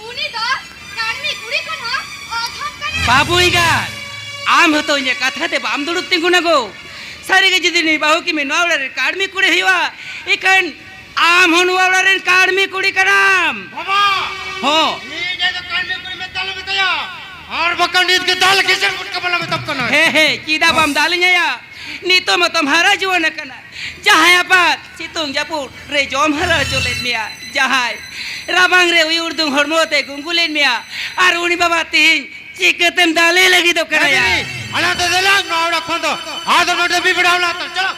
ᱩᱱᱤ ᱫᱚ ᱠᱟᱹᱲᱢᱤ ᱠᱩᱲᱤ ᱠᱷᱚᱱ ᱦᱚᱸ ᱵᱟᱹᱵᱩ ᱮᱸᱜᱟᱛ, ᱟᱢ ᱦᱚᱸᱛᱚ ᱤᱧᱟᱹᱜ ᱠᱟᱛᱷᱟ ᱛᱮ ᱵᱟᱢ ᱫᱩᱲᱩᱵ ᱛᱤᱸᱜᱩᱱᱟ ᱜᱳ᱾ ᱥᱟᱹᱨᱤ ᱜᱮ ᱡᱩᱫᱤ ᱱᱩᱭ ᱵᱟᱹᱦᱩ ᱠᱤᱢᱤᱱ ᱱᱚᱣᱟ ᱚᱲᱟᱜ ᱨᱮ ᱠᱟᱹᱲᱢᱤ ᱠᱩᱲᱤ ᱦᱩᱭᱩᱜᱼᱟ, ᱤᱠᱷᱟᱹᱱ ᱟᱢ ᱦᱚᱸ ᱱᱚᱣᱟ ᱚᱲᱟᱜ ᱨᱮᱱ ᱠᱟᱹᱲᱢᱤ ᱠᱩᱲᱤ ᱠᱟᱱᱟᱢ᱾ ᱵᱟᱵᱟ! ᱦᱚᱸ᱾ ᱤᱧ ᱫᱚ ᱠᱟᱹᱲᱢᱤ ᱠᱩᱲᱤ ᱢᱮᱛᱟ ᱞᱮ ᱢᱮᱛᱟᱭᱟ᱾ ᱟᱨ ᱵᱟᱠᱷᱟᱱ ᱱᱤᱛ ᱜᱮ ᱫᱟᱞ ᱠᱤᱥᱟᱹᱬ ᱜᱩᱴᱠᱟᱹ ᱵᱟᱞᱟ ᱢᱮᱛᱟᱢ ᱠᱟᱱᱟ᱾ ᱦᱮᱸ, ᱦᱮᱸ, ᱪᱮᱫᱟᱜ ᱵᱟᱢ ᱫᱟᱞᱤᱧᱟᱭᱟ? ᱱᱤᱛᱚᱜ ᱢᱟᱛᱚᱢ ᱦᱟᱨᱟ ᱡᱩᱣᱟᱹᱱ ᱟᱠᱟᱱᱟ᱾ ᱡᱟᱦᱟᱸᱭ ᱟᱯᱟᱛ ᱥᱤᱛᱩᱝ ᱡᱟᱹᱯᱩᱫ ᱨᱮ ᱡᱚᱢ ᱦᱟᱨᱟ ᱦᱚᱪᱚ ᱞᱮᱫ ᱢᱮᱭᱟ, ᱡᱟᱦᱟᱸᱭ ᱨᱟᱵᱟᱝ ᱨᱮ ᱩᱭᱩᱲ ᱫᱩᱝ ᱦᱚᱲᱢᱚ ᱛᱮ ᱜᱩᱝᱜᱩ ᱞᱮᱫ ᱢᱮᱭᱟ, ᱟᱨ ᱩᱱᱤ ᱵᱟᱵᱟ ᱛᱮᱦᱮᱧ ᱪᱤᱠᱟᱹᱛᱮᱢ ᱫᱟᱞᱮ ᱞᱟᱹᱜᱤᱫᱚᱜ ᱠᱟᱱᱟ ᱭᱟ? ᱦᱮᱸ, ᱫᱤᱫᱤ, ᱟᱞᱟᱝ ᱫᱚ ᱫᱮᱞᱟᱝ ᱱᱚᱣᱟ ᱚᱲᱟᱜ ᱠᱷᱚᱱ ᱫᱚ ᱟᱫᱚ ᱱᱚᱰᱮ ᱵᱤᱵᱤᱲᱟᱣ ᱞᱟᱝ ᱛᱟᱢ᱾ ᱪᱚᱞᱚ᱾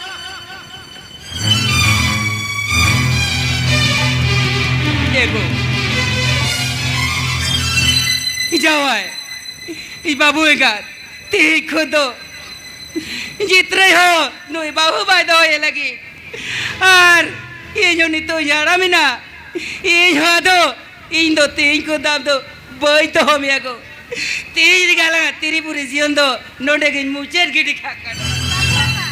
ᱮ ᱜᱳ, ᱡᱟᱶᱟᱭ, ᱤᱧ ᱵᱟᱹᱵᱩ ᱮᱸᱜᱟᱛ, ᱛᱮᱦᱮᱧ ᱠᱷᱚᱱ ᱫᱚ ᱡᱤᱛᱨᱟᱹᱭ ᱦᱚᱸ ᱱᱩᱭ ᱵᱟᱹᱦᱩ ᱵᱟᱭ ᱫᱚᱦᱚᱭᱮ ᱞᱟᱹᱜᱤᱫ᱾ ᱟᱨ ᱤᱧ ᱦᱚᱸ ᱱᱤᱛᱚᱜ ᱤᱧ ᱦᱟᱲᱟᱢ ᱮᱱᱟ, ᱤᱧ ᱦᱚᱸ ᱟᱫᱚ, ᱤᱧ ᱫᱚ ᱛᱮᱦᱮᱧ ᱠᱷᱚᱱ ᱫᱚ ᱟᱢ ᱫᱚ ᱵᱟᱹᱧ ᱫᱚᱦᱚ ᱢᱮᱭᱟ ᱜᱳ᱾ ᱛᱮᱦᱮᱧ ᱨᱮᱜᱮ ᱟᱞᱟᱝᱟᱜ ᱛᱤᱨᱤ ᱯᱩᱨᱤ ᱡᱤᱭᱚᱱ ᱫᱚ ᱱᱚᱰᱮ ᱜᱤᱧ ᱢᱩᱪᱟᱹᱫ ᱜᱤᱰᱤ ᱠᱟᱜ ᱠᱟᱱᱟ᱾ ᱵᱟᱵᱟ,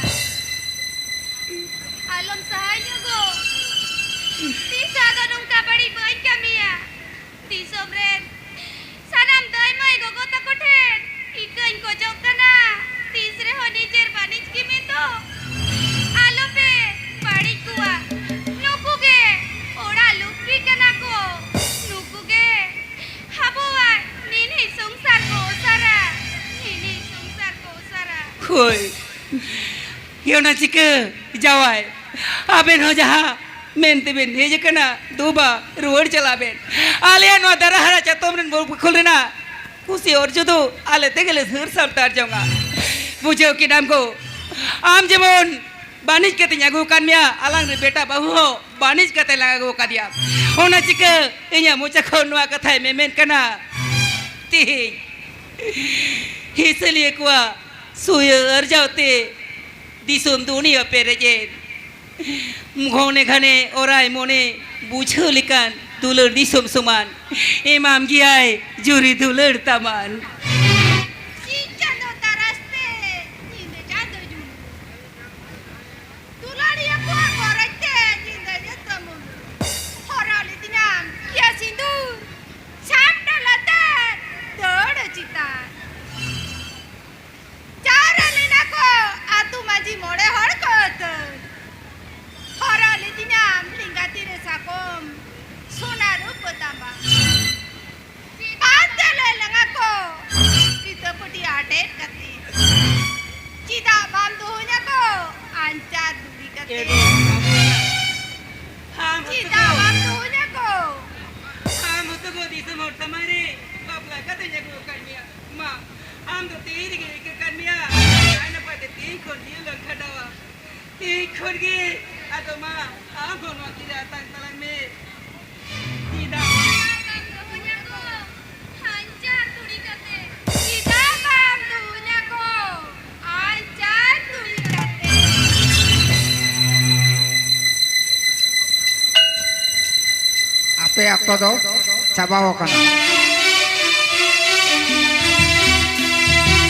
ᱟᱞᱚᱢ ᱥᱟᱦᱟᱧᱚᱜᱚᱜ᱾ ᱛᱤᱥ ᱟᱫᱚ ᱱᱚᱝᱠᱟ ᱵᱟᱹᱲᱤᱡ ᱵᱟᱹᱧ ᱠᱟᱹᱢᱤᱭᱟ᱾ ᱫᱤᱥᱚᱢ ᱨᱮᱱ ᱥᱟᱱᱟᱢ ᱫᱟᱹᱭ ᱢᱟᱹᱭ ᱜᱚᱜᱚ ᱛᱟᱠᱚ ᱴᱷᱮᱱ ᱤᱠᱟᱹᱧ ᱠᱷᱚᱡᱚᱜ ᱠᱟᱱᱟ᱾ ᱛᱤᱥ ᱨᱮᱦᱚᱸ ᱱᱤᱡᱮᱨ ᱵᱟᱹᱱᱤᱡ ᱠᱤᱢᱤᱱ ᱫᱚ ᱟᱞᱚᱯᱮ ᱵᱟᱹᱲᱤᱡ ᱠᱚᱣᱟ᱾ ᱱᱩᱠᱩ ᱜᱮ ᱚᱲᱟᱜ ᱞᱩᱠᱷᱨᱤ ᱠᱟᱱᱟ ᱠᱚ᱾ ᱱᱩᱠᱩ ᱜᱮ ᱟᱵᱚᱣᱟᱜ ᱱᱤᱱᱦᱤ ᱥᱚᱝᱥᱟᱨ ᱠᱚ ᱚᱥᱟᱨᱟ᱾ ᱱᱤᱱᱦᱤ ᱥᱚᱝᱥᱟᱨ ᱠᱚ ᱚᱥᱟᱨᱟ᱾ ᱦᱳᱭ, ᱚᱱᱟ ᱪᱤᱠᱟᱹ ᱡᱟᱶᱟᱭ, ᱟᱵᱮᱱ ᱦᱚᱸ ᱡᱟᱦᱟᱸ ᱢᱮᱱᱛᱮ ᱵᱮᱱ ᱦᱮᱡ ᱟᱠᱟᱱᱟ, ᱫᱩᱵᱟ, ᱨᱩᱣᱟᱹᱲ ᱪᱟᱞᱟᱜ ᱵᱮᱱ᱾ ᱟᱞᱮᱭᱟᱜ ᱱᱚᱣᱟ ᱫᱟᱨᱟ ᱦᱟᱨᱟ ᱪᱟᱛᱚᱢ ᱨᱮᱱ ᱵᱚᱠᱷᱚᱞ ᱨᱮᱱᱟᱜ ᱠᱩᱥᱤ ᱚᱨᱡᱚ ᱫᱚ ᱟᱞᱮ ᱛᱮᱜᱮ ᱞᱮ ᱥᱟᱹᱨ ᱥᱟᱢᱴᱟᱣ ᱡᱚᱝᱟ᱾ ᱵᱩᱡᱷᱟᱹᱣ ᱠᱮᱫᱟᱢ ᱜᱳ, ᱟᱢ ᱡᱮᱢᱚᱱ ᱵᱟᱹᱱᱤᱡ ᱠᱟᱛᱮᱧ ᱟᱹᱜᱩ ᱟᱠᱟᱫ ᱢᱮᱭᱟ, ᱟᱞᱟᱝ ᱨᱮ ᱵᱮᱴᱟ ᱵᱟᱹᱦᱩ ᱦᱚᱸ ᱵᱟᱹᱱᱤᱡ ᱠᱟᱛᱮ ᱞᱟᱝ ᱟᱹᱜᱩ ᱟᱠᱟᱫᱮᱭᱟ᱾ ᱚᱱᱟ ᱪᱤᱠᱟᱹ ᱤᱧᱟᱹᱜ ᱢᱚᱪᱟ ᱠᱷᱚᱱ ᱱᱚᱣᱟ ᱠᱟᱛᱷᱟᱭ ᱢᱮᱢᱮᱱ ᱠᱟᱱᱟ, ᱛᱮᱦᱮᱧ ᱦᱤᱥᱟᱹᱞᱤᱭᱟᱹ ᱠᱚᱣᱟᱜ ᱥᱩᱭᱟᱹ ᱟᱨᱡᱟᱣ ᱛᱮ ᱫᱤᱥᱚᱢ ᱫᱩᱱᱤᱭᱟᱹ ᱯᱮᱨᱮᱡ ᱮᱱ᱾ ᱜᱷᱚᱱᱮ ᱜᱷᱟᱱᱮ ᱚᱨᱟᱭ ᱢᱚᱱᱮ ᱵᱩᱡᱷᱟᱹᱣ ᱞᱮᱠᱟᱱ ᱫᱩᱞᱟᱹᱲ ᱫᱤᱥᱚᱢ ᱥᱚᱢᱟᱱ ᱮᱢᱟᱢ ᱜᱮᱭᱟᱭ ᱡᱩᱨᱤ ᱫᱩᱞᱟᱹᱲ ᱛᱟᱢᱟᱱ᱾ ᱥᱤᱧ ᱪᱟᱸᱫᱚ ᱛᱟᱨᱟᱥ ᱛᱮ ᱧᱤᱫᱟᱹ ᱪᱟᱸᱫᱚ ᱡᱩᱞᱩᱜ᱾ ᱫᱩᱞᱟᱹᱲᱤᱭᱟᱹ ᱠᱚᱣᱟᱜ ᱜᱚᱨᱚᱡᱽ ᱛᱮ ᱧᱤᱫᱟᱹ ᱧᱩᱛᱟᱹ ᱢᱩᱞᱩᱜ᱾ ᱦᱚᱨᱚᱜ ᱞᱤᱫᱤᱧᱟᱢ ᱠᱤᱭᱟᱹ ᱥᱤᱸᱫᱩᱨ, ᱥᱟᱢᱴᱟᱣ ᱞᱟᱛᱟᱨ ᱫᱟᱹᱲ ᱪᱮᱛᱟᱱ᱾ ᱮ ᱜᱚ, ᱵᱟᱹᱵᱩ, ᱟᱢ ᱦᱚᱸᱛᱚ ᱪᱮᱫᱟᱜ ᱵᱟᱢ ᱫᱩᱧᱟ ᱜᱚ? ᱟᱢ ᱦᱚᱸᱛᱚ ᱜᱚ ᱫᱤᱥᱚᱢ ᱦᱚᱲ ᱥᱟᱢᱟᱝ ᱨᱮ ᱵᱟᱯᱞᱟ ᱠᱟᱛᱮᱧ ᱟᱹᱜᱩ ᱟᱠᱟᱫ ᱢᱮᱭᱟ᱾ ᱢᱟ, ᱟᱢ ᱫᱚ ᱛᱤ ᱨᱮᱜᱮ ᱤᱠᱟᱹ ᱠᱟᱱ ᱢᱮᱭᱟ᱾ ᱱᱟᱭ ᱱᱟᱯᱟᱭ ᱛᱮ ᱛᱤᱱ ᱠᱷᱚᱱ ᱡᱤᱭᱚᱱ ᱞᱟᱝ ᱠᱷᱟᱸᱰᱟᱣᱟ? ᱛᱤᱱ ᱠᱷᱚᱱ ᱜᱮ? ᱟᱫᱚ ᱢᱟ, ᱟᱢ ᱦᱚᱸ ᱱᱚᱣᱟ ᱛᱤᱨᱮ ᱟᱛᱟᱝ ᱛᱟᱞᱟᱝ ᱢᱮ᱾ ᱪᱮᱫᱟᱜ? ᱪᱮᱫᱟᱜ ᱵᱟᱢ ᱫᱩᱧᱟ ᱜᱚ? ᱦᱟᱧᱪᱟᱨ ᱛᱩᱲᱤ ᱠᱟᱛᱮ᱾ ᱪᱮᱫᱟᱜ ᱵᱟᱢ ᱫᱩᱧᱟ ᱜᱚ? ᱦᱟᱧᱪᱟᱨ ᱛᱩᱲᱤ ᱠᱟᱛᱮ᱾ ᱟᱯᱮ ᱚᱠᱛᱚ ᱫᱚ ᱪᱟᱵᱟᱣ ᱟᱠᱟᱱᱟ᱾